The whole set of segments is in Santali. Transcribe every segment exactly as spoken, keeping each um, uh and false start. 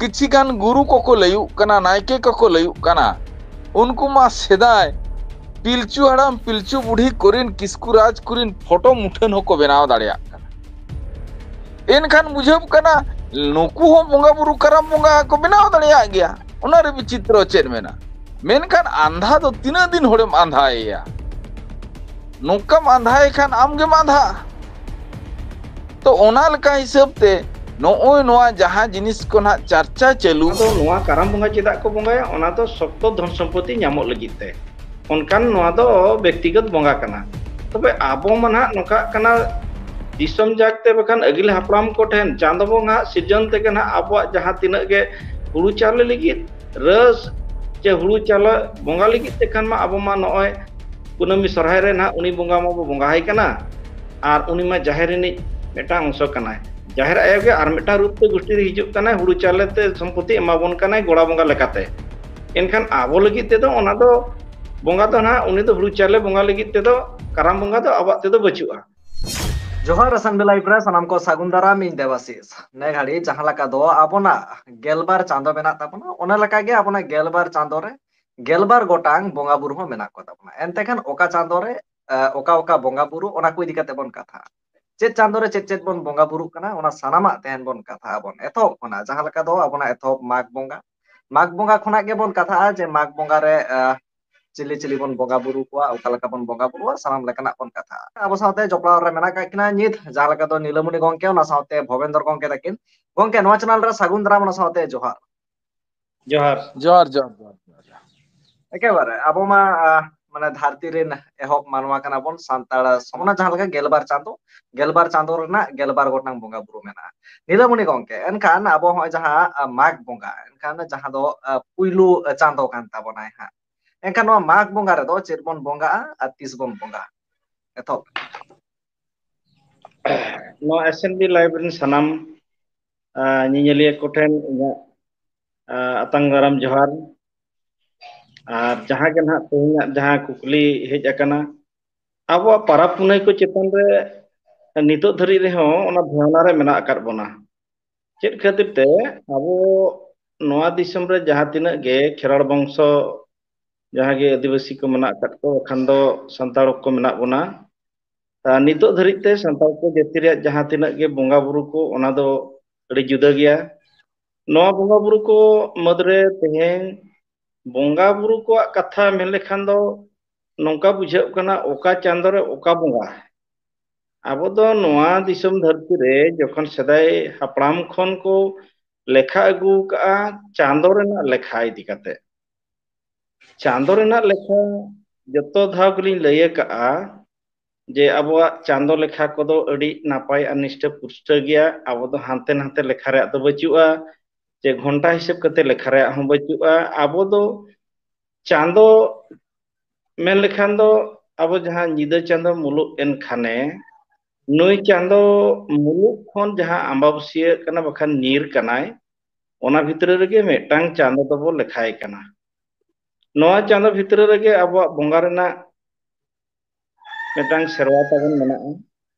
ᱠᱤᱪᱷᱤ ᱜᱟᱱ ᱜᱩᱨᱩ ᱠᱚᱠᱚ ᱞᱟᱹᱭᱩᱜ ᱠᱟᱱᱟ, ᱱᱟᱭᱠᱮ ᱠᱚᱠᱚ ᱞᱟᱹᱭᱩᱜ ᱠᱟᱱᱟ, ᱩᱱᱠᱩ ᱢᱟ ᱥᱮᱫᱟᱭ ᱯᱤᱞᱪᱩ ᱦᱟᱲᱟᱢ ᱯᱤᱞᱪᱩ ᱵᱩᱰᱷᱤ ᱠᱚᱨᱮᱱ ᱠᱤᱥᱠᱩ ᱨᱟᱡᱽ ᱠᱚᱨᱮᱱ ᱯᱷᱳᱴᱳ ᱢᱩᱴᱷᱟᱹᱱ ᱦᱚᱸᱠᱚ ᱵᱮᱱᱟᱣ ᱫᱟᱲᱮᱭᱟᱜ ᱠᱟᱱᱟ᱾ ᱮᱱᱠᱷᱟᱱ ᱵᱩᱡᱷᱟᱹᱜ ᱠᱟᱱᱟ, ᱱᱩᱠᱩ ᱦᱚᱸ ᱵᱚᱸᱜᱟ ᱵᱩᱨᱩ, ᱠᱟᱨᱟᱢ ᱵᱚᱸᱜᱟ ᱠᱚ ᱵᱮᱱᱟᱣ ᱫᱟᱲᱮᱭᱟᱜ ᱜᱮᱭᱟ᱾ ᱚᱱᱟᱨᱮ ᱵᱤᱪᱤᱛᱨᱚ ᱪᱮᱫ ᱢᱮᱱᱟᱜᱼᱟ? ᱢᱮᱱᱠᱷᱟᱱ ᱟᱸᱫᱷᱟ ᱫᱚ ᱛᱤᱱᱟᱹᱜ ᱫᱤᱱ ᱦᱚᱲᱮᱢ ᱟᱸᱫᱷᱟᱭᱮᱭᱟ? ᱱᱚᱝᱠᱟᱢ ᱟᱸᱫᱷᱟᱭᱮ ᱠᱷᱟᱱ ᱟᱢ ᱜᱮᱢ ᱟᱸᱫᱷᱟᱜᱼᱟ᱾ ᱛᱚ, ᱚᱱᱟ ᱞᱮᱠᱟ ᱦᱤᱥᱟᱹᱵ ᱛᱮ ᱱᱚᱜᱼᱚᱭ ᱱᱚᱣᱟ ᱡᱟᱦᱟᱸ ᱡᱤᱱᱤᱥ ᱠᱚ ᱱᱟᱦᱟᱜ ᱪᱟᱨᱪᱟ ᱪᱟᱹᱞᱩ, ᱟᱫᱚ ᱱᱚᱣᱟ ᱠᱟᱨᱟᱢ ᱵᱚᱸᱜᱟ ᱪᱮᱫᱟᱜ ᱠᱚ ᱵᱚᱸᱜᱟᱭᱟ? ᱚᱱᱟ ᱫᱚ ᱥᱚᱠᱛᱚ ᱫᱷᱚᱱ ᱥᱚᱢᱯᱚᱛᱤ ᱧᱟᱢᱚᱜ ᱞᱟᱹᱜᱤᱫ ᱛᱮ᱾ ᱚᱱᱠᱟᱱ ᱱᱚᱣᱟ ᱫᱚ ᱵᱮᱠᱛᱤᱜᱚᱛ ᱵᱚᱸᱜᱟ ᱠᱟᱱᱟ᱾ ᱛᱚᱵᱮ ᱟᱵᱚ ᱢᱟ ᱱᱟᱦᱟᱜ ᱱᱚᱝᱠᱟᱜ ᱠᱟᱱᱟ, ᱫᱤᱥᱚᱢ ᱡᱟᱠ ᱛᱮ ᱵᱟᱠᱷᱟᱱ ᱟᱹᱜᱤᱞ ᱦᱟᱯᱲᱟᱢ ᱠᱚ ᱴᱷᱮᱱ ᱪᱟᱸᱫᱚ ᱵᱚᱸᱜᱟ ᱥᱤᱨᱡᱚᱱ ᱛᱮᱜᱮ ᱱᱟᱦᱟᱜ ᱟᱵᱚᱣᱟᱜ ᱡᱟᱦᱟᱸ ᱛᱤᱱᱟᱹᱜ ᱜᱮ ᱦᱩᱲᱩ ᱪᱟᱣᱞᱮ ᱞᱟᱹᱜᱤᱫ ᱨᱟᱹᱥ ᱪᱮ ᱦᱩᱲᱩ ᱪᱟᱣᱞᱮ ᱵᱚᱸᱜᱟ ᱞᱟᱹᱜᱤᱫ ᱛᱮ ᱠᱷᱟᱱ ᱢᱟ ᱟᱵᱚ ᱢᱟ ᱱᱚᱜᱼᱚᱭ ᱠᱩᱱᱟᱹᱢᱤ ᱥᱚᱨᱦᱟᱭ ᱨᱮ ᱱᱟᱦᱟᱜ ᱩᱱᱤ ᱵᱚᱸᱜᱟ ᱢᱟᱵᱚ ᱵᱚᱸᱜᱟ ᱟᱭ ᱠᱟᱱᱟ, ᱟᱨ ᱩᱱᱤ ᱢᱟ ᱡᱟᱦᱮᱨ ᱨᱤᱱᱤᱡ ᱢᱤᱫᱴᱟᱝ ᱚᱝᱥᱚ ᱠᱟᱱᱟᱭ᱾ ᱡᱟᱦᱮᱨ ᱟᱭᱳ ᱜᱮ ᱟᱨ ᱢᱤᱫᱴᱟᱝ ᱨᱩᱯ ᱛᱮ ᱜᱩᱥᱴᱤ ᱨᱮ ᱦᱤᱡᱩᱜ ᱠᱟᱱᱟᱭ, ᱦᱩᱲᱩ ᱪᱟᱣᱞᱮ ᱛᱮ ᱥᱚᱢᱯᱚᱛᱤ ᱮᱢᱟᱵᱚᱱ ᱠᱟᱱᱟᱭ ᱜᱚᱲᱟ ᱵᱚᱸᱜᱟ ᱞᱮᱠᱟᱛᱮ᱾ ᱮᱱᱠᱷᱟᱱ ᱟᱵᱚ ᱞᱟᱹᱜᱤᱫ ᱛᱮᱫᱚ ᱚᱱᱟ ᱫᱚ ᱵᱚᱸᱜᱟ ᱫᱚ ᱱᱟᱦᱟᱜ, ᱩᱱᱤ ᱫᱚ ᱦᱩᱲᱩ ᱪᱟᱣᱞᱮ ᱵᱚᱸᱜᱟ ᱞᱟᱹᱜᱤᱫ ᱛᱮᱫᱚ ᱠᱟᱨᱟᱢ ᱵᱚᱸᱜᱟ ᱫᱚ ᱟᱵᱚᱣᱟᱜ ᱛᱮᱫᱚ ᱵᱟᱹᱪᱩᱜᱼᱟ᱾ ᱡᱚᱦᱟᱨ ᱮᱥ ᱮᱱ ᱵᱤ ᱞᱟᱭᱤᱵᱷ ᱨᱮ ᱥᱟᱱᱟᱢ ᱠᱚ ᱥᱟᱹᱜᱩᱱ ᱫᱟᱨᱟᱢ, ᱤᱧ ᱫᱮᱵᱟᱥᱤᱥ᱾ ᱱᱮ ᱜᱷᱟᱹᱲᱤ ᱡᱟᱦᱟᱸ ᱞᱮᱠᱟ ᱫᱚ ᱟᱵᱚᱱᱟᱜ ᱜᱮᱞᱵᱟᱨ ᱪᱟᱸᱫᱚ ᱢᱮᱱᱟᱜ ᱛᱟᱵᱚᱱᱟ, ᱚᱱᱟ ᱞᱮᱠᱟ ᱜᱮ ᱟᱵᱚᱱᱟᱜ ᱜᱮᱞᱵᱟᱨ ᱪᱟᱸᱫᱚ ᱨᱮ ᱜᱮᱞᱵᱟᱨ ᱜᱚᱴᱟᱝ ᱵᱚᱸᱜᱟ ᱵᱩᱨᱩ ᱦᱚᱸ ᱢᱮᱱᱟᱜ ᱠᱚ ᱛᱟᱵᱚᱱᱟ᱾ ᱮᱱᱛᱮ ᱠᱷᱟᱱ ᱚᱠᱟ ᱪᱟᱸᱫᱚ ᱨᱮ, ᱮ, ᱚᱠᱟ ᱚᱠᱟ ᱵᱚᱸᱜᱟ ᱵᱩᱨᱩ, ᱚᱱᱟ ᱠᱚ ᱤᱫᱤ ᱠᱟᱛᱮ ᱵᱚᱱ ᱠᱟᱛᱷᱟᱜᱼᱟ᱾ ᱪᱮᱫ ᱪᱟᱸᱫᱚ ᱨᱮ ᱪᱮᱫ ᱪᱮᱫ ᱵᱚᱱ ᱵᱚᱸᱜᱟ ᱵᱩᱨᱩᱜ ᱠᱟᱱᱟ, ᱚᱱᱟ ᱥᱟᱱᱟᱢᱟᱜ ᱛᱮᱦᱮᱧ ᱵᱚᱱ ᱠᱟᱛᱷᱟᱜ ᱟᱵᱚᱱ᱾ ᱮᱛᱚᱦᱚᱵ ᱠᱷᱚᱱᱟᱜ ᱡᱟᱦᱟᱸ ᱞᱮᱠᱟ ᱫᱚ ᱟᱵᱚᱱᱟᱜ ᱮᱛᱚᱦᱚᱵ ᱢᱟᱜᱽ ᱵᱚᱸᱜᱟ, ᱢᱟᱜᱽ ᱵᱚᱸᱜᱟ ᱠᱷᱚᱱᱟᱜ ᱜᱮᱵᱚᱱ ᱠᱟᱛᱷᱟᱜᱼᱟ ᱡᱮ ᱢᱟᱜᱽ ᱵᱚᱸᱜᱟ ᱨᱮ, ᱮ, ᱪᱤᱞᱤ ᱪᱤᱞᱤ ᱵᱚᱱ ᱵᱚᱸᱜᱟ ᱵᱩᱨᱩ ᱠᱚᱣᱟ, ᱚᱠᱟ ᱞᱮᱠᱟ ᱵᱚᱱ ᱵᱚᱸᱜᱟ ᱵᱩᱨᱩᱜᱼᱟ, ᱥᱟᱱᱟᱢ ᱞᱮᱠᱟᱱᱟᱜ ᱵᱚᱱ ᱠᱟᱛᱷᱟᱜᱼᱟ᱾ ᱟᱵᱚ ᱥᱟᱶᱛᱮ ᱡᱚᱯᱲᱟᱣ ᱨᱮ ᱢᱮᱱᱟᱜ ᱟᱠᱟᱫ ᱠᱤᱱᱟ ᱱᱤᱛ ᱡᱟᱦᱟᱸ ᱞᱮᱠᱟ ᱫᱚ ᱱᱤᱞᱟᱢᱚᱱᱤ ᱜᱚᱝᱠᱮ, ᱚᱱᱟ ᱥᱟᱶᱛᱮ ᱵᱷᱚᱵᱮᱱᱫᱚᱨ ᱜᱚᱝᱠᱮ ᱛᱟᱹᱠᱤᱱ᱾ ᱜᱚᱝᱠᱮ, ᱱᱚᱣᱟ ᱪᱮᱱᱮᱞ ᱨᱮ ᱥᱟᱹᱜᱩᱱ ᱫᱟᱨᱟᱢ, ᱚᱱᱟ ᱥᱟᱶᱛᱮ ᱡᱚᱦᱟᱨ᱾ ᱡᱚᱦᱟᱨ᱾ ᱡᱚᱦᱟᱨ, ᱡᱚᱦᱟᱨ, ᱡᱚᱦᱟᱨ, ᱡᱚᱦᱟᱨ, ᱡᱚᱦᱟᱨ᱾ ᱮᱠᱮᱵᱟᱨᱮ ᱟᱵᱚ ᱢᱟ, ᱟ, ᱢᱟᱱᱮ ᱫᱷᱟᱹᱨᱛᱤ ᱨᱮᱱ ᱮᱦᱚᱵ ᱢᱟᱱᱣᱟ ᱠᱟᱱᱟ ᱵᱚᱱ ᱥᱟᱱᱛᱟᱲ, ᱚᱱᱟ ᱡᱟᱦᱟᱸ ᱞᱮᱠᱟ ᱜᱮᱞᱵᱟᱨ ᱪᱟᱸᱫᱚ, ᱜᱮᱞᱵᱟᱨ ᱪᱟᱸᱫᱚ ᱨᱮᱱᱟᱜ ᱜᱮᱞᱵᱟᱨ ᱜᱚᱴᱟᱝ ᱵᱚᱸᱜᱟ ᱵᱩᱨᱩ ᱢᱮᱱᱟᱜᱼᱟ᱾ ᱱᱤᱞᱟᱢᱚᱱᱤ ᱜᱚᱝᱠᱮ, ᱮᱱᱠᱷᱟᱱ ᱟᱵᱚ ᱦᱚᱸᱜᱼᱚᱭ ᱡᱟᱦᱟᱸ, ᱟ, ᱢᱟᱜᱽ ᱵᱚᱸᱜᱟ, ᱮᱱᱠᱷᱟᱱ ᱡᱟᱦᱟᱸ ᱫᱚ, ᱟ, ᱯᱩᱭᱞᱩ ᱪᱟᱸᱫᱚ ᱠᱟᱱ ᱛᱟᱵᱚᱱᱟᱭ ᱦᱟᱸᱜ, ᱮᱱᱠᱷᱟᱱ ᱱᱚᱣᱟ ᱢᱟᱜᱽ ᱵᱚᱸᱜᱟ ᱨᱮᱫᱚ ᱪᱮᱫ ᱵᱚᱱ ᱵᱚᱸᱜᱟᱜᱼᱟ ᱟᱨ ᱛᱤᱥ ᱵᱚᱱ ᱵᱚᱸᱜᱟᱜᱼᱟ? ᱮᱛᱚᱦᱚᱵ᱾ ᱱᱚᱣᱟ ᱮᱥ ᱮᱱ ᱵᱤ ᱞᱟᱭᱤᱵᱷ ᱨᱮᱱ ᱥᱟᱱᱟᱢ, ᱟ, ᱧᱮᱧᱮᱞᱤᱭᱟᱹ ᱠᱚᱴᱷᱮᱱ ᱤᱧᱟᱹᱜ, ᱟ, ᱟᱛᱟᱝ ᱫᱟᱨᱟᱢ ᱡᱚᱦᱟᱨ᱾ ᱟᱨ ᱡᱟᱦᱟᱸ ᱜᱮ ᱱᱟᱦᱟᱜ ᱛᱮᱦᱮᱧᱟᱜ ᱡᱟᱦᱟᱸ ᱠᱩᱠᱞᱤ ᱦᱮᱡ ᱟᱠᱟᱱᱟ, ᱟᱵᱚᱣᱟᱜ ᱯᱟᱨᱟᱵᱽ ᱯᱩᱱᱟᱹᱭ ᱠᱚ ᱪᱮᱛᱟᱱ ᱨᱮ ᱱᱤᱛᱚᱜ ᱫᱷᱟᱹᱨᱤᱡ ᱨᱮᱦᱚᱸ ᱚᱱᱟ ᱫᱷᱟᱨᱚᱱᱟ ᱨᱮ ᱢᱮᱱᱟᱜ ᱟᱠᱟᱫ ᱵᱚᱱᱟ᱾ ᱪᱮᱫ ᱠᱷᱟᱹᱛᱤᱨ ᱛᱮ ᱟᱵᱚ ᱱᱚᱣᱟ ᱫᱤᱥᱚᱢ ᱨᱮ ᱡᱟᱦᱟᱸ ᱛᱤᱱᱟᱹᱜ ᱜᱮ ᱠᱷᱮᱨᱣᱟᱲ ᱵᱚᱝᱥᱚ, ᱡᱟᱦᱟᱸ ᱜᱮ ᱟᱹᱫᱤᱵᱟᱹᱥᱤ ᱠᱚ ᱢᱮᱱᱟᱜ ᱟᱠᱟᱫ ᱠᱚ, ᱵᱟᱠᱷᱟᱱ ᱫᱚ ᱥᱟᱱᱛᱟᱲ ᱠᱚ ᱢᱮᱱᱟᱜ ᱵᱚᱱᱟ, ᱟᱨ ᱱᱤᱛᱚᱜ ᱫᱷᱟᱹᱨᱤᱡ ᱛᱮ ᱥᱟᱱᱛᱟᱲ ᱠᱚ ᱡᱟᱹᱛᱤ ᱨᱮᱭᱟᱜ ᱡᱟᱦᱟᱸ ᱛᱤᱱᱟᱹᱜ ᱜᱮ ᱵᱚᱸᱜᱟ ᱵᱩᱨᱩ ᱠᱚ, ᱚᱱᱟ ᱫᱚ ᱟᱹᱰᱤ ᱡᱩᱫᱟᱹ ᱜᱮᱭᱟ᱾ ᱱᱚᱣᱟ ᱵᱚᱸᱜᱟ ᱵᱩᱨᱩ ᱠᱚ ᱢᱩᱫᱽᱨᱮ ᱛᱮᱦᱮᱧ ᱵᱚᱸᱜᱟ ᱵᱩᱨᱩ ᱠᱚᱣᱟᱜ ᱠᱟᱛᱷᱟ ᱢᱮᱱ ᱞᱮᱠᱷᱟᱱ ᱫᱚ ᱱᱚᱝᱠᱟ ᱵᱩᱡᱷᱟᱹᱜ ᱠᱟᱱᱟ, ᱚᱠᱟ ᱪᱟᱸᱫᱚ ᱨᱮ ᱚᱠᱟ ᱵᱚᱸᱜᱟ᱾ ᱟᱵᱚ ᱫᱚ ᱱᱚᱣᱟ ᱫᱤᱥᱚᱢ ᱫᱷᱟᱹᱨᱛᱤ ᱨᱮ ᱡᱚᱠᱷᱚᱱ ᱥᱮᱫᱟᱭ ᱦᱟᱯᱲᱟᱢ ᱠᱷᱚᱱ ᱠᱚ ᱞᱮᱠᱷᱟ ᱟᱹᱜᱩ ᱠᱟᱜᱼᱟ ᱪᱟᱸᱫᱚ ᱨᱮᱱᱟᱜ ᱞᱮᱠᱷᱟ ᱤᱫᱤ ᱠᱟᱛᱮ᱾ ᱪᱟᱸᱫᱚ ᱨᱮᱱᱟᱜ ᱞᱮᱠᱷᱟ ᱡᱚᱛᱚ ᱫᱷᱟᱣ ᱜᱮᱞᱤᱧ ᱞᱟᱹᱭ ᱟᱠᱟᱜᱼᱟ ᱡᱮ ᱟᱵᱚᱣᱟᱜ ᱪᱟᱸᱫᱚ ᱞᱮᱠᱷᱟ ᱠᱚᱫᱚ ᱟᱹᱰᱤ ᱱᱟᱯᱟᱭ ᱟᱨ ᱱᱤᱥᱴᱟᱹ ᱯᱩᱥᱴᱟᱹ ᱜᱮᱭᱟ᱾ ᱟᱵᱚ ᱫᱚ ᱦᱟᱱᱛᱮ ᱱᱟᱛᱮ ᱞᱮᱠᱷᱟ ᱨᱮᱭᱟᱜ ᱫᱚ ᱵᱟᱹᱪᱩᱜᱼᱟ, ᱪᱮ ᱜᱷᱚᱱᱴᱟ ᱦᱤᱥᱟᱹᱵ ᱠᱟᱛᱮ ᱞᱮᱠᱷᱟ ᱨᱮᱭᱟᱜ ᱦᱚᱸ ᱵᱟᱹᱪᱩᱜᱼᱟ᱾ ᱟᱵᱚ ᱫᱚ ᱪᱟᱸᱫᱚ ᱢᱮᱱ ᱞᱮᱠᱷᱟᱱ ᱫᱚ ᱟᱵᱚ ᱡᱟᱦᱟᱸ ᱧᱤᱫᱟᱹ ᱪᱟᱸᱫᱚ ᱢᱩᱞᱩᱜ ᱮᱱ ᱠᱷᱟᱱᱮ, ᱱᱩᱭ ᱪᱟᱸᱫᱚ ᱢᱩᱞᱩᱜ ᱠᱷᱚᱱ ᱡᱟᱦᱟᱸ ᱟᱢᱵᱟᱵᱟᱹᱥᱭᱟᱹ ᱠᱟᱱᱟ ᱵᱟᱠᱷᱟᱱ ᱧᱤᱨ ᱠᱟᱱᱟᱭ, ᱚᱱᱟ ᱵᱷᱤᱛᱨᱤ ᱨᱮᱜᱮ ᱢᱤᱫᱴᱟᱝ ᱪᱟᱸᱫᱚ ᱫᱚᱵᱚ ᱞᱮᱠᱷᱟᱭ ᱠᱟᱱᱟ᱾ ᱱᱚᱣᱟ ᱪᱟᱸᱫᱚ ᱵᱷᱤᱛᱨᱤ ᱨᱮᱜᱮ ᱟᱵᱚᱣᱟᱜ ᱵᱚᱸᱜᱟ ᱨᱮᱱᱟᱜ ᱢᱤᱫᱴᱟᱝ ᱥᱮᱨᱣᱟ ᱛᱟᱵᱚᱱ ᱢᱮᱱᱟᱜᱼᱟ᱾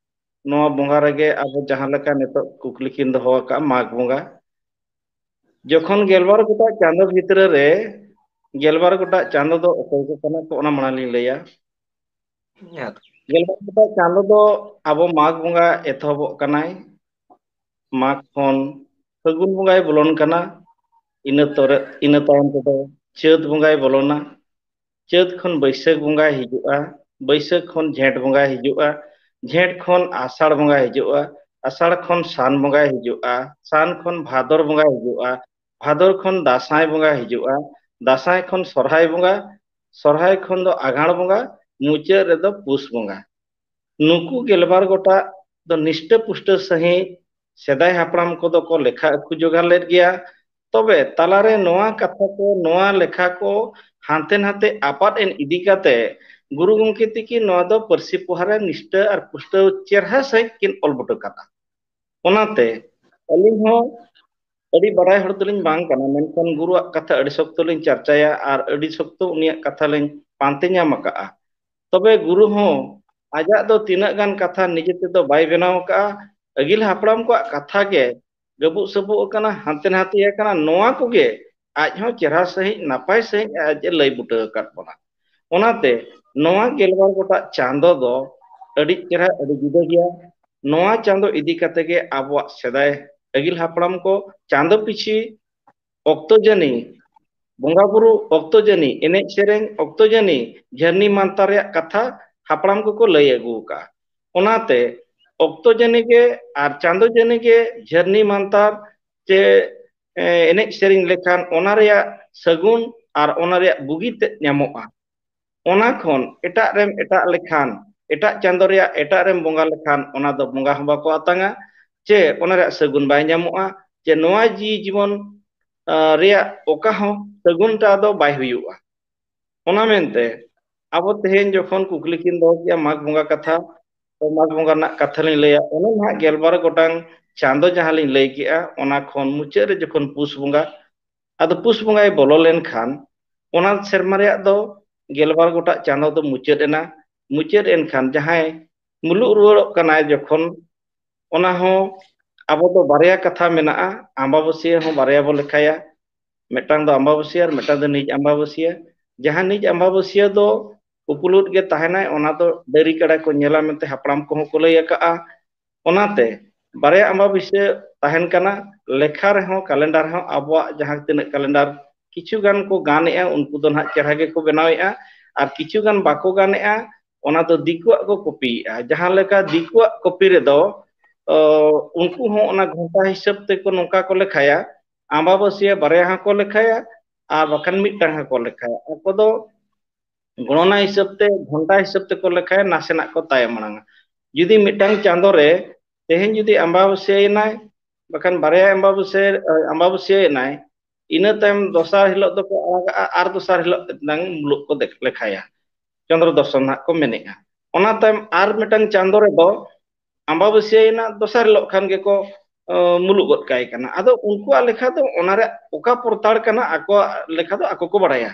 ᱱᱚᱣᱟ ᱵᱚᱸᱜᱟ ᱨᱮᱜᱮ ᱟᱵᱚ ᱡᱟᱦᱟᱸ ᱞᱮᱠᱟ ᱱᱤᱛᱚᱜ ᱠᱩᱠᱞᱤ ᱠᱤᱱ ᱫᱚᱦᱚ ᱟᱠᱟᱫᱼᱟ, ᱢᱟᱜᱽ ᱵᱚᱸᱜᱟ, ᱡᱚᱠᱷᱚᱱ ᱜᱮᱞᱵᱟᱨ ᱜᱚᱴᱟᱝ ᱪᱟᱸᱫᱚ ᱵᱷᱤᱛᱨᱤ ᱨᱮ ᱜᱮᱞᱵᱟᱨ ᱜᱚᱴᱟᱝ ᱪᱟᱸᱫᱚ ᱫᱚ ᱚᱠᱚᱭ ᱠᱚ ᱠᱟᱱᱟ ᱠᱚ, ᱚᱱᱟ ᱢᱟᱲᱟᱝ ᱞᱤᱧ ᱞᱟᱹᱭᱟ᱾ ᱦᱮᱸ᱾ ᱜᱮᱞᱵᱟᱨ ᱜᱚᱴᱟᱝ ᱪᱟᱸᱫᱚ ᱫᱚ ᱟᱵᱚ ᱢᱟᱜᱽ ᱵᱚᱸᱜᱟ ᱮᱛᱚᱦᱚᱵᱚᱜ ᱠᱟᱱᱟᱭ᱾ ᱢᱟᱜᱽ ᱠᱷᱚᱱ ᱯᱷᱟᱹᱜᱩᱱ ᱵᱚᱸᱜᱟᱭ ᱵᱚᱞᱚᱱ ᱠᱟᱱᱟ᱾ ᱤᱱᱟᱹ ᱛᱚᱨᱮ, ᱤᱱᱟᱹ ᱛᱟᱭᱚᱢ ᱛᱮᱫᱚ ᱪᱟᱹᱛ ᱵᱚᱸᱜᱟᱭ ᱵᱚᱞᱚᱱᱟ᱾ ᱪᱟᱹᱛ ᱠᱷᱚᱱ ᱵᱟᱹᱭᱥᱟᱹᱠᱷ ᱵᱚᱸᱜᱟᱭ ᱦᱤᱡᱩᱜᱼᱟ᱾ ᱵᱟᱹᱭᱥᱟᱹᱠᱷ ᱠᱷᱚᱱ ᱡᱷᱮᱸᱴ ᱵᱚᱸᱜᱟᱭ ᱦᱤᱡᱩᱜᱼᱟ᱾ ᱡᱷᱮᱸᱴ ᱠᱷᱚᱱ ᱟᱥᱟᱲ ᱵᱚᱸᱜᱟᱭ ᱦᱤᱡᱩᱜᱼᱟ᱾ ᱟᱥᱟᱲ ᱠᱷᱚᱱ ᱥᱟᱱ ᱵᱚᱸᱜᱟᱭ ᱦᱤᱡᱩᱜᱼᱟ᱾ ᱥᱟᱱ ᱠᱷᱚᱱ ᱵᱷᱟᱫᱚᱨ ᱵᱚᱸᱜᱟᱭ ᱦᱤᱡᱩᱜᱼᱟ᱾ ᱵᱷᱟᱫᱚᱨ ᱠᱷᱚᱱ ᱫᱟᱸᱥᱟᱭ ᱵᱚᱸᱜᱟᱭ ᱦᱤᱡᱩᱜᱼᱟ᱾ ᱫᱟᱸᱥᱟᱭ ᱠᱷᱚᱱ ᱥᱚᱨᱦᱟᱭ ᱵᱚᱸᱜᱟ, ᱥᱚᱨᱦᱟᱭ ᱠᱷᱚᱱ ᱫᱚ ᱟᱸᱜᱷᱟᱲ ᱵᱚᱸᱜᱟ, ᱢᱩᱪᱟᱹᱫ ᱨᱮᱫᱚ ᱯᱩᱥ ᱵᱚᱸᱜᱟ᱾ ᱱᱩᱠᱩ ᱜᱮᱞᱵᱟᱨ ᱜᱚᱴᱟᱝ ᱫᱚ ᱱᱤᱥᱴᱟᱹ ᱯᱩᱥᱴᱟᱹ ᱥᱟᱺᱦᱤᱡ ᱥᱮᱫᱟᱭ ᱦᱟᱯᱲᱟᱢ ᱠᱚᱫᱚ ᱠᱚ ᱞᱮᱠᱷᱟ ᱟᱹᱠᱩ ᱡᱚᱜᱟᱲ ᱞᱮᱫ ᱜᱮᱭᱟ᱾ ᱛᱚᱵᱮ ᱛᱟᱞᱟᱨᱮ ᱱᱚᱣᱟ ᱠᱟᱛᱷᱟ ᱠᱚ, ᱱᱚᱣᱟ ᱞᱮᱠᱷᱟ ᱠᱚ ᱦᱟᱱᱛᱮ ᱱᱟᱛᱮ ᱟᱯᱟᱫ ᱮᱱ ᱤᱫᱤ ᱠᱟᱛᱮ ᱜᱩᱨᱩ ᱜᱚᱢᱠᱮ ᱛᱤᱠᱤᱱ ᱱᱚᱣᱟ ᱫᱚ ᱯᱟᱹᱨᱥᱤ ᱯᱚᱦᱟ ᱨᱮ ᱱᱤᱥᱴᱟᱹ ᱟᱨ ᱯᱩᱥᱴᱟᱹᱣ ᱪᱮᱨᱦᱟ ᱥᱟᱺᱦᱤᱡ ᱠᱤᱱ ᱚᱞ ᱵᱩᱴᱟᱹ ᱠᱟᱫᱟ᱾ ᱚᱱᱟᱛᱮ ᱟᱹᱞᱤᱧ ᱦᱚᱸ ᱟᱹᱰᱤ ᱵᱟᱰᱟᱭ ᱦᱚᱲ ᱫᱚᱞᱤᱧ ᱵᱟᱝ ᱠᱟᱱᱟ, ᱢᱮᱱᱠᱷᱟᱱ ᱜᱩᱨᱩᱣᱟᱜ ᱠᱟᱛᱷᱟ ᱟᱹᱰᱤ ᱥᱚᱠᱛᱚ ᱞᱤᱧ ᱪᱟᱨᱪᱟᱭᱟ ᱟᱨ ᱟᱹᱰᱤ ᱥᱚᱠᱛᱚ ᱩᱱᱤᱭᱟᱜ ᱠᱟᱛᱷᱟ ᱞᱤᱧ ᱯᱟᱱᱛᱮ ᱧᱟᱢ ᱟᱠᱟᱜᱼᱟ᱾ ᱛᱚᱵᱮ ᱜᱩᱨᱩ ᱦᱚᱸ ᱟᱡᱟᱜ ᱫᱚ ᱛᱤᱱᱟᱹᱜ ᱜᱟᱱ ᱠᱟᱛᱷᱟ ᱱᱤᱡᱮ ᱛᱮᱫᱚ ᱵᱟᱭ ᱵᱮᱱᱟᱣ ᱟᱠᱟᱜᱼᱟ, ᱟᱹᱜᱤᱞ ᱦᱟᱯᱲᱟᱢ ᱠᱚᱣᱟᱜ ᱠᱟᱛᱷᱟ ᱜᱮ ᱜᱟᱹᱵᱩᱜ ᱥᱟᱹᱵᱩᱜ ᱟᱠᱟᱱᱟ, ᱦᱟᱱᱛᱮ ᱱᱟᱛᱮ ᱟᱠᱟᱱᱟ, ᱱᱚᱣᱟ ᱠᱚᱜᱮ ᱟᱡ ᱦᱚᱸ ᱪᱮᱦᱨᱟ ᱥᱟᱺᱦᱤᱡ ᱱᱟᱯᱟᱭ ᱥᱟᱺᱦᱤᱡ ᱟᱡ ᱮ ᱞᱟᱹᱭ ᱵᱩᱴᱟᱹ ᱟᱠᱟᱫ ᱵᱚᱱᱟ᱾ ᱚᱱᱟᱛᱮ ᱱᱚᱣᱟ ᱜᱮᱞᱵᱟᱨ ᱜᱚᱴᱟᱝ ᱪᱟᱸᱫᱚ ᱫᱚ ᱟᱹᱰᱤ ᱪᱮᱦᱨᱟ, ᱟᱹᱰᱤ ᱡᱩᱫᱟᱹ ᱜᱮᱭᱟ᱾ ᱱᱚᱣᱟ ᱪᱟᱸᱫᱚ ᱤᱫᱤ ᱠᱟᱛᱮ ᱜᱮ ᱟᱵᱚᱣᱟᱜ ᱥᱮᱫᱟᱭ ᱟᱹᱜᱤᱞ ᱦᱟᱯᱲᱟᱢ ᱠᱚ ᱪᱟᱸᱫᱚ ᱯᱤᱪᱷᱤ ᱚᱠᱛᱚ ᱡᱟᱹᱱᱤ, ᱵᱚᱸᱜᱟ ᱵᱩᱨᱩ ᱚᱠᱛᱚ ᱡᱟᱹᱱᱤ, ᱮᱱᱮᱡ ᱥᱮᱨᱮᱧ ᱚᱠᱛᱚ ᱡᱟᱹᱱᱤ ᱡᱷᱟᱹᱨᱱᱤ ᱢᱟᱱᱛᱟᱨ ᱨᱮᱭᱟᱜ ᱠᱟᱛᱷᱟ ᱦᱟᱯᱲᱟᱢ ᱠᱚᱠᱚ ᱞᱟᱹᱭ ᱟᱹᱜᱩ ᱟᱠᱟᱫᱼᱟ᱾ ᱚᱱᱟᱛᱮ ᱚᱠᱛᱚ ᱡᱟᱹᱱᱤ ᱜᱮ ᱟᱨ ᱪᱟᱸᱫᱚ ᱡᱟᱹᱱᱤ ᱜᱮ ᱡᱷᱟᱹᱨᱱᱤ ᱢᱟᱱᱛᱟᱨ ᱪᱮ, ᱮ, ᱮᱱᱮᱡ ᱥᱮᱨᱮᱧ ᱞᱮᱠᱷᱟᱱ ᱚᱱᱟ ᱨᱮᱭᱟᱜ ᱥᱟᱹᱜᱩᱱ ᱟᱨ ᱚᱱᱟ ᱨᱮᱭᱟᱜ ᱵᱩᱜᱤ ᱛᱮᱫ ᱧᱟᱢᱚᱜᱼᱟ᱾ ᱚᱱᱟ ᱠᱷᱚᱱ ᱮᱴᱟᱜ ᱨᱮᱢ ᱮᱴᱟᱜ ᱞᱮᱠᱷᱟᱱ, ᱮᱴᱟᱜ ᱪᱟᱸᱫᱚ ᱨᱮᱭᱟᱜ ᱮᱴᱟᱜ ᱨᱮᱢ ᱵᱚᱸᱜᱟ ᱞᱮᱠᱷᱟᱱ, ᱚᱱᱟ ᱫᱚ ᱵᱚᱸᱜᱟ ᱦᱚᱸ ᱵᱟᱠᱚ ᱟᱛᱟᱝᱟ, ᱪᱮ ᱚᱱᱟ ᱨᱮᱭᱟᱜ ᱥᱟᱹᱜᱩᱱ ᱵᱟᱭ ᱧᱟᱢᱚᱜᱼᱟ, ᱪᱮ ᱱᱚᱣᱟ ᱡᱤᱣᱤ ᱡᱤᱵᱚᱱ, ᱟ, ᱨᱮᱭᱟᱜ ᱚᱠᱟ ᱦᱚᱸ ᱥᱟᱹᱜᱩᱱ ᱴᱟᱜ ᱫᱚ ᱵᱟᱭ ᱦᱩᱭᱩᱜᱼᱟ᱾ ᱚᱱᱟ ᱢᱮᱱᱛᱮ ᱟᱵᱚ ᱛᱮᱦᱮᱧ ᱡᱚᱠᱷᱚᱱ ᱠᱩᱠᱞᱤ ᱠᱤᱱ ᱫᱚᱦᱚ ᱠᱮᱜᱼᱟ ᱢᱟᱜᱽ ᱵᱚᱸᱜᱟ ᱠᱟᱛᱷᱟ, ᱛᱚ ᱢᱟᱜᱽ ᱵᱚᱸᱜᱟ ᱨᱮᱱᱟᱜ ᱠᱟᱛᱷᱟ ᱞᱤᱧ ᱞᱟᱹᱭᱟ, ᱚᱱᱮ ᱱᱟᱦᱟᱜ ᱜᱮᱞᱵᱟᱨ ᱜᱚᱴᱟᱝ ᱪᱟᱸᱫᱚ ᱡᱟᱦᱟᱸ ᱞᱤᱧ ᱞᱟᱹᱭ ᱠᱮᱜᱼᱟ, ᱚᱱᱟ ᱠᱷᱚᱱ ᱢᱩᱪᱟᱹᱫ ᱨᱮ ᱡᱚᱠᱷᱚᱱ ᱯᱩᱥ ᱵᱚᱸᱜᱟ, ᱟᱫᱚ ᱯᱩᱥ ᱵᱚᱸᱜᱟᱭ ᱵᱚᱞᱚ ᱞᱮᱱᱠᱷᱟᱱ ᱚᱱᱟ ᱥᱮᱨᱢᱟ ᱨᱮᱭᱟᱜ ᱫᱚ ᱜᱮᱞᱵᱟᱨ ᱜᱚᱴᱟᱝ ᱪᱟᱸᱫᱚ ᱫᱚ ᱢᱩᱪᱟᱹᱫ ᱮᱱᱟ᱾ ᱢᱩᱪᱟᱹᱫ ᱮᱱᱠᱷᱟᱱ ᱡᱟᱦᱟᱸᱭ ᱢᱩᱞᱩᱜ ᱨᱩᱣᱟᱹᱲᱚᱜ ᱠᱟᱱᱟᱭ ᱡᱚᱠᱷᱚᱱ, ᱚᱱᱟ ᱦᱚᱸ ᱟᱵᱚ ᱫᱚ ᱵᱟᱨᱭᱟ ᱠᱟᱛᱷᱟ ᱢᱮᱱᱟᱜᱼᱟ, ᱟᱢᱵᱟᱵᱟᱹᱥᱭᱟᱹ ᱦᱚᱸ ᱵᱟᱨᱭᱟ ᱵᱚ ᱞᱮᱠᱷᱟᱭᱟ, ᱢᱤᱫᱴᱟᱝ ᱫᱚ ᱟᱢᱵᱟᱵᱟᱹᱥᱭᱟᱹ ᱟᱨ ᱢᱤᱫᱴᱟᱝ ᱫᱚ ᱱᱤᱡ ᱟᱢᱵᱟᱵᱟᱹᱥᱭᱟᱹ᱾ ᱡᱟᱦᱟᱸ ᱱᱤᱡ ᱟᱢᱵᱟᱵᱟᱹᱥᱭᱟᱹ ᱫᱚ ᱩᱯᱩᱞᱩᱫ ᱜᱮ ᱛᱟᱦᱮᱱᱟᱭ, ᱚᱱᱟ ᱫᱚ ᱰᱟᱹᱨᱤ ᱠᱟᱰᱟ ᱠᱚ ᱧᱮᱞᱟ ᱢᱮᱱᱛᱮ ᱦᱟᱯᱲᱟᱢ ᱠᱚᱦᱚᱸ ᱠᱚ ᱞᱟᱹᱭ ᱟᱠᱟᱜᱼᱟ᱾ ᱚᱱᱟᱛᱮ ᱵᱟᱨᱭᱟ ᱟᱢᱵᱟᱵᱟᱹᱥᱭᱟᱹ ᱛᱟᱦᱮᱱ ᱠᱟᱱᱟ, ᱞᱮᱠᱷᱟ ᱨᱮᱦᱚᱸ ᱠᱟᱞᱮᱱᱰᱟᱨ ᱦᱚᱸ ᱟᱵᱚᱣᱟᱜ ᱡᱟᱦᱟᱸ ᱛᱤᱱᱟᱹᱜ ᱠᱟᱞᱮᱱᱰᱟᱨ ᱠᱤᱪᱷᱩ ᱜᱟᱱ ᱠᱚ ᱜᱟᱱᱮᱜᱼᱟ, ᱩᱱᱠᱩ ᱫᱚ ᱱᱟᱦᱟᱜ ᱪᱮᱦᱨᱟ ᱜᱮᱠᱚ ᱵᱮᱱᱟᱣᱮᱜᱼᱟ, ᱟᱨ ᱠᱤᱪᱷᱩ ᱜᱟᱱ ᱵᱟᱠᱚ ᱜᱟᱱᱮᱜᱼᱟ, ᱚᱱᱟ ᱫᱚ ᱫᱤᱠᱩᱣᱟᱜ ᱠᱚ ᱠᱚᱯᱤᱭᱮᱜᱼᱟ᱾ ᱡᱟᱦᱟᱸ ᱞᱮᱠᱟ ᱫᱤᱠᱩᱣᱟᱜ ᱠᱚᱯᱤ ᱨᱮᱫᱚ, ᱚ, ᱩᱱᱠᱩ ᱦᱚᱸ ᱚᱱᱟ ᱜᱷᱚᱱᱴᱟ ᱦᱤᱥᱟᱹᱵ ᱛᱮᱠᱚ ᱱᱚᱝᱠᱟ ᱠᱚ ᱞᱮᱠᱷᱟᱭᱟ, ᱟᱢᱵᱟᱵᱟᱹᱥᱭᱟᱹ ᱵᱟᱨᱭᱟ ᱦᱚᱸᱠᱚ ᱞᱮᱠᱷᱟᱭᱟ ᱟᱨ ᱵᱟᱠᱷᱟᱱ ᱢᱤᱫᱴᱟᱝ ᱦᱚᱸᱠᱚ ᱞᱮᱠᱷᱟᱭᱟ᱾ ᱟᱠᱚ ᱫᱚ ᱜᱚᱬᱚᱱᱟ ᱦᱤᱥᱟᱹᱵ ᱛᱮ, ᱜᱷᱚᱱᱴᱟ ᱦᱤᱥᱟᱹᱵ ᱛᱮᱠᱚ ᱞᱮᱠᱷᱟᱭᱟ, ᱱᱟᱥᱮᱱᱟᱜ ᱠᱚ ᱛᱟᱭᱚᱢ ᱢᱟᱲᱟᱝᱟ᱾ ᱡᱩᱫᱤ ᱢᱤᱫᱴᱟᱝ ᱪᱟᱸᱫᱚ ᱨᱮ ᱛᱮᱦᱮᱧ ᱡᱩᱫᱤ ᱟᱢᱵᱟᱵᱟᱹᱥᱭᱟᱹᱭᱮᱱᱟᱭ, ᱵᱟᱠᱷᱟᱱ ᱵᱟᱨᱭᱟ ᱟᱢᱵᱟᱵᱟᱹᱥᱭᱟᱹ, ᱟᱢᱵᱟᱵᱟᱹᱥᱭᱟᱹᱭᱮᱱᱟᱭ, ᱤᱱᱟᱹ ᱛᱟᱭᱚᱢ ᱫᱚᱥᱟᱨ ᱦᱤᱞᱳᱜ ᱫᱚᱠᱚ ᱟᱲᱟᱜᱟᱜᱼᱟ, ᱟᱨ ᱫᱚᱥᱟᱨ ᱦᱤᱞᱳᱜ ᱛᱮᱫ ᱱᱟᱝ ᱢᱩᱞᱩᱜ ᱠᱚ ᱫᱮᱠ-, ᱞᱮᱠᱷᱟᱭᱟ, ᱪᱚᱱᱫᱨᱚ ᱫᱚᱨᱥᱚᱱ ᱱᱟᱦᱟᱜ ᱠᱚ ᱢᱮᱱᱮᱜᱼᱟ᱾ ᱚᱱᱟ ᱛᱟᱭᱚᱢ ᱟᱨ ᱢᱤᱫᱴᱟᱝ ᱪᱟᱸᱫᱚ ᱨᱮᱫᱚ ᱟᱢᱵᱟᱵᱟᱹᱥᱭᱟᱹᱭᱮᱱᱟ, ᱫᱚᱥᱟᱨ ᱦᱤᱞᱳᱜ ᱠᱷᱟᱱ ᱜᱮᱠᱚ, ᱚ, ᱢᱩᱞᱩᱜ ᱜᱚᱫ ᱠᱟᱭ ᱠᱟᱱᱟ᱾ ᱟᱫᱚ ᱩᱱᱠᱩᱣᱟᱜ ᱞᱮᱠᱷᱟ ᱫᱚ ᱚᱱᱟ ᱨᱮ ᱚᱠᱟ ᱯᱚᱨᱛᱟᱲ ᱠᱟᱱᱟ, ᱟᱠᱚᱣᱟᱜ ᱞᱮᱠᱷᱟ ᱫᱚ ᱟᱠᱚ ᱠᱚ ᱵᱟᱲᱟᱭᱟ᱾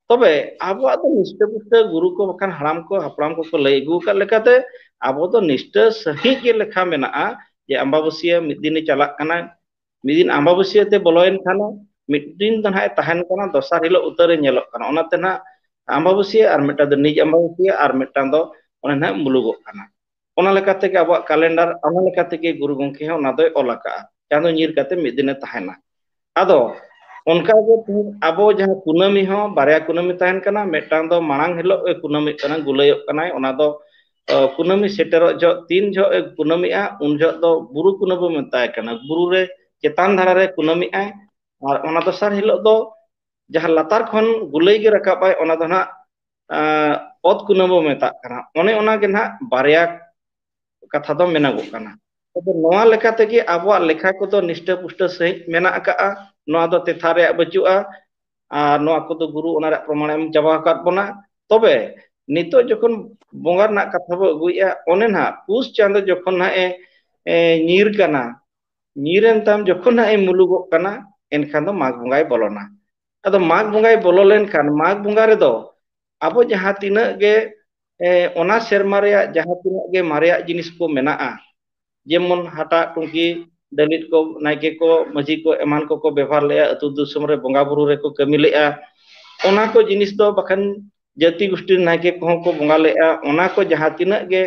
ᱛᱚᱵᱮ ᱟᱵᱚᱣᱟᱜ ᱫᱚ ᱱᱤᱥᱴᱟᱹ ᱯᱩᱥᱴᱟᱹ ᱜᱩᱨᱩ ᱠᱚ ᱵᱟᱠᱷᱟᱱ ᱦᱟᱲᱟᱢ ᱠᱚ, ᱦᱟᱯᱲᱟᱢ ᱠᱚᱠᱚ ᱞᱟᱹᱭ ᱟᱹᱜᱩ ᱟᱠᱟᱫ ᱞᱮᱠᱟᱛᱮ ᱟᱵᱚ ᱫᱚ ᱱᱤᱥᱴᱟᱹ ᱥᱟᱹᱦᱤᱡ ᱜᱮ ᱞᱮᱠᱷᱟ ᱢᱮᱱᱟᱜᱼᱟ᱾ ᱡᱮ ᱟᱢᱵᱟᱵᱟᱹᱥᱭᱟᱹ ᱢᱤᱫ ᱫᱤᱱᱮ ᱪᱟᱞᱟᱜ ᱠᱟᱱᱟ, ᱢᱤᱫ ᱫᱤᱱ ᱟᱢᱵᱟᱵᱟᱹᱥᱭᱟᱹ ᱛᱮ ᱵᱚᱞᱚᱭᱮᱱ ᱠᱷᱟᱱ ᱢᱤᱫ ᱫᱤᱱ ᱫᱚ ᱱᱟᱦᱟᱜ ᱮ ᱛᱟᱦᱮᱱ ᱠᱟᱱᱟ, ᱫᱚᱥᱟᱨ ᱦᱤᱞᱳᱜ ᱩᱛᱟᱹᱨᱮ ᱧᱮᱞᱚᱜ ᱠᱟᱱᱟ᱾ ᱚᱱᱟᱛᱮ ᱱᱟᱦᱟᱜ ᱟᱢᱵᱟᱵᱟᱹᱥᱭᱟᱹ ᱟᱨ ᱢᱤᱫᱴᱟᱝ ᱫᱚ ᱱᱤᱡ ᱟᱢᱵᱟᱵᱟᱹᱥᱭᱟᱹ ᱟᱨ ᱢᱤᱫᱴᱟᱝ ᱫᱚ ᱚᱱᱮ ᱱᱟᱦᱟᱜ ᱢᱩᱞᱩᱜᱚᱜ ᱠᱟᱱᱟ᱾ ᱚᱱᱟ ᱞᱮᱠᱟ ᱛᱮᱜᱮ ᱟᱵᱚᱣᱟᱜ ᱠᱟᱞᱮᱱᱰᱟᱨ, ᱚᱱᱟ ᱞᱮᱠᱟ ᱛᱮᱜᱮ ᱜᱩᱨᱩ ᱜᱚᱢᱠᱮ ᱦᱚᱸ ᱚᱱᱟ ᱫᱚᱭ ᱚᱞ ᱟᱠᱟᱜᱼᱟ, ᱪᱟᱸᱫᱚ ᱧᱤᱨ ᱠᱟᱛᱮ ᱢᱤᱫ ᱫᱤᱱᱮ ᱛᱟᱦᱮᱱᱟ᱾ ᱟᱫᱚ ᱚᱱᱠᱟ ᱜᱮ ᱛᱮᱦᱮᱧ ᱟᱵᱚ ᱡᱟᱦᱟᱸ ᱠᱩᱱᱟᱹᱢᱤ ᱦᱚᱸ ᱵᱟᱨᱭᱟ ᱠᱩᱱᱟᱹᱢᱤ ᱛᱟᱦᱮᱱ ᱠᱟᱱᱟ, ᱢᱤᱫᱴᱟᱝ ᱫᱚ ᱢᱟᱲᱟᱝ ᱦᱤᱞᱳᱜ ᱮ ᱠᱩᱱᱟᱹᱢᱤᱜ ᱠᱟᱱᱟ, ᱜᱩᱞᱟᱹᱭᱚᱜ ᱠᱟᱱᱟᱭ, ᱚᱱᱟ ᱫᱚ ᱠᱩᱱᱟᱹᱢᱤ ᱥᱮᱴᱮᱨᱚᱜ ᱡᱚᱦᱚᱜ ᱛᱤᱱ ᱡᱚᱦᱚᱜ ᱮ ᱠᱩᱱᱟᱹᱢᱤᱜᱼᱟ, ᱩᱱ ᱡᱚᱦᱚᱜ ᱫᱚ ᱵᱩᱨᱩ ᱠᱩᱱᱟᱹᱢᱤ ᱵᱚ ᱢᱮᱛᱟᱭ ᱠᱟᱱᱟ᱾ ᱵᱩᱨᱩ ᱨᱮ ᱪᱮᱛᱟᱱ ᱫᱷᱟᱨᱟ ᱨᱮ ᱠᱩᱱᱟᱹᱢᱤᱜᱼᱟᱭ, ᱟᱨ ᱚᱱᱟ ᱫᱚᱥᱟᱨ ᱦᱤᱞᱳᱜ ᱫᱚ ᱡᱟᱦᱟᱸ ᱞᱟᱛᱟᱨ ᱠᱷᱚᱱ ᱜᱩᱞᱟᱹᱭ ᱜᱮ ᱨᱟᱠᱟᱵ ᱟᱭ, ᱚᱱᱟ ᱫᱚ ᱱᱟᱜ ᱚᱛ ᱠᱩᱱᱟᱹᱢᱤ ᱵᱚ ᱢᱮᱛᱟᱜ ᱠᱟᱱᱟ᱾ ᱚᱱᱮ ᱚᱱᱟ ᱜᱮ ᱱᱟᱜ ᱵᱟᱨᱭᱟ ᱠᱟᱛᱷᱟ ᱫᱚ ᱢᱮᱱᱚᱜᱚᱜ ᱠᱟᱱᱟ᱾ ᱛᱚᱵᱮ ᱱᱚᱣᱟ ᱞᱮᱠᱟ ᱛᱮᱜᱮ ᱟᱵᱚᱣᱟᱜ ᱞᱮᱠᱷᱟ ᱠᱚᱫᱚ ᱱᱤᱥᱴᱟᱹ ᱯᱩᱥᱴᱟᱹ ᱥᱟᱺᱦᱤᱡ ᱢᱮᱱᱟᱜ ᱟᱠᱟᱜᱼᱟ᱾ ᱱᱚᱣᱟ ᱫᱚ ᱛᱮᱛᱷᱟ ᱨᱮᱭᱟᱜ ᱵᱟᱹᱪᱩᱜᱼᱟ, ᱟᱨ ᱱᱚᱣᱟ ᱠᱚᱫᱚ ᱜᱩᱨᱩ ᱚᱱᱟ ᱨᱮᱭᱟᱜ ᱯᱨᱚᱢᱟᱬ ᱮ ᱮᱢ ᱪᱟᱵᱟ ᱟᱠᱟᱫ ᱵᱚᱱᱟ᱾ ᱛᱚᱵᱮ ᱱᱤᱛᱚᱜ ᱡᱚᱠᱷᱚᱱ ᱵᱚᱸᱜᱟ ᱨᱮᱱᱟᱜ ᱠᱟᱛᱷᱟ ᱵᱚ ᱟᱹᱜᱩᱭᱮᱫᱼᱟ, ᱚᱱᱮ ᱱᱟᱦᱟᱜ ᱯᱩᱥ ᱪᱟᱸᱫᱚ ᱡᱚᱠᱷᱚᱱ ᱱᱟᱦᱟᱜ ᱮ, ᱮ, ᱧᱤᱨ ᱠᱟᱱᱟ, ᱧᱤᱨᱮᱱ ᱛᱟᱭᱚᱢ ᱡᱚᱠᱷᱚᱱ ᱱᱟᱦᱟᱜ ᱮ ᱢᱩᱞᱩᱜᱚᱜ ᱠᱟᱱᱟ, ᱮᱱᱠᱷᱟᱱ ᱫᱚ ᱢᱟᱜᱽ ᱵᱚᱸᱜᱟᱭ ᱵᱚᱞᱚᱱᱟ᱾ ᱟᱫᱚ ᱢᱟᱜᱽ ᱵᱚᱸᱜᱟᱭ ᱵᱚᱞᱚ ᱞᱮᱱᱠᱷᱟᱱ ᱢᱟᱜᱽ ᱵᱚᱸᱜᱟ ᱨᱮᱫᱚ ᱟᱵᱚ ᱡᱟᱦᱟᱸ ᱛᱤᱱᱟᱹᱜ ᱜᱮ, ᱮ, ᱚᱱᱟ ᱥᱮᱨᱢᱟ ᱨᱮᱭᱟᱜ ᱡᱟᱦᱟᱸ ᱛᱤᱱᱟᱹᱜ ᱜᱮ ᱢᱟᱨᱮᱭᱟᱜ ᱡᱤᱱᱤᱥ ᱠᱚ ᱢᱮᱱᱟᱜᱼᱟ, ᱡᱮᱢᱚᱱ ᱦᱟᱴᱟᱜ, ᱴᱩᱝᱠᱤ, ᱰᱟᱹᱞᱤᱡ ᱠᱚ ᱱᱟᱭᱠᱮ ᱠᱚ, ᱢᱟᱹᱡᱷᱤ ᱠᱚ ᱮᱢᱟᱱ ᱠᱚᱠᱚ ᱵᱮᱵᱚᱦᱟᱨ ᱞᱮᱜᱼᱟ, ᱟᱹᱛᱩ ᱫᱤᱥᱚᱢ ᱨᱮ ᱵᱚᱸᱜᱟ ᱵᱩᱨᱩ ᱨᱮᱠᱚ ᱠᱟᱹᱢᱤ ᱞᱮᱜᱼᱟ, ᱚᱱᱟ ᱠᱚ ᱡᱤᱱᱤᱥ ᱫᱚ ᱵᱟᱠᱷᱟᱱ ᱡᱟᱹᱛᱤ ᱜᱩᱥᱴᱤ ᱱᱟᱭᱠᱮ ᱠᱚᱦᱚᱸ ᱠᱚ ᱵᱚᱸᱜᱟ ᱞᱮᱜᱼᱟ, ᱚᱱᱟ ᱠᱚ ᱡᱟᱦᱟᱸ ᱛᱤᱱᱟᱹᱜ ᱜᱮ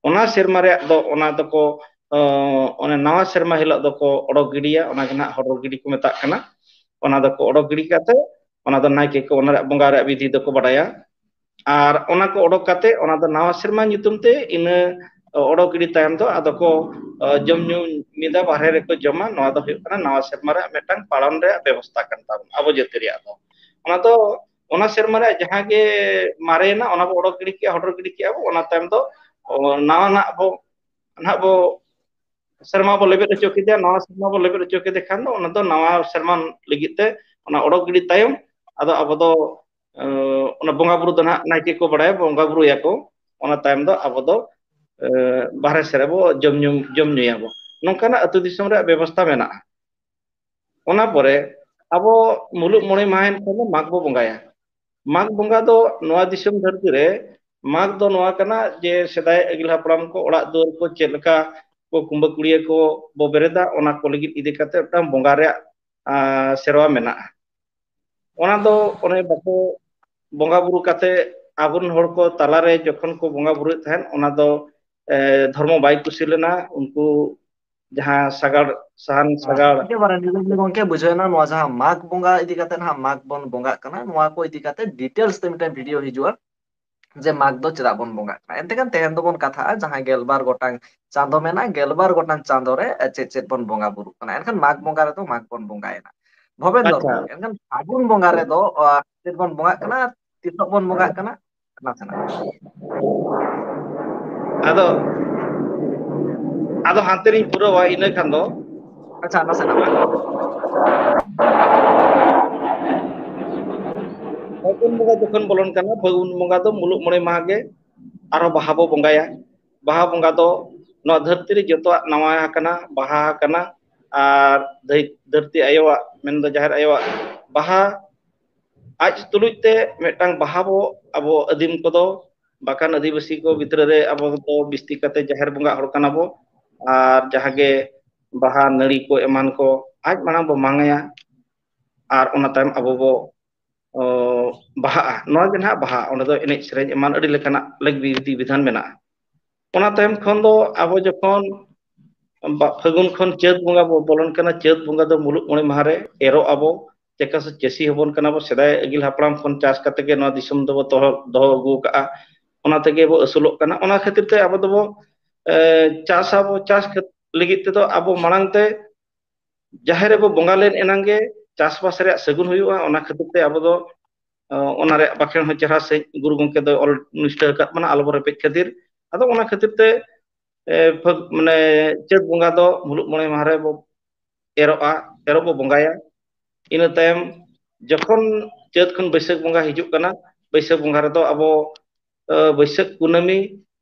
ᱚᱱᱟ ᱥᱮᱨᱢᱟ ᱨᱮᱭᱟᱜ ᱫᱚ ᱚᱱᱟ ᱫᱚᱠᱚ, ᱚᱱᱮ ᱱᱟᱣᱟ ᱥᱮᱨᱢᱟ ᱦᱤᱞᱳᱜ ᱫᱚᱠᱚ ᱚᱰᱚᱠ ᱜᱤᱰᱤᱭᱟ, ᱚᱱᱟ ᱜᱮ ᱱᱟᱦᱟᱜ ᱦᱚᱰᱚᱨ ᱜᱤᱰᱤ ᱠᱚ ᱢᱮᱛᱟᱜ ᱠᱟᱱᱟ᱾ ᱚᱱᱟ ᱫᱚᱠᱚ ᱚᱰᱚᱠ ᱜᱤᱰᱤ ᱠᱟᱛᱮ ᱚᱱᱟ ᱫᱚ ᱱᱟᱭᱠᱮ ᱠᱚ ᱚᱱᱟ ᱨᱮᱭᱟᱜ ᱵᱚᱸᱜᱟ ᱨᱮᱭᱟᱜ ᱵᱤᱫᱷᱤ ᱫᱚᱠᱚ ᱵᱟᱰᱟᱭᱟ᱾ ᱟᱨ ᱚᱱᱟ ᱠᱚ ᱚᱰᱚᱠ ᱠᱟᱛᱮ ᱚᱱᱟ ᱫᱚ ᱱᱟᱣᱟ ᱥᱮᱨᱢᱟ ᱧᱩᱛᱩᱢ ᱛᱮ ᱤᱱᱟᱹ ᱚᱰᱚᱠ ᱜᱤᱰᱤ ᱛᱟᱭᱚᱢ ᱫᱚ ᱟᱫᱚ ᱠᱚ, ᱚ, ᱡᱚᱢ ᱧᱩ ᱢᱤᱫᱟ ᱵᱟᱦᱨᱮ ᱨᱮᱠᱚ ᱡᱚᱢᱟ᱾ ᱱᱚᱣᱟ ᱫᱚ ᱦᱩᱭᱩᱜ ᱠᱟᱱᱟ ᱱᱟᱣᱟ ᱥᱮᱨᱢᱟ ᱨᱮᱭᱟᱜ ᱢᱤᱫᱴᱟᱝ ᱯᱟᱞᱚᱱ ᱨᱮᱭᱟᱜ ᱵᱮᱵᱚᱥᱛᱷᱟ ᱠᱟᱱ ᱛᱟᱵᱚᱱᱟ ᱟᱵᱚ ᱡᱟᱹᱛᱤ ᱨᱮᱭᱟᱜ ᱫᱚ᱾ ᱚᱱᱟ ᱫᱚ ᱚᱱᱟ ᱥᱮᱨᱢᱟ ᱨᱮᱭᱟᱜ ᱡᱟᱦᱟᱸ ᱜᱮ ᱢᱟᱨᱮᱭᱮᱱᱟ ᱚᱱᱟ ᱵᱚ ᱚᱰᱚᱠ ᱜᱤᱰᱤ ᱠᱮᱜᱼᱟ, ᱦᱚᱰᱚᱨ ᱜᱤᱰᱤ ᱠᱮᱜᱼᱟ ᱵᱚ, ᱚᱱᱟ ᱛᱟᱭᱚᱢ ᱫᱚ, ᱚ, ᱱᱟᱣᱟ ᱱᱟᱜ ᱵᱚ, ᱱᱟᱦᱟᱜ ᱵᱚ ᱥᱮᱨᱢᱟ ᱵᱚ ᱞᱮᱵᱮᱫ ᱦᱚᱪᱚ ᱠᱮᱫᱮᱭᱟ, ᱱᱟᱣᱟ ᱥᱮᱨᱢᱟ ᱵᱚ ᱞᱮᱵᱮᱫ ᱦᱚᱪᱚ ᱠᱮᱫᱮ ᱠᱷᱟᱱ ᱫᱚ ᱚᱱᱟ ᱫᱚ ᱱᱟᱣᱟ ᱥᱮᱨᱢᱟ ᱞᱟᱹᱜᱤᱫ ᱛᱮ ᱚᱱᱟ ᱚᱰᱚᱠ ᱜᱤᱰᱤ ᱛᱟᱭᱚᱢ ᱟᱫᱚ ᱟᱵᱚ ᱫᱚ, ᱮ, ᱚᱱᱟ ᱵᱚᱸᱜᱟ ᱵᱩᱨᱩ ᱫᱚ ᱱᱟᱦᱟᱜ ᱱᱟᱭᱠᱮ ᱠᱚ ᱵᱟᱲᱟᱭᱟ, ᱵᱚᱸᱜᱟ ᱵᱩᱨᱩᱭᱟᱠᱚ᱾ ᱚᱱᱟ ᱛᱟᱭᱚᱢ ᱫᱚ ᱟᱵᱚ ᱫᱚ, ᱮ, ᱵᱟᱦᱨᱮ ᱥᱮᱫ ᱨᱮᱵᱚ ᱡᱚᱢ ᱧᱩ, ᱡᱚᱢ ᱧᱩᱭᱟᱵᱚ᱾ ᱱᱚᱝᱠᱟᱱᱟᱜ ᱟᱹᱛᱩ ᱫᱤᱥᱚᱢ ᱨᱮᱭᱟᱜ ᱵᱮᱵᱚᱥᱛᱷᱟ ᱢᱮᱱᱟᱜᱼᱟ᱾ ᱚᱱᱟ ᱯᱚᱨᱮ ᱟᱵᱚ ᱢᱩᱞᱩᱜ ᱢᱚᱬᱮ ᱢᱟᱦᱟ ᱮᱱ ᱠᱷᱟᱱ ᱫᱚ ᱢᱟᱜᱽ ᱵᱚ ᱵᱚᱸᱜᱟᱭᱟ᱾ ᱢᱟᱜᱽ ᱵᱚᱸᱜᱟ ᱫᱚ ᱱᱚᱣᱟ ᱫᱤᱥᱚᱢ ᱫᱷᱟᱹᱨᱛᱤ ᱨᱮ ᱢᱟᱜᱽ ᱫᱚ ᱱᱚᱣᱟ ᱠᱟᱱᱟ ᱡᱮ ᱥᱮᱫᱟᱭ ᱟᱹᱜᱤᱞ ᱦᱟᱯᱲᱟᱢ ᱠᱚ ᱚᱲᱟᱜ ᱫᱩᱣᱟᱹᱨ ᱠᱚ ᱪᱮᱫ ᱞᱮᱠᱟ ᱠᱚ ᱠᱩᱢᱵᱟᱹ ᱠᱩᱲᱤᱭᱟᱹ ᱠᱚ ᱵᱚ ᱵᱮᱨᱮᱫᱟ, ᱚᱱᱟ ᱠᱚ ᱞᱟᱹᱜᱤᱫ ᱤᱫᱤ ᱠᱟᱛᱮ ᱢᱤᱫᱴᱟᱝ ᱵᱚᱸᱜᱟ ᱨᱮᱭᱟᱜ, ᱟᱸ, ᱥᱮᱨᱣᱟ ᱢᱮᱱᱟᱜᱼᱟ᱾ ᱚᱱᱟ ᱫᱚ ᱚᱱᱮ ᱵᱟᱠᱚ ᱵᱚᱸᱜᱟ ᱵᱩᱨᱩ ᱠᱟᱛᱮ ᱟᱵᱚᱨᱮᱱ ᱦᱚᱲ ᱠᱚ ᱛᱟᱞᱟᱨᱮ ᱡᱚᱠᱷᱚᱱ ᱠᱚ ᱵᱚᱸᱜᱟ ᱵᱩᱨᱩᱭᱮᱫ ᱛᱟᱦᱮᱸᱫ, ᱚᱱᱟ ᱫᱚ, ᱮ, ᱫᱷᱚᱨᱢᱚ ᱵᱟᱭ ᱠᱩᱥᱤ ᱞᱮᱱᱟ᱾ ᱩᱱᱠᱩ ᱡᱟᱦᱟᱸ ᱥᱟᱜᱟᱲ, ᱥᱟᱦᱟᱱ ᱥᱟᱜᱟᱲ᱾ ᱮᱠᱮᱵᱟᱨᱮ ᱱᱤᱡᱮ ᱜᱚᱝᱠᱮ ᱵᱩᱡᱷᱟᱹᱣ ᱮᱱᱟ, ᱱᱚᱣᱟ ᱡᱟᱦᱟᱸ ᱢᱟᱜᱽ ᱵᱚᱸᱜᱟ ᱤᱫᱤ ᱠᱟᱛᱮ ᱱᱟᱦᱟᱜ ᱢᱟᱜᱽ ᱵᱚᱱ ᱵᱚᱸᱜᱟᱜ ᱠᱟᱱᱟ, ᱱᱚᱣᱟ ᱠᱚ ᱤᱫᱤ ᱠᱟᱛᱮ details ᱛᱮ ᱢᱤᱫᱴᱮᱱ video ᱦᱤᱡᱩᱜᱼᱟ, ᱡᱮ ᱢᱟᱜᱽ ᱫᱚ ᱪᱮᱫᱟᱜ ᱵᱚᱱ ᱵᱚᱸᱜᱟᱜ ᱠᱟᱱᱟ᱾ ᱮᱱᱛᱮ ᱠᱷᱟᱱ ᱛᱮᱦᱮᱧ ᱫᱚᱵᱚᱱ ᱠᱟᱛᱷᱟᱜᱼᱟ ᱡᱟᱦᱟᱸ ᱜᱮᱞᱵᱟᱨ ᱜᱚᱴᱟᱝ ᱪᱟᱸᱫᱚ ᱢᱮᱱᱟᱜᱼᱟ, ᱜᱮᱞᱵᱟᱨ ᱜᱚᱴᱟᱝ ᱪᱟᱸᱫᱚ ᱨᱮ ᱪᱮᱫ ᱪᱮᱫ ᱵᱚᱱ ᱵᱚᱸᱜᱟ ᱵᱩᱨᱩᱜ ᱠᱟᱱᱟ᱾ ᱮᱱᱠᱷᱟᱱ ᱢᱟᱜᱽ ᱵᱚᱸᱜᱟ ᱨᱮᱫᱚ ᱢᱟᱜᱽ ᱵᱚᱱ ᱵᱚᱸᱜᱟᱭᱮᱱᱟ, ᱵᱷᱚᱵᱮᱱᱫᱚᱨ ᱟᱪᱪᱷᱟ᱾ ᱵᱟᱹᱵᱩ, ᱮᱱᱠᱷᱟᱱ ᱯᱷᱟᱹᱜᱩᱱ ᱵᱚᱸᱜᱟ ᱨᱮᱫᱚ, ᱟ, ᱪᱮᱫ ᱵᱚᱱ ᱵᱚᱸᱜᱟᱜ ᱠᱟᱱᱟ, ᱛᱤᱥᱚᱜ ᱵᱚᱱ ᱵᱚᱸᱜᱟᱜ ᱠᱟᱱᱟ? ᱱᱟᱥᱮᱱᱟᱜ᱾ ᱟᱫᱚ, ᱟᱫᱚ ᱦᱟᱱᱛᱮ ᱨᱤᱧ ᱯᱩᱨᱟᱹᱣᱟ, ᱤᱱᱟᱹ ᱠᱷᱟᱱ ᱫᱚ᱾ ᱟᱪᱪᱷᱟ, ᱱᱟᱥᱮᱱᱟᱜ᱾ ᱯᱷᱟᱹᱜᱩᱱ ᱵᱚᱸᱜᱟ ᱡᱚᱠᱷᱚᱱ ᱵᱚᱞᱚᱱ ᱠᱟᱱᱟ, ᱯᱷᱟᱹᱜᱩᱱ ᱵᱚᱸᱜᱟ ᱫᱚ ᱢᱩᱞᱩᱜ ᱢᱚᱬᱮ ᱢᱟᱦᱟ ᱜᱮ ᱟᱨᱦᱚᱸ ᱵᱟᱦᱟ ᱵᱚ ᱵᱚᱸᱜᱟᱭᱟ᱾ ᱵᱟᱦᱟ ᱵᱚᱸᱜᱟ ᱫᱚ ᱱᱚᱣᱟ ᱫᱷᱟᱹᱨᱛᱤ ᱨᱮ ᱡᱚᱛᱚᱣᱟᱜ ᱱᱟᱣᱟ ᱟᱠᱟᱱᱟ, ᱵᱟᱦᱟ ᱟᱠᱟᱱᱟ, ᱟᱨ ᱫᱷᱟᱹᱭ-, ᱫᱷᱟᱹᱨᱛᱤ ᱟᱭᱳᱣᱟᱜ, ᱢᱮᱱᱫᱚ ᱡᱟᱦᱮᱨ ᱟᱭᱳᱣᱟᱜ ᱵᱟᱦᱟ ᱟᱡ ᱛᱩᱞᱩᱡ ᱛᱮ ᱢᱤᱫᱴᱟᱝ ᱵᱟᱦᱟ ᱵᱚ ᱟᱵᱚ ᱟᱹᱫᱤᱢ ᱠᱚᱫᱚ ᱵᱟᱠᱷᱟᱱ ᱟᱹᱫᱤᱵᱟᱹᱥᱤ ᱠᱚ ᱵᱷᱤᱛᱨᱤ ᱨᱮ ᱟᱵᱚ ᱫᱚ ᱵᱤᱥᱛᱤ ᱠᱟᱛᱮ ᱡᱟᱦᱮᱨ ᱵᱚᱸᱜᱟ ᱦᱚᱲ ᱠᱟᱱᱟ ᱵᱚ, ᱟᱨ ᱡᱟᱦᱟᱸ ᱜᱮ ᱵᱟᱦᱟ ᱱᱟᱹᱲᱤ ᱠᱚ ᱮᱢᱟᱱ ᱠᱚ ᱟᱡ ᱢᱟᱲᱟᱝ ᱵᱚ ᱢᱟᱝᱟᱭᱟ, ᱟᱨ ᱚᱱᱟ ᱛᱟᱭᱚᱢ ᱟᱵᱚ ᱵᱚ, ᱚ, ᱵᱟᱦᱟᱜᱼᱟ᱾ ᱱᱚᱣᱟ ᱜᱮ ᱱᱟᱦᱟᱜ ᱵᱟᱦᱟ, ᱚᱸᱰᱮ ᱫᱚ ᱮᱱᱮᱡ ᱥᱮᱨᱮᱧ ᱮᱢᱟᱱ ᱟᱹᱰᱤ ᱞᱮᱠᱟᱱᱟᱜ ᱞᱮᱠ ᱵᱤᱫᱷᱤ ᱵᱤᱫᱷᱟᱱ ᱢᱮᱱᱟᱜᱼᱟ᱾ ᱚᱱᱟ ᱛᱟᱭᱚᱢ ᱠᱷᱚᱱ ᱫᱚ ᱟᱵᱚ ᱡᱚᱠᱷᱚᱱ ᱵᱟ-, ᱯᱷᱟᱹᱜᱩᱱ ᱠᱷᱚᱱ ᱪᱟᱹᱛ ᱵᱚᱸᱜᱟ ᱵᱚ ᱵᱚᱞᱚᱱ ᱠᱟᱱᱟ, ᱪᱟᱹᱛ ᱵᱚᱸᱜᱟ ᱫᱚ ᱢᱩᱞᱩᱜ ᱢᱚᱬᱮ ᱢᱟᱦᱟ ᱨᱮ ᱮᱨᱚᱜ ᱟᱵᱚ᱾ ᱪᱮᱠᱟ ᱥᱮ ᱪᱟᱹᱥᱤ ᱦᱚᱯᱚᱱ ᱠᱟᱱᱟ ᱵᱚ, ᱥᱮᱫᱟᱭ ᱟᱹᱜᱤᱞ ᱦᱟᱯᱲᱟᱢ ᱠᱷᱚᱱ ᱪᱟᱥ ᱠᱟᱛᱮ ᱜᱮ ᱱᱚᱣᱟ ᱫᱤᱥᱚᱢ ᱫᱚᱵᱚ ᱫᱚᱦᱚ, ᱫᱚᱦᱚ ᱟᱹᱜᱩ ᱟᱠᱟᱫᱼᱟ, ᱚᱱᱟ ᱛᱮᱜᱮ ᱵᱚ ᱟᱹᱥᱩᱞᱚᱜ ᱠᱟᱱᱟ᱾ ᱚᱱᱟ ᱠᱷᱟᱹᱛᱤᱨ ᱛᱮ ᱟᱵᱚ ᱫᱚᱵᱚ, ᱮ, ᱪᱟᱥ ᱟᱵᱚ, ᱪᱟᱥ ᱠᱷᱟᱹᱛ-, ᱞᱟᱹᱜᱤᱫ ᱛᱮᱫᱚ ᱟᱵᱚ ᱢᱟᱲᱟᱝ ᱛᱮ ᱡᱟᱦᱮᱨ ᱨᱮᱵᱚ ᱵᱚᱸᱜᱟ ᱞᱮᱱ ᱮᱱᱟᱝ ᱜᱮ ᱪᱟᱥᱵᱟᱥ ᱨᱮᱭᱟᱜ ᱥᱟᱹᱜᱩᱱ ᱦᱩᱭᱩᱜᱼᱟ᱾ ᱚᱱᱟ ᱠᱷᱟᱹᱛᱤᱨ ᱛᱮ ᱟᱵᱚ ᱫᱚ, ᱚ, ᱚᱱᱟ ᱨᱮᱭᱟᱜ ᱵᱟᱠᱷᱮᱬ ᱦᱚᱸ ᱪᱮᱦᱨᱟ ᱥᱟᱺᱦᱤᱡ ᱜᱩᱨᱩ ᱜᱚᱢᱠᱮ ᱫᱚᱭ ᱚᱞ ᱱᱤᱥᱴᱟᱹ ᱟᱠᱟᱫ ᱵᱚᱱᱟ, ᱟᱞᱚᱵᱚ ᱨᱮᱯᱮᱡ ᱠᱷᱟᱹᱛᱤᱨ᱾ ᱟᱫᱚ ᱚᱱᱟ ᱠᱷᱟᱹᱛᱤᱨ ᱛᱮ, ᱮ, ᱯᱷᱟᱹᱜ-, ᱢᱟᱱᱮ ᱪᱟᱹᱛ ᱵᱚᱸᱜᱟ ᱫᱚ ᱢᱩᱞᱩᱜ ᱢᱚᱬᱮ ᱢᱟᱦᱟ ᱨᱮ ᱵᱚ ᱮᱨᱚᱜᱼᱟ, ᱮᱨᱚᱜ ᱵᱚ ᱵᱚᱸᱜᱟᱭᱟ᱾ ᱤᱱᱟᱹ ᱛᱟᱭᱚᱢ ᱡᱚᱠᱷᱚᱱ ᱪᱟᱹᱛ ᱠᱷᱚᱱ ᱵᱟᱹᱭᱥᱟᱹᱠᱷ ᱵᱚᱸᱜᱟ ᱦᱤᱡᱩᱜ ᱠᱟᱱᱟ, ᱵᱟᱹᱭᱥᱟᱹᱠᱷ ᱵᱚᱸᱜᱟ ᱨᱮᱫᱚ ᱟᱵᱚ, ᱮ, ᱵᱟᱹᱭᱥᱟᱹᱠᱷ ᱠᱩᱱᱟᱹᱢᱤ,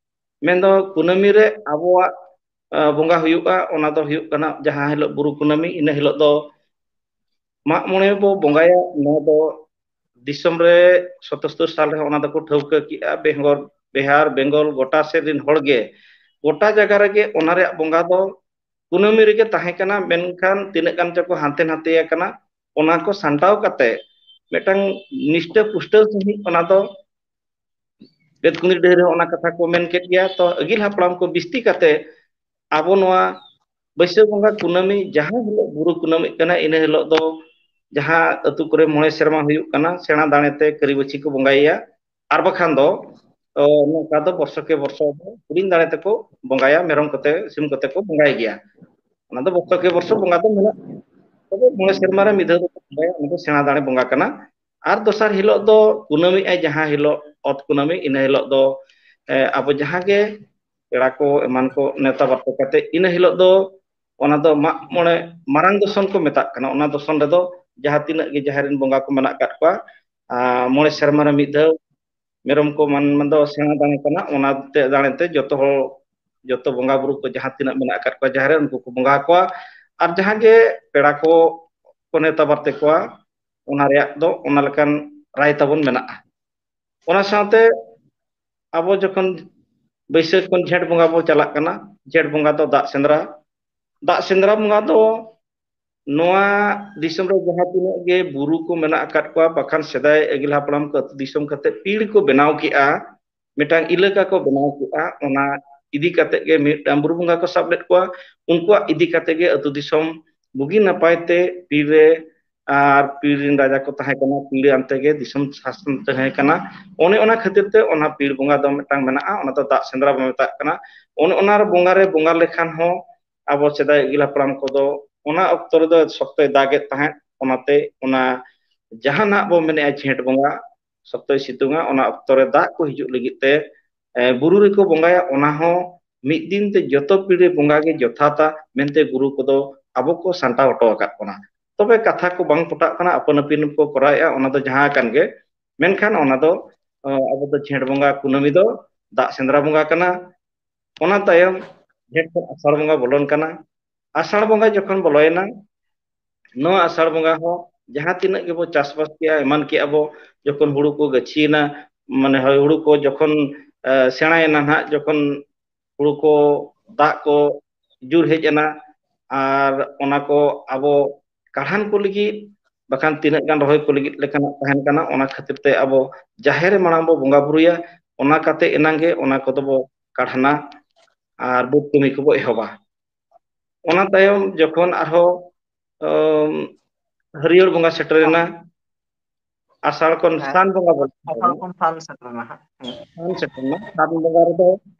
ᱢᱮᱱᱫᱚ ᱠᱩᱱᱟᱹᱢᱤ ᱨᱮ ᱟᱵᱚᱣᱟᱜ, ᱮ, ᱵᱚᱸᱜᱟ ᱦᱩᱭᱩᱜᱼᱟ, ᱚᱱᱟ ᱫᱚ ᱦᱩᱭᱩᱜ ᱠᱟᱱᱟ ᱡᱟᱦᱟᱸ ᱦᱤᱞᱳᱜ ᱵᱩᱨᱩ ᱠᱩᱱᱟᱹᱢᱤ, ᱤᱱᱟᱹ ᱦᱤᱞᱳᱜ ᱫᱚ ᱢᱟᱜ ᱢᱚᱬᱮ ᱵᱚ ᱵᱚᱸᱜᱟᱭᱟ᱾ ᱱᱚᱣᱟ ᱫᱚ ᱫᱤᱥᱚᱢ ᱨᱮ ᱥᱚᱛᱚᱥᱛᱚᱨ ᱥᱟᱞ ᱨᱮᱦᱚᱸ ᱚᱱᱟ ᱫᱚᱠᱚ ᱴᱷᱟᱹᱣᱠᱟᱹ ᱠᱮᱜᱼᱟ, ᱵᱮᱝᱜᱚᱞ, ᱵᱤᱦᱟᱨ, ᱵᱮᱝᱜᱚᱞ ᱜᱚᱴᱟ ᱥᱮᱫ ᱨᱮᱱ ᱦᱚᱲ ᱜᱮ ᱜᱚᱴᱟ ᱡᱟᱭᱜᱟ ᱨᱮᱜᱮ ᱚᱱᱟ ᱨᱮᱭᱟᱜ ᱵᱚᱸᱜᱟ ᱫᱚ ᱠᱩᱱᱟᱹᱢᱤ ᱨᱮᱜᱮ ᱛᱟᱦᱮᱸ ᱠᱟᱱᱟ, ᱢᱮᱱᱠᱷᱟᱱ ᱛᱤᱱᱟᱹᱜ ᱜᱟᱱ ᱪᱚᱠᱚ ᱦᱟᱱᱛᱮ ᱱᱟᱛᱮ ᱟᱠᱟᱱᱟ, ᱚᱱᱟ ᱠᱚ ᱥᱟᱢᱴᱟᱣ ᱠᱟᱛᱮ ᱢᱤᱫᱴᱟᱝ ᱱᱤᱥᱴᱟᱹ ᱯᱩᱥᱴᱟᱹᱣ ᱥᱟᱺᱦᱤᱡ ᱚᱱᱟ ᱫᱚ ᱵᱮᱛᱠᱩᱸᱫᱽᱨᱤ ᱰᱟᱹᱦᱤ ᱨᱮᱦᱚᱸ ᱚᱱᱟ ᱠᱟᱛᱷᱟ ᱠᱚ ᱢᱮᱱ ᱠᱮᱫ ᱜᱮᱭᱟ᱾ ᱛᱚ ᱟᱹᱜᱤᱞ ᱦᱟᱯᱲᱟᱢ ᱠᱚ ᱵᱤᱥᱛᱤ ᱠᱟᱛᱮ ᱟᱵᱚ ᱱᱚᱣᱟ ᱵᱟᱹᱭᱥᱟᱹᱠᱷ ᱵᱚᱸᱜᱟ ᱠᱩᱱᱟᱹᱢᱤ ᱡᱟᱦᱟᱸ ᱦᱤᱞᱳᱜ ᱵᱩᱨᱩ ᱠᱩᱱᱟᱹᱢᱤᱜ ᱠᱟᱱᱟ, ᱤᱱᱟᱹ ᱦᱤᱞᱳᱜ ᱫᱚ ᱡᱟᱦᱟᱸ ᱟᱹᱛᱩ ᱠᱚᱨᱮ ᱢᱚᱬᱮ ᱥᱮᱨᱢᱟ ᱦᱩᱭᱩᱜ ᱠᱟᱱᱟ, ᱥᱮᱬᱟ ᱫᱟᱲᱮ ᱛᱮ ᱠᱟᱹᱨᱤ ᱵᱟᱹᱪᱷᱤ ᱠᱚ ᱵᱚᱸᱜᱟᱭᱮᱭᱟ, ᱟᱨ ᱵᱟᱠᱷᱟᱱ ᱫᱚ ᱚ, ᱱᱚᱝᱠᱟ ᱫᱚ ᱵᱚᱨᱥᱚ ᱠᱮ ᱵᱚᱨᱥᱚ ᱫᱚ ᱦᱩᱰᱤᱧ ᱫᱟᱲᱮ ᱛᱮᱠᱚ ᱵᱚᱸᱜᱟᱭᱟ, ᱢᱮᱨᱚᱢ ᱠᱚᱛᱮ, ᱥᱤᱢ ᱠᱚᱛᱮ ᱠᱚ ᱵᱚᱸᱜᱟᱭ ᱜᱮᱭᱟ᱾ ᱚᱱᱟ ᱫᱚ ᱵᱚᱨᱥᱚ ᱠᱮ ᱵᱚᱨᱥᱚ ᱵᱚᱸᱜᱟ ᱫᱚ ᱢᱮᱱᱟᱜ, ᱛᱚᱵᱮ ᱢᱚᱬᱮ ᱥᱮᱨᱢᱟ ᱨᱮ ᱢᱤᱫ ᱫᱷᱟᱣ ᱫᱚᱠᱚ ᱵᱚᱸᱜᱟᱭᱟ, ᱚᱱᱟ ᱫᱚ ᱥᱮᱬᱟ ᱫᱟᱲᱮ ᱵᱚᱸᱜᱟ ᱠᱟᱱᱟ᱾ ᱟᱨ ᱫᱚᱥᱟᱨ ᱦᱤᱞᱳᱜ ᱫᱚ ᱠᱩᱱᱟᱹᱢᱤ ᱟᱭ, ᱡᱟᱦᱟᱸ ᱦᱤᱞᱳᱜ ᱚᱛ ᱠᱩᱱᱟᱹᱢᱤ, ᱤᱱᱟᱹ ᱦᱤᱞᱳᱜ ᱫᱚ ᱮ, ᱟᱵᱚ ᱡᱟᱦᱟᱸ ᱜᱮ ᱯᱮᱲᱟ ᱠᱚ ᱮᱢᱟᱱ ᱠᱚ ᱱᱮᱣᱛᱟ ᱵᱟᱨᱛᱮ ᱠᱟᱛᱮ, ᱤᱱᱟᱹ ᱦᱤᱞᱳᱜ ᱫᱚ ᱚᱱᱟ ᱫᱚ ᱢᱟᱜ ᱢᱚᱬᱮ ᱢᱟᱨᱟᱝ ᱫᱚᱥᱚᱱ ᱠᱚ ᱢᱮᱛᱟᱜ ᱠᱟᱱᱟ᱾ ᱚᱱᱟ ᱫᱚᱥᱚᱱ ᱨᱮᱫᱚ ᱡᱟᱦᱟᱸ ᱛᱤᱱᱟᱹᱜ ᱜᱮ ᱡᱟᱦᱮᱨ ᱨᱮᱱ ᱵᱚᱸᱜᱟ ᱠᱚ ᱢᱮᱱᱟᱜ ᱟᱠᱟᱫ ᱠᱚᱣᱟ, ᱟᱨ ᱢᱚᱬᱮ ᱥᱮᱨᱢᱟ ᱨᱮ ᱢᱤᱫ ᱫᱷᱟᱣ ᱢᱮᱨᱚᱢ ᱠᱚ ᱢᱟᱱ ᱫᱚ ᱥᱮᱬᱟ ᱫᱟᱲᱮ ᱠᱟᱱᱟ, ᱚᱱᱟ ᱛᱮ ᱫᱟᱲᱮ ᱛᱮ ᱡᱚᱛᱚ ᱦᱚᱲ, ᱡᱚᱛᱚ ᱵᱚᱸᱜᱟ ᱵᱩᱨᱩ ᱠᱚ ᱡᱟᱦᱟᱸ ᱛᱤᱱᱟᱹᱜ ᱢᱮᱱᱟᱜ ᱟᱠᱟᱫ ᱠᱚᱣᱟ ᱡᱟᱦᱮᱨ ᱨᱮ, ᱩᱱᱠᱩ ᱠᱚ ᱵᱚᱸᱜᱟ ᱟᱠᱚᱣᱟ᱾ ᱟᱨ ᱡᱟᱦᱟᱸ ᱜᱮ ᱯᱮᱲᱟ ᱠᱚ ᱠᱚ ᱱᱮᱣᱛᱟ ᱵᱟᱨᱛᱮ ᱠᱚᱣᱟ, ᱚᱱᱟ ᱨᱮᱭᱟᱜ ᱫᱚ ᱚᱱᱟ ᱞᱮᱠᱟᱱ ᱨᱟᱭ ᱛᱟᱵᱚᱱ ᱢᱮᱱᱟᱜᱼᱟ᱾ ᱚᱱᱟ ᱥᱟᱶᱛᱮ ᱟᱵᱚ ᱡᱚᱠᱷᱚᱱ ᱵᱟᱹᱭᱥᱟᱹᱠᱷ ᱠᱷᱚᱱ ᱡᱷᱮᱸᱴ ᱵᱚᱸᱜᱟ ᱵᱚ ᱪᱟᱞᱟᱜ ᱠᱟᱱᱟ, ᱡᱷᱮᱸᱴ ᱵᱚᱸᱜᱟ ᱫᱚ ᱫᱟᱜ ᱥᱮᱸᱫᱽᱨᱟ᱾ ᱫᱟᱜ ᱥᱮᱸᱫᱽᱨᱟ ᱵᱚᱸᱜᱟ ᱫᱚ ᱱᱚᱣᱟ ᱫᱤᱥᱚᱢ ᱨᱮ ᱡᱟᱦᱟᱸ ᱛᱤᱱᱟᱹᱜ ᱜᱮ ᱵᱩᱨᱩ ᱠᱚ ᱢᱮᱱᱟᱜ ᱟᱠᱟᱫ ᱠᱚᱣᱟ, ᱵᱟᱠᱷᱟᱱ ᱥᱮᱫᱟᱭ ᱟᱹᱜᱤᱞ ᱦᱟᱯᱲᱟᱢ ᱠᱚ ᱟᱹᱛᱩ ᱫᱤᱥᱚᱢ ᱠᱟᱛᱮ ᱯᱤᱲ ᱠᱚ ᱵᱮᱱᱟᱣ ᱠᱮᱜᱼᱟ, ᱢᱤᱫᱴᱟᱝ ᱤᱞᱟᱹᱠᱟ ᱠᱚ ᱵᱮᱱᱟᱣ ᱠᱮᱜᱼᱟ, ᱚᱱᱟ ᱤᱫᱤ ᱠᱟᱛᱮ ᱜᱮ ᱢᱤᱫᱴᱟᱝ ᱵᱩᱨᱩ ᱵᱚᱸᱜᱟ ᱠᱚ ᱥᱟᱵ ᱞᱮᱫ ᱠᱚᱣᱟ᱾ ᱩᱱᱠᱩᱣᱟᱜ ᱤᱫᱤ ᱠᱟᱛᱮ ᱜᱮ ᱟᱹᱛᱩ ᱫᱤᱥᱚᱢ ᱵᱩᱜᱤ ᱱᱟᱯᱟᱭ ᱛᱮ ᱯᱤᱲ ᱨᱮ ᱟᱨ ᱯᱤᱲ ᱨᱮᱱ ᱨᱟᱡᱟ ᱠᱚ ᱛᱟᱦᱮᱸ ᱠᱟᱱᱟ, ᱯᱤᱲ ᱟᱱᱛᱮ ᱜᱮ ᱫᱤᱥᱚᱢ ᱥᱟᱥᱚᱱ ᱛᱟᱦᱮᱸ ᱠᱟᱱᱟ᱾ ᱚᱱᱮ ᱚᱱᱟ ᱠᱷᱟᱹᱛᱤᱨ ᱛᱮ ᱚᱱᱟ ᱯᱤᱲ ᱵᱚᱸᱜᱟ ᱫᱚ ᱢᱤᱫᱴᱟᱝ ᱢᱮᱱᱟᱜᱼᱟ, ᱚᱱᱟ ᱫᱚ ᱫᱟᱜ ᱥᱮᱸᱫᱽᱨᱟ ᱵᱚᱱ ᱢᱮᱛᱟᱜ ᱠᱟᱱᱟ᱾ ᱚᱱᱮ ᱚᱱᱟ ᱨᱮ ᱵᱚᱸᱜᱟ ᱨᱮ ᱵᱚᱸᱜᱟ ᱞᱮᱠᱷᱟᱱ ᱦᱚᱸ ᱟᱵᱚ ᱥᱮᱫᱟᱭ ᱟᱹᱜᱤᱞ ᱦᱟᱯᱲᱟᱢ ᱠᱚᱫᱚ ᱚᱱᱟ ᱚᱠᱛᱚ ᱨᱮᱫᱚ ᱥᱚᱠᱛᱚᱭ ᱫᱟᱜᱮᱫ ᱛᱟᱦᱮᱸᱫ, ᱚᱱᱟᱛᱮ ᱚᱱᱟ ᱡᱟᱦᱟᱸ ᱱᱟᱜ ᱵᱚ ᱢᱮᱱᱮᱫᱼᱟ ᱡᱷᱮᱸᱴ ᱵᱚᱸᱜᱟ ᱥᱚᱠᱛᱚᱭ ᱥᱤᱛᱩᱝᱟ, ᱚᱱᱟ ᱚᱠᱛᱚ ᱨᱮ ᱫᱟᱜ ᱠᱚ ᱦᱤᱡᱩᱜ ᱞᱟᱹᱜᱤᱫ ᱛᱮ, ᱮ, ᱵᱩᱨᱩ ᱨᱮᱠᱚ ᱵᱚᱸᱜᱟᱭᱟ, ᱚᱱᱟ ᱦᱚᱸ ᱢᱤᱫ ᱫᱤᱱ ᱛᱮ ᱡᱚᱛᱚ ᱯᱤᱲ ᱨᱮ ᱵᱚᱸᱜᱟ ᱜᱮ ᱡᱚᱛᱷᱟᱛᱟ ᱢᱮᱱᱛᱮ ᱜᱩᱨᱩ ᱠᱚᱫᱚ ᱟᱵᱚ ᱠᱚ ᱥᱟᱢᱴᱟᱣ ᱦᱚᱴᱚ ᱟᱠᱟᱫ ᱵᱚᱱᱟ᱾ ᱛᱚᱵᱮ ᱠᱟᱛᱷᱟ ᱠᱚ ᱵᱟᱝ ᱯᱚᱴᱟᱜ ᱠᱟᱱᱟ, ᱟᱯᱟᱱ ᱟᱹᱯᱤᱱ ᱠᱚ ᱠᱚᱨᱟᱣᱮᱫᱼᱟ, ᱚᱱᱟ ᱫᱚ ᱡᱟᱦᱟᱸ ᱠᱟᱱ ᱜᱮ, ᱢᱮᱱᱠᱷᱟᱱ ᱚᱱᱟ ᱫᱚ, ᱮ, ᱟᱵᱚ ᱫᱚ ᱡᱷᱮᱸᱴ ᱵᱚᱸᱜᱟ ᱠᱩᱱᱟᱹᱢᱤ ᱫᱚ ᱫᱟᱜ ᱥᱮᱸᱫᱽᱨᱟ ᱵᱚᱸᱜᱟ ᱠᱟᱱᱟ᱾ ᱚᱱᱟ ᱛᱟᱭᱚᱢ ᱡᱷᱮᱸᱴ ᱠᱷᱚᱱ ᱟᱥᱟᱲ ᱵᱚᱸᱜᱟ ᱵᱚᱞᱚᱱ ᱠᱟᱱᱟ᱾ ᱟᱥᱟᱲ ᱵᱚᱸᱜᱟ ᱡᱚᱠᱷᱚᱱ ᱵᱚᱞᱚᱭᱮᱱᱟ, ᱱᱚᱣᱟ ᱟᱥᱟᱲ ᱵᱚᱸᱜᱟ ᱦᱚᱸ ᱡᱟᱦᱟᱸ ᱛᱤᱱᱟᱹᱜ ᱜᱮᱵᱚ ᱪᱟᱥᱵᱟᱥ ᱠᱮᱜᱼᱟ, ᱮᱢᱟᱱ ᱠᱮᱜᱼᱟ ᱵᱚ, ᱡᱚᱠᱷᱚᱱ ᱦᱩᱲᱩ ᱠᱚ ᱜᱟᱹᱪᱷᱤᱭᱮᱱᱟ, ᱢᱟᱱᱮ ᱦᱳᱭ, ᱦᱩᱲᱩ ᱠᱚ ᱡᱚᱠᱷᱚᱱ, ᱮ, ᱥᱮᱬᱟᱭᱮᱱᱟ ᱱᱟᱦᱟᱜ, ᱡᱚᱠᱷᱚᱱ ᱦᱩᱲᱩ ᱠᱚ, ᱫᱟᱜ ᱠᱚ ᱡᱳᱨ ᱦᱮᱡ ᱮᱱᱟ, ᱟᱨ ᱚᱱᱟ ᱠᱚ ᱟᱵᱚ ᱠᱟᱲᱦᱟᱱ ᱠᱚ ᱞᱟᱹᱜᱤᱫ, ᱵᱟᱠᱷᱟᱱ ᱛᱤᱱᱟᱹᱜ ᱜᱟᱱ ᱨᱚᱦᱚᱭ ᱠᱚ ᱞᱟᱹᱜᱤᱫ ᱞᱮᱠᱟᱱᱟᱜ ᱛᱟᱦᱮᱱ ᱠᱟᱱᱟ, ᱚᱱᱟ ᱠᱷᱟᱹᱛᱤᱨ ᱛᱮ ᱟᱵᱚ ᱡᱟᱦᱮᱨ ᱨᱮ ᱢᱟᱲᱟᱝ ᱵᱚ ᱵᱚᱸᱜᱟ ᱵᱩᱨᱩᱭᱟ, ᱚᱱᱟ ᱠᱟᱛᱮ ᱮᱱᱟᱝ ᱜᱮ ᱚᱱᱟ ᱠᱚᱫᱚ ᱵᱚ ᱠᱟᱲᱦᱟᱱᱟ ᱟᱨ ᱵᱟᱹᱫᱽ ᱠᱟᱹᱢᱤ ᱠᱚᱵᱚ ᱮᱦᱚᱵᱟ᱾ ᱚᱱᱟ ᱛᱟᱭᱚᱢ ᱡᱚᱠᱷᱚᱱ ᱟᱨᱦᱚᱸ, ᱟᱢ, ᱦᱟᱹᱨᱭᱟᱹᱲ ᱵᱚᱸᱜᱟ ᱥᱮᱴᱮᱨᱮᱱᱟ, ᱟᱥᱟᱲ ᱠᱷᱚᱱ ᱦᱮᱸ, ᱥᱟᱱ ᱵᱚᱸᱜᱟ ᱵᱚᱱ ᱟᱥᱟᱲ ᱠᱷᱚᱱ ᱥᱟᱱ ᱥᱮᱴᱮᱨᱮᱱᱟ ᱦᱟᱸᱜ᱾ ᱦᱮᱸ᱾ ᱥᱟᱱ ᱥᱮᱴᱮᱨᱮᱱᱟ, ᱥᱟᱱ ᱵᱚᱸᱜᱟ ᱨᱮᱫᱚ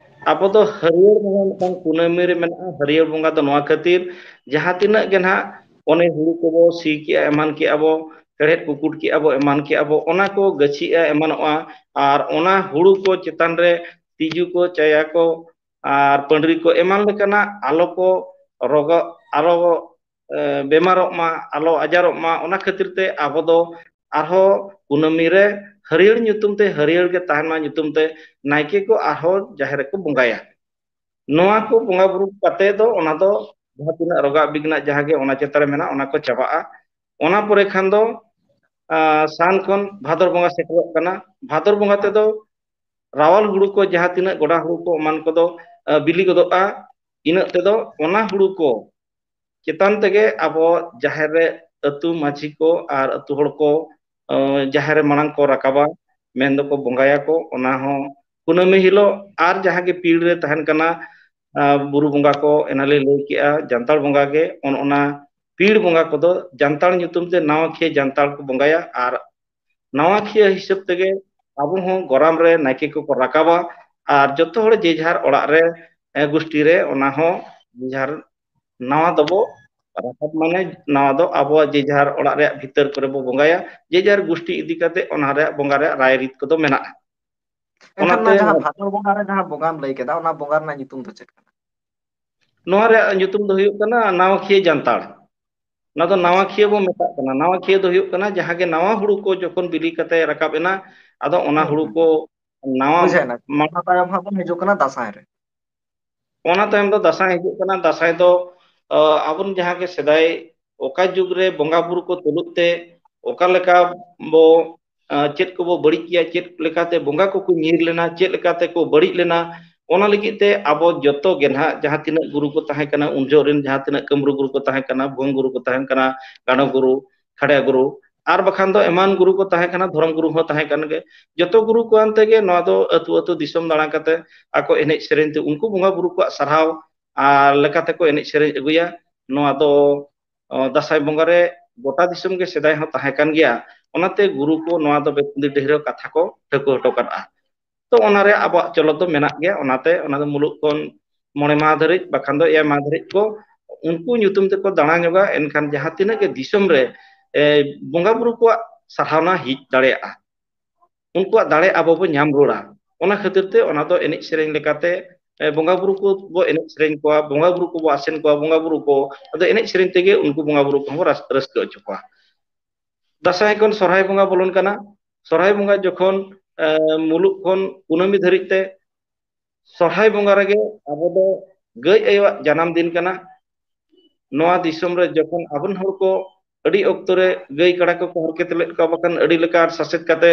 ᱟᱵᱚ ᱫᱚ ᱦᱟᱹᱨᱭᱟᱹᱲ ᱵᱚᱸᱜᱟ ᱢᱤᱫᱴᱟᱝ ᱠᱩᱱᱟᱹᱢᱤ ᱨᱮ ᱢᱮᱱᱟᱜᱼᱟ᱾ ᱦᱟᱹᱨᱭᱟᱹᱲ ᱵᱚᱸᱜᱟ ᱫᱚ ᱱᱚᱣᱟ ᱠᱷᱟᱹᱛᱤᱨ, ᱡᱟᱦᱟᱸ ᱛᱤᱱᱟᱹᱜ ᱜᱮ ᱱᱟᱦᱟᱜ ᱚᱱᱮ ᱦᱩᱲᱩ ᱠᱚᱵᱚ ᱥᱤ ᱠᱮᱜᱼᱟ, ᱮᱢᱟᱱ ᱠᱮᱜᱼᱟ ᱵᱚ, ᱦᱮᱲᱦᱮᱫ ᱠᱩᱠᱩᱴ ᱠᱮᱜᱼᱟ ᱵᱚ, ᱮᱢᱟᱱ ᱠᱮᱜᱼᱟ ᱵᱚ, ᱚᱱᱟ ᱠᱚ ᱜᱟᱹᱪᱷᱤᱜᱼᱟ, ᱮᱢᱟᱱᱚᱜᱼᱟ, ᱟᱨ ᱚᱱᱟ ᱦᱩᱲᱩ ᱠᱚ ᱪᱮᱛᱟᱱ ᱨᱮ ᱛᱤᱡᱩ ᱠᱚ, ᱪᱟᱭᱟ ᱠᱚ ᱟᱨ ᱯᱟᱹᱰᱨᱤ ᱠᱚ ᱮᱢᱟᱱ ᱞᱮᱠᱟᱱᱟᱜ ᱟᱞᱚ ᱠᱚ ᱨᱚᱜᱚ-, ᱟᱞᱚ, ᱮ, ᱵᱮᱢᱟᱨᱚᱜ ᱢᱟ, ᱟᱞᱚ ᱟᱡᱟᱨᱚᱜ ᱢᱟ, ᱚᱱᱟ ᱠᱷᱟᱹᱛᱤᱨ ᱛᱮ ᱟᱵᱚ ᱫᱚ ᱟᱨᱦᱚᱸ ᱠᱩᱱᱟᱹᱢᱤ ᱨᱮ ᱦᱟᱹᱨᱭᱟᱹᱲ ᱧᱩᱛᱩᱢ ᱛᱮ, ᱦᱟᱹᱨᱭᱟᱹᱲ ᱜᱮ ᱛᱟᱦᱮᱱ ᱢᱟ ᱧᱩᱛᱩᱢ ᱛᱮ ᱱᱟᱭᱠᱮ ᱠᱚ ᱟᱨᱦᱚᱸ ᱡᱟᱦᱮᱨ ᱨᱮᱠᱚ ᱵᱚᱸᱜᱟᱭᱟ᱾ ᱱᱚᱣᱟ ᱠᱚ ᱵᱚᱸᱜᱟ ᱵᱩᱨᱩ ᱠᱟᱛᱮ ᱫᱚ ᱚᱱᱟ ᱫᱚ ᱡᱟᱦᱟᱸ ᱛᱤᱱᱟᱹᱜ ᱨᱳᱜᱟᱜ ᱵᱤᱜᱷᱱᱟᱜ ᱡᱟᱦᱟᱸ ᱜᱮ ᱚᱱᱟ ᱪᱮᱛᱟᱱ ᱨᱮ ᱢᱮᱱᱟᱜᱼᱟ, ᱚᱱᱟ ᱠᱚ ᱪᱟᱵᱟᱜᱼᱟ᱾ ᱚᱱᱟ ᱯᱚᱨᱮ ᱠᱷᱟᱱ ᱫᱚ, ᱟ, ᱥᱟᱱ ᱠᱷᱚᱱ ᱵᱷᱟᱫᱚᱨ ᱵᱚᱸᱜᱟ ᱥᱮᱴᱮᱨᱚᱜ ᱠᱟᱱᱟ᱾ ᱵᱷᱟᱫᱚᱨ ᱵᱚᱸᱜᱟ ᱛᱮᱫᱚ ᱨᱟᱣᱟᱞ ᱦᱩᱲᱩ ᱠᱚ, ᱡᱟᱦᱟᱸ ᱛᱤᱱᱟᱹᱜ ᱜᱚᱰᱟ ᱦᱩᱲᱩ ᱠᱚ ᱮᱢᱟᱱ ᱠᱚᱫᱚ, ᱟ, ᱵᱤᱞᱤ ᱜᱚᱫᱚᱜᱼᱟ᱾ ᱤᱱᱟᱹᱜ ᱛᱮᱫᱚ ᱚᱱᱟ ᱦᱩᱲᱩ ᱠᱚ ᱪᱮᱛᱟᱱ ᱛᱮᱜᱮ ᱟᱵᱚ ᱡᱟᱦᱮᱨ ᱨᱮ ᱟᱹᱛᱩ ᱢᱟᱹᱡᱷᱤ ᱠᱚ ᱟᱨ ᱟᱹᱛᱩ ᱦᱚᱲ ᱠᱚ, ᱟ, ᱡᱟᱦᱮᱨ ᱨᱮ ᱢᱟᱲᱟᱝ ᱠᱚ ᱨᱟᱠᱟᱵᱟ, ᱢᱮᱱ ᱫᱚᱠᱚ ᱵᱚᱸᱜᱟᱭᱟᱠᱚ᱾ ᱚᱱᱟ ᱦᱚᱸ ᱠᱩᱱᱟᱹᱢᱤ ᱦᱤᱞᱳᱜ᱾ ᱟᱨ ᱡᱟᱦᱟᱸ ᱜᱮ ᱯᱤᱲ ᱨᱮ ᱛᱟᱦᱮᱱ ᱠᱟᱱᱟ, ᱟ, ᱵᱩᱨᱩ ᱵᱚᱸᱜᱟ ᱠᱚ, ᱮᱱᱟᱞᱤᱧ ᱞᱟᱹᱭ ᱠᱮᱜᱼᱟ, ᱡᱟᱱᱛᱟᱲ ᱵᱚᱸᱜᱟ ᱜᱮ, ᱚᱱ-, ᱚᱱᱟ ᱯᱤᱲ ᱵᱚᱸᱜᱟ ᱠᱚᱫᱚ ᱡᱟᱱᱛᱟᱲ ᱧᱩᱛᱩᱢ ᱛᱮ ᱱᱟᱣᱟ ᱠᱷᱤᱭᱟᱹ ᱡᱟᱱᱛᱟᱲ ᱠᱚ ᱵᱚᱸᱜᱟᱭᱟ᱾ ᱟᱨ ᱱᱟᱣᱟ ᱠᱷᱤᱭᱟᱹ ᱦᱤᱥᱟᱹᱵ ᱛᱮᱜᱮ ᱟᱵᱚ ᱦᱚᱸ ᱜᱚᱨᱟᱢ ᱨᱮ ᱱᱟᱭᱠᱮ ᱠᱚᱠᱚ ᱨᱟᱠᱟᱵᱟ, ᱟᱨ ᱡᱚᱛᱚ ᱦᱚᱲ ᱡᱮ ᱡᱟᱦᱟᱨ ᱚᱲᱟᱜ ᱨᱮ, ᱮ, ᱜᱩᱥᱴᱤ ᱨᱮ ᱚᱱᱟ ᱦᱚᱸ ᱡᱮ ᱡᱟᱦᱟᱨ ᱱᱟᱣᱟ ᱫᱚᱵᱚ ᱨᱟᱠᱟᱵ, ᱢᱟᱱᱮ ᱱᱟᱣᱟ ᱫᱚ ᱟᱵᱚᱣᱟᱜ ᱡᱮ ᱡᱟᱦᱟᱨ ᱚᱲᱟᱜ ᱨᱮᱭᱟᱜ ᱵᱷᱤᱛᱟᱹᱨ ᱠᱚᱨᱮ ᱵᱚ ᱵᱚᱸᱜᱟᱭᱟ, ᱡᱮ ᱡᱟᱦᱟᱨ ᱜᱩᱥᱴᱤ ᱤᱫᱤ ᱠᱟᱛᱮ ᱚᱱᱟ ᱨᱮᱭᱟᱜ ᱵᱚᱸᱜᱟ ᱨᱮᱭᱟᱜ ᱨᱟᱭ ᱨᱤᱛ ᱠᱚᱫᱚ ᱢᱮᱱᱟᱜᱼᱟ᱾ ᱚᱱᱟᱛᱮ ᱚᱱᱟ ᱡᱟᱦᱟᱸ ᱵᱷᱟᱫᱚᱨ ᱵᱚᱸᱜᱟ ᱨᱮ ᱡᱟᱦᱟᱸ ᱵᱚᱸᱜᱟᱢ ᱞᱟᱹᱭ ᱠᱮᱫᱟ, ᱚᱱᱟ ᱵᱚᱸᱜᱟ ᱨᱮᱱᱟᱜ ᱧᱩᱛᱩᱢ ᱫᱚ ᱪᱮᱫ ᱠᱟᱱᱟ? ᱱᱚᱣᱟ ᱨᱮᱭᱟᱜ ᱧᱩᱛᱩᱢ ᱫᱚ ᱦᱩᱭᱩᱜ ᱠᱟᱱᱟ ᱱᱟᱣᱟᱠᱷᱤᱭᱟᱹ ᱡᱟᱱᱛᱟᱲ᱾ ᱱᱚᱣᱟ ᱫᱚ ᱟᱪᱪᱷᱟ᱾ ᱱᱟᱣᱟᱠᱷᱤᱭᱟᱹ ᱵᱚ ᱢᱮᱛᱟᱜ ᱠᱟᱱᱟ᱾ ᱱᱟᱣᱟᱠᱷᱤᱭᱟᱹ ᱫᱚ ᱦᱩᱭᱩᱜ ᱠᱟᱱᱟ ᱡᱟᱦᱟᱸ ᱜᱮ ᱱᱟᱣᱟ ᱦᱩᱲᱩ ᱠᱚ ᱡᱚᱠᱷᱚᱱ ᱵᱤᱞᱤ ᱠᱟᱛᱮ ᱨᱟᱠᱟᱵ ᱮᱱᱟ, ᱟᱫᱚ ᱚᱱᱟ ᱦᱩᱸ, ᱦᱩᱲᱩ ᱦᱩᱸ᱾ ᱠᱚ ᱱᱟᱣᱟ ᱵᱩᱡᱷᱟᱹᱣ ᱮᱱᱟ᱾ ᱢᱟᱲᱟᱝ ᱚᱱᱟ ᱛᱟᱭᱚᱢ ᱦᱟᱸᱜ ᱵᱚᱱ ᱦᱤᱡᱩᱜ ᱠᱟᱱᱟ ᱫᱟᱸᱥᱟᱭ ᱨᱮ᱾ ᱚᱱᱟ ᱛᱟᱭᱚᱢ ᱫᱚ ᱫᱟᱸᱥᱟᱭ ᱦᱤᱡᱩᱜ ᱠᱟᱱᱟ᱾ ᱫᱟᱸᱥᱟᱭ ᱫᱚ, ᱟ, ᱟᱵᱚᱨᱮᱱ ᱡᱟᱦᱟᱸ ᱜᱮ ᱥᱮᱫᱟᱭ ᱚᱠᱟ ᱡᱩᱜᱽ ᱨᱮ ᱵᱚᱸᱜᱟ ᱵᱩᱨᱩ ᱠᱚ ᱛᱩᱞᱩᱡ ᱛᱮ ᱚᱠᱟ ᱞᱮᱠᱟ ᱵᱚ, ᱟ, ᱪᱮᱫ ᱠᱚᱵᱚ ᱵᱟᱹᱲᱤᱡ ᱜᱮᱭᱟ, ᱪᱮᱫ ᱞᱮᱠᱟᱛᱮ ᱵᱚᱸᱜᱟ ᱠᱚᱠᱚ ᱧᱤᱨ ᱞᱮᱱᱟ, ᱪᱮᱫ ᱞᱮᱠᱟᱛᱮ ᱠᱚ ᱵᱟᱹᱲᱤᱡ ᱞᱮᱱᱟ, ᱚᱱᱟ ᱞᱟᱹᱜᱤᱫ ᱛᱮ ᱟᱵᱚ ᱡᱚᱛᱚ ᱜᱮ ᱱᱟᱦᱟᱜ ᱡᱟᱦᱟᱸ ᱛᱤᱱᱟᱹᱜ ᱜᱩᱨᱩ ᱠᱚ ᱛᱟᱦᱮᱸ ᱠᱟᱱᱟ, ᱩᱱ ᱡᱚᱦᱚᱜ ᱨᱮᱱ ᱡᱟᱦᱟᱸ ᱛᱤᱱᱟᱹᱜ ᱠᱟᱹᱢᱨᱩ ᱜᱩᱨᱩ ᱠᱚ ᱛᱟᱦᱮᱸ ᱠᱟᱱᱟ, ᱵᱷᱩᱣᱟᱹᱝ ᱜᱩᱨᱩ ᱠᱚ ᱛᱟᱦᱮᱸ ᱠᱟᱱᱟ, ᱜᱟᱰᱚ ᱜᱩᱨᱩ, ᱠᱷᱟᱰᱭᱟ ᱜᱩᱨᱩ, ᱟᱨ ᱵᱟᱠᱷᱟᱱ ᱫᱚ ᱮᱢᱟᱱ ᱜᱩᱨᱩ ᱠᱚ ᱛᱟᱦᱮᱸ ᱠᱟᱱᱟ, ᱫᱷᱚᱨᱚᱢ ᱜᱩᱨᱩ ᱦᱚᱸ ᱛᱟᱦᱮᱸ ᱠᱟᱱ ᱜᱮ᱾ ᱡᱚᱛᱚ ᱜᱩᱨᱩ ᱠᱚ ᱟᱱᱛᱮ ᱜᱮ ᱱᱚᱣᱟ ᱫᱚ ᱟᱹᱛᱩ ᱟᱹᱛᱩ ᱫᱤᱥᱚᱢ ᱫᱟᱬᱟ ᱠᱟᱛᱮ ᱟᱠᱚ ᱮᱱᱮᱡ ᱥᱮᱨᱮᱧ ᱛᱮ ᱩᱱᱠᱩ ᱵᱚᱸᱜᱟ ᱵᱩᱨᱩ ᱠᱚᱣᱟᱜ ᱥᱟᱨᱦᱟᱣ ᱟᱨ ᱞᱮᱠᱟ ᱛᱮᱠᱚ ᱮᱱᱮᱡ ᱥᱮᱨᱮᱧ ᱟᱹᱜᱩᱭᱟ᱾ ᱱᱚᱣᱟ ᱫᱚ, ᱚ, ᱫᱟᱸᱥᱟᱭ ᱵᱚᱸᱜᱟ ᱨᱮ ᱜᱚᱴᱟ ᱫᱤᱥᱚᱢ ᱜᱮ ᱥᱮᱫᱟᱭ ᱦᱚᱸ ᱛᱟᱦᱮᱸ ᱠᱟᱱ ᱜᱮᱭᱟ᱾ ᱚᱱᱟᱛᱮ ᱜᱩᱨᱩ ᱠᱚ ᱱᱚᱣᱟ ᱫᱚ ᱵᱮᱛᱠᱩᱸᱫᱽᱨᱤ ᱰᱟᱹᱦᱤ ᱨᱮ ᱠᱟᱛᱷᱟ ᱠᱚ ᱴᱷᱟᱹᱣᱠᱟᱹ ᱦᱚᱴᱚ ᱠᱟᱜᱼᱟ᱾ ᱛᱚ ᱚᱱᱟ ᱨᱮ ᱟᱵᱚᱣᱟᱜ ᱪᱚᱞᱚᱛ ᱫᱚ ᱢᱮᱱᱟᱜ ᱜᱮᱭᱟ᱾ ᱚᱱᱟᱛᱮ ᱚᱱᱟ ᱫᱚ ᱢᱩᱞᱩᱜ ᱠᱷᱚᱱ ᱢᱚᱬᱮ ᱢᱟᱦᱟ ᱫᱷᱟᱹᱨᱤᱡ, ᱵᱟᱠᱷᱟᱱ ᱫᱚ ᱮᱭᱟᱭ ᱢᱟᱦᱟ ᱫᱷᱟᱹᱨᱤᱡ ᱠᱚ ᱩᱱᱠᱩ ᱧᱩᱛᱩᱢ ᱛᱮᱠᱚ ᱫᱟᱬᱟ ᱧᱚᱜᱟ᱾ ᱮᱱᱠᱷᱟᱱ ᱡᱟᱦᱟᱸ ᱛᱤᱱᱟᱹᱜ ᱜᱮ ᱫᱤᱥᱚᱢ ᱨᱮ, ᱮ, ᱵᱚᱸᱜᱟ ᱵᱩᱨᱩ ᱠᱚᱣᱟᱜ ᱥᱟᱨᱦᱟᱣᱱᱟ ᱦᱮᱡ ᱫᱟᱲᱮᱭᱟᱜᱼᱟ, ᱩᱱᱠᱩᱣᱟᱜ ᱫᱟᱲᱮ ᱟᱵᱚ ᱵᱚ ᱧᱟᱢ ᱨᱩᱣᱟᱹᱲᱟ᱾ ᱚᱱᱟ ᱠᱷᱟᱹᱛᱤᱨ ᱛᱮ ᱚᱱᱟ ᱫᱚ ᱮᱱᱮᱡ ᱥᱮᱨᱮᱧ ᱞᱮᱠᱟᱛᱮ, ᱮ, ᱵᱚᱸᱜᱟ ᱵᱩᱨᱩ ᱠᱚ ᱵᱚ ᱮᱱᱮᱡ ᱥᱮᱨᱮᱧ ᱠᱚᱣᱟ, ᱵᱚᱸᱜᱟ ᱵᱩᱨᱩ ᱠᱚᱵᱚ ᱟᱥᱮᱱ ᱠᱚᱣᱟ, ᱵᱚᱸᱜᱟ ᱵᱩᱨᱩ ᱠᱚ ᱟᱫᱚ ᱮᱱᱮᱡ ᱥᱮᱨᱮᱧ ᱛᱮᱜᱮ ᱩᱱᱠᱩ ᱵᱚᱸᱜᱟ ᱵᱩᱨᱩ ᱠᱚᱦᱚᱸ ᱵᱚ ᱨᱟᱹᱥ-, ᱨᱟᱹᱥᱠᱟᱹ ᱦᱚᱪᱚ ᱠᱚᱣᱟ᱾ ᱫᱟᱸᱥᱟᱭ ᱠᱷᱚᱱ ᱥᱚᱨᱦᱟᱭ ᱵᱚᱸᱜᱟ ᱵᱚᱞᱚᱱ ᱠᱟᱱᱟ᱾ ᱥᱚᱨᱦᱟᱭ ᱵᱚᱸᱜᱟ ᱡᱚᱠᱷᱚᱱ, ᱮ, ᱢᱩᱞᱩᱜ ᱠᱷᱚᱱ ᱠᱩᱱᱟᱹᱢᱤ ᱫᱷᱟᱹᱨᱤᱡ ᱛᱮ ᱥᱚᱨᱦᱟᱭ ᱵᱚᱸᱜᱟ ᱨᱮᱜᱮ ᱟᱵᱚ ᱫᱚ ᱜᱟᱹᱭ ᱟᱭᱳᱣᱟᱜ ᱡᱟᱱᱟᱢ ᱫᱤᱱ ᱠᱟᱱᱟ᱾ ᱱᱚᱣᱟ ᱫᱤᱥᱚᱢ ᱨᱮ ᱡᱚᱠᱷᱚᱱ ᱟᱵᱚᱨᱮᱱ ᱦᱚᱲ ᱠᱚ ᱟᱹᱰᱤ ᱚᱠᱛᱚ ᱨᱮ ᱜᱟᱹᱭ ᱠᱟᱰᱟ ᱠᱚᱠᱚ ᱦᱟᱨᱠᱮᱛ ᱞᱮᱫ ᱠᱚᱣᱟ, ᱵᱟᱠᱷᱟᱱ ᱟᱹᱰᱤ ᱞᱮᱠᱟᱱ ᱥᱟᱥᱮᱛ ᱠᱟᱛᱮ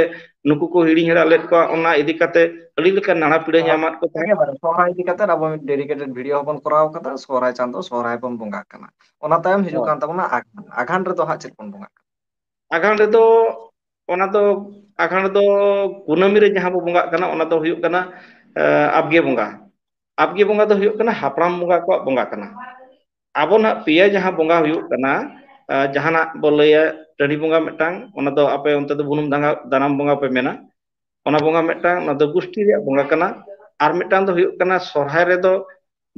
ᱱᱩᱠᱩ ᱠᱚ ᱦᱤᱲᱤᱧ ᱦᱮᱲᱟ ᱞᱮᱫ ᱠᱚᱣᱟ, ᱚᱱᱟ ᱤᱫᱤ ᱠᱟᱛᱮ ᱟᱹᱰᱤ ᱞᱮᱠᱟᱱ ᱱᱟᱲᱟ ᱯᱤᱲᱟᱹ ᱧᱟᱢᱟᱫ ᱠᱚ ᱛᱟᱦᱮᱸᱫ᱾ ᱮᱠᱮᱵᱟᱨᱮ ᱥᱚᱦᱨᱟᱭ ᱤᱫᱤ ᱠᱟᱛᱮ ᱟᱵᱚ ᱢᱤᱫ dedicated video ᱦᱚᱸᱵᱚᱱ ᱠᱚᱨᱟᱣ ᱠᱟᱫᱟ, ᱥᱚᱦᱨᱟᱭ ᱪᱟᱸᱫᱚ ᱥᱚᱦᱨᱟᱭ ᱵᱚᱱ ᱵᱚᱸᱜᱟᱜ ᱠᱟᱱᱟ᱾ ᱚᱱᱟ ᱛᱟᱭᱚᱢ ᱦᱤᱡᱩᱜ ᱦᱳᱭ᱾ ᱠᱟᱱ ᱛᱟᱵᱚᱱᱟ ᱟᱜᱷᱟᱱ᱾ ᱟᱜᱷᱟᱱ ᱨᱮᱫᱚ ᱦᱟᱸᱜ ᱪᱮᱫ ᱵᱚᱱ ᱵᱚᱸᱜᱟᱜ ᱠᱟᱱᱟ? ᱟᱜᱷᱟᱱ ᱨᱮᱫᱚ, ᱚᱱᱟ ᱫᱚ, ᱟᱜᱷᱟᱱ ᱨᱮᱫᱚ ᱠᱩᱱᱟᱹᱢᱤ ᱨᱮ ᱡᱟᱦᱟᱸ ᱵᱚ ᱵᱚᱸᱜᱟᱜ ᱠᱟᱱᱟ, ᱚᱱᱟ ᱫᱚ ᱦᱩᱭᱩᱜ ᱠᱟᱱᱟ, ᱮ, ᱟᱵᱜᱮ ᱵᱚᱸᱜᱟ᱾ ᱟᱵᱜᱮ ᱵᱚᱸᱜᱟ ᱫᱚ ᱦᱩᱭᱩᱜ ᱠᱟᱱᱟ ᱦᱟᱯᱲᱟᱢ ᱵᱚᱸᱜᱟ ᱠᱚᱣᱟᱜ ᱵᱚᱸᱜᱟ ᱠᱟᱱᱟ᱾ ᱟᱵᱚ ᱱᱟᱜ ᱯᱮᱭᱟ ᱡᱟᱦᱟᱸ ᱵᱚᱸᱜᱟ ᱦᱩᱭᱩᱜ ᱠᱟᱱᱟ, ᱮ, ᱡᱟᱦᱟᱱᱟᱜ ᱵᱚ ᱞᱟᱹᱭᱟ ᱴᱟᱺᱰᱤ ᱵᱚᱸᱜᱟ ᱢᱤᱫᱴᱟᱝ, ᱚᱱᱟ ᱫᱚ ᱟᱯᱮ ᱚᱱᱛᱮ ᱫᱚ ᱵᱩᱱᱩᱢ ᱫᱟᱸᱜᱟ-, ᱫᱟᱱᱟᱢ ᱵᱚᱸᱜᱟ ᱯᱮ ᱢᱮᱱᱟ, ᱚᱱᱟ ᱵᱚᱸᱜᱟ ᱢᱤᱫᱴᱟᱝ, ᱚᱱᱟ ᱫᱚ ᱜᱩᱥᱴᱤ ᱨᱮᱭᱟᱜ ᱵᱚᱸᱜᱟ ᱠᱟᱱᱟ᱾ ᱟᱨ ᱢᱤᱫᱴᱟᱝ ᱫᱚ ᱦᱩᱭᱩᱜ ᱠᱟᱱᱟ ᱥᱚᱨᱦᱟᱭ ᱨᱮᱫᱚ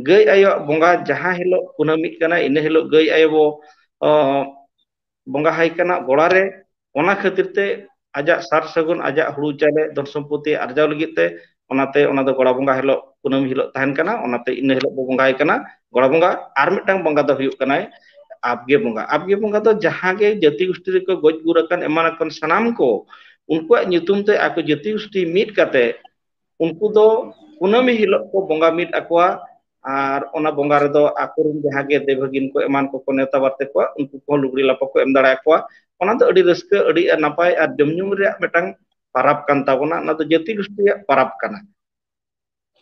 ᱜᱟᱹᱭ ᱟᱭᱳᱣᱟᱜ ᱵᱚᱸᱜᱟ, ᱡᱟᱦᱟᱸ ᱦᱤᱞᱳᱜ ᱠᱩᱱᱟᱹᱢᱤᱜ ᱠᱟᱱᱟ, ᱤᱱᱟᱹ ᱦᱤᱞᱳᱜ ᱜᱟᱹᱭ ᱟᱭᱳ ᱵᱚ, ᱚ, ᱵᱚᱸᱜᱟ ᱦᱟᱭ ᱠᱟᱱᱟ ᱜᱚᱲᱟ ᱨᱮ᱾ ᱚᱱᱟ ᱠᱷᱟᱹᱛᱤᱨ ᱛᱮ ᱟᱡᱟᱜ ᱥᱟᱨ ᱥᱟᱹᱜᱩᱱ, ᱟᱡᱟᱜ ᱦᱩᱲᱩ ᱪᱟᱣᱞᱮ, ᱫᱷᱚᱱ ᱥᱚᱢᱯᱚᱛᱤ ᱟᱨᱡᱟᱣ ᱞᱟᱹᱜᱤᱫ ᱛᱮ, ᱚᱱᱟᱛᱮ ᱚᱱᱟ ᱫᱚ ᱜᱚᱲᱟ ᱵᱚᱸᱜᱟ ᱦᱤᱞᱳᱜ, ᱠᱩᱱᱟᱹᱢᱤ ᱦᱤᱞᱳᱜ ᱛᱟᱦᱮᱱ ᱠᱟᱱᱟ, ᱚᱱᱟᱛᱮ ᱤᱱᱟᱹ ᱦᱤᱞᱳᱜ ᱵᱚ ᱵᱚᱸᱜᱟᱭ ᱠᱟᱱᱟ ᱜᱚᱲᱟ ᱵᱚᱸᱜᱟ᱾ ᱟᱨ ᱢᱤᱫᱴᱟᱝ ᱵᱚᱸᱜᱟ ᱫᱚ ᱦᱩᱭᱩᱜ ᱠᱟᱱᱟᱭ ᱟᱵᱜᱮ ᱵᱚᱸᱜᱟ᱾ ᱟᱵᱜᱮ ᱵᱚᱸᱜᱟ ᱫᱚ ᱡᱟᱦᱟᱸ ᱜᱮ ᱡᱟᱹᱛᱤ ᱜᱩᱥᱴᱤ ᱨᱮᱠᱚ ᱜᱚᱡ ᱜᱩᱨ ᱟᱠᱟᱱ ᱮᱢᱟᱱ ᱟᱠᱟᱱ ᱥᱟᱱᱟᱢ ᱠᱚ, ᱩᱱᱠᱩᱣᱟᱜ ᱧᱩᱛᱩᱢ ᱛᱮ ᱟᱠᱚ ᱡᱟᱹᱛᱤ ᱜᱩᱥᱴᱤ ᱢᱤᱫ ᱠᱟᱛᱮ ᱩᱱᱠᱩ ᱫᱚ ᱠᱩᱱᱟᱹᱢᱤ ᱦᱤᱞᱳᱜ ᱠᱚ ᱵᱚᱸᱜᱟ ᱢᱤᱫ ᱟᱠᱚᱣᱟ᱾ ᱟᱨ ᱚᱱᱟ ᱵᱚᱸᱜᱟ ᱨᱮᱫᱚ ᱟᱠᱚᱨᱮᱱ ᱡᱟᱦᱟᱸ ᱜᱮ ᱫᱮᱣᱵᱷᱟᱹᱜᱤᱱ ᱠᱚ ᱮᱢᱟᱱ ᱠᱚᱠᱚ ᱱᱮᱣᱛᱟ ᱵᱟᱨᱛᱮ ᱠᱚᱣᱟ, ᱩᱱᱠᱩ ᱠᱚᱦᱚᱸ ᱞᱩᱜᱽᱲᱤ ᱞᱟᱯᱚ ᱠᱚ ᱮᱢ ᱫᱟᱲᱮᱭᱟᱠᱚᱣᱟ᱾ ᱚᱱᱟ ᱫᱚ ᱟᱹᱰᱤ ᱨᱟᱹᱥᱠᱟᱹ, ᱟᱹᱰᱤ ᱱᱟᱯᱟᱭ ᱟᱨ ᱡᱚᱢ ᱧᱩ ᱨᱮᱭᱟᱜ ᱢᱤᱫᱴᱟᱝ ᱯᱟᱨᱟᱵᱽ ᱠᱟᱱ ᱛᱟᱵᱚᱱᱟ᱾ ᱚᱱᱟ ᱫᱚ ᱡᱟᱹᱛᱤ ᱜᱩᱥᱴᱤ ᱨᱮᱭᱟᱜ ᱯᱟᱨᱟᱵᱽ ᱠᱟᱱᱟ᱾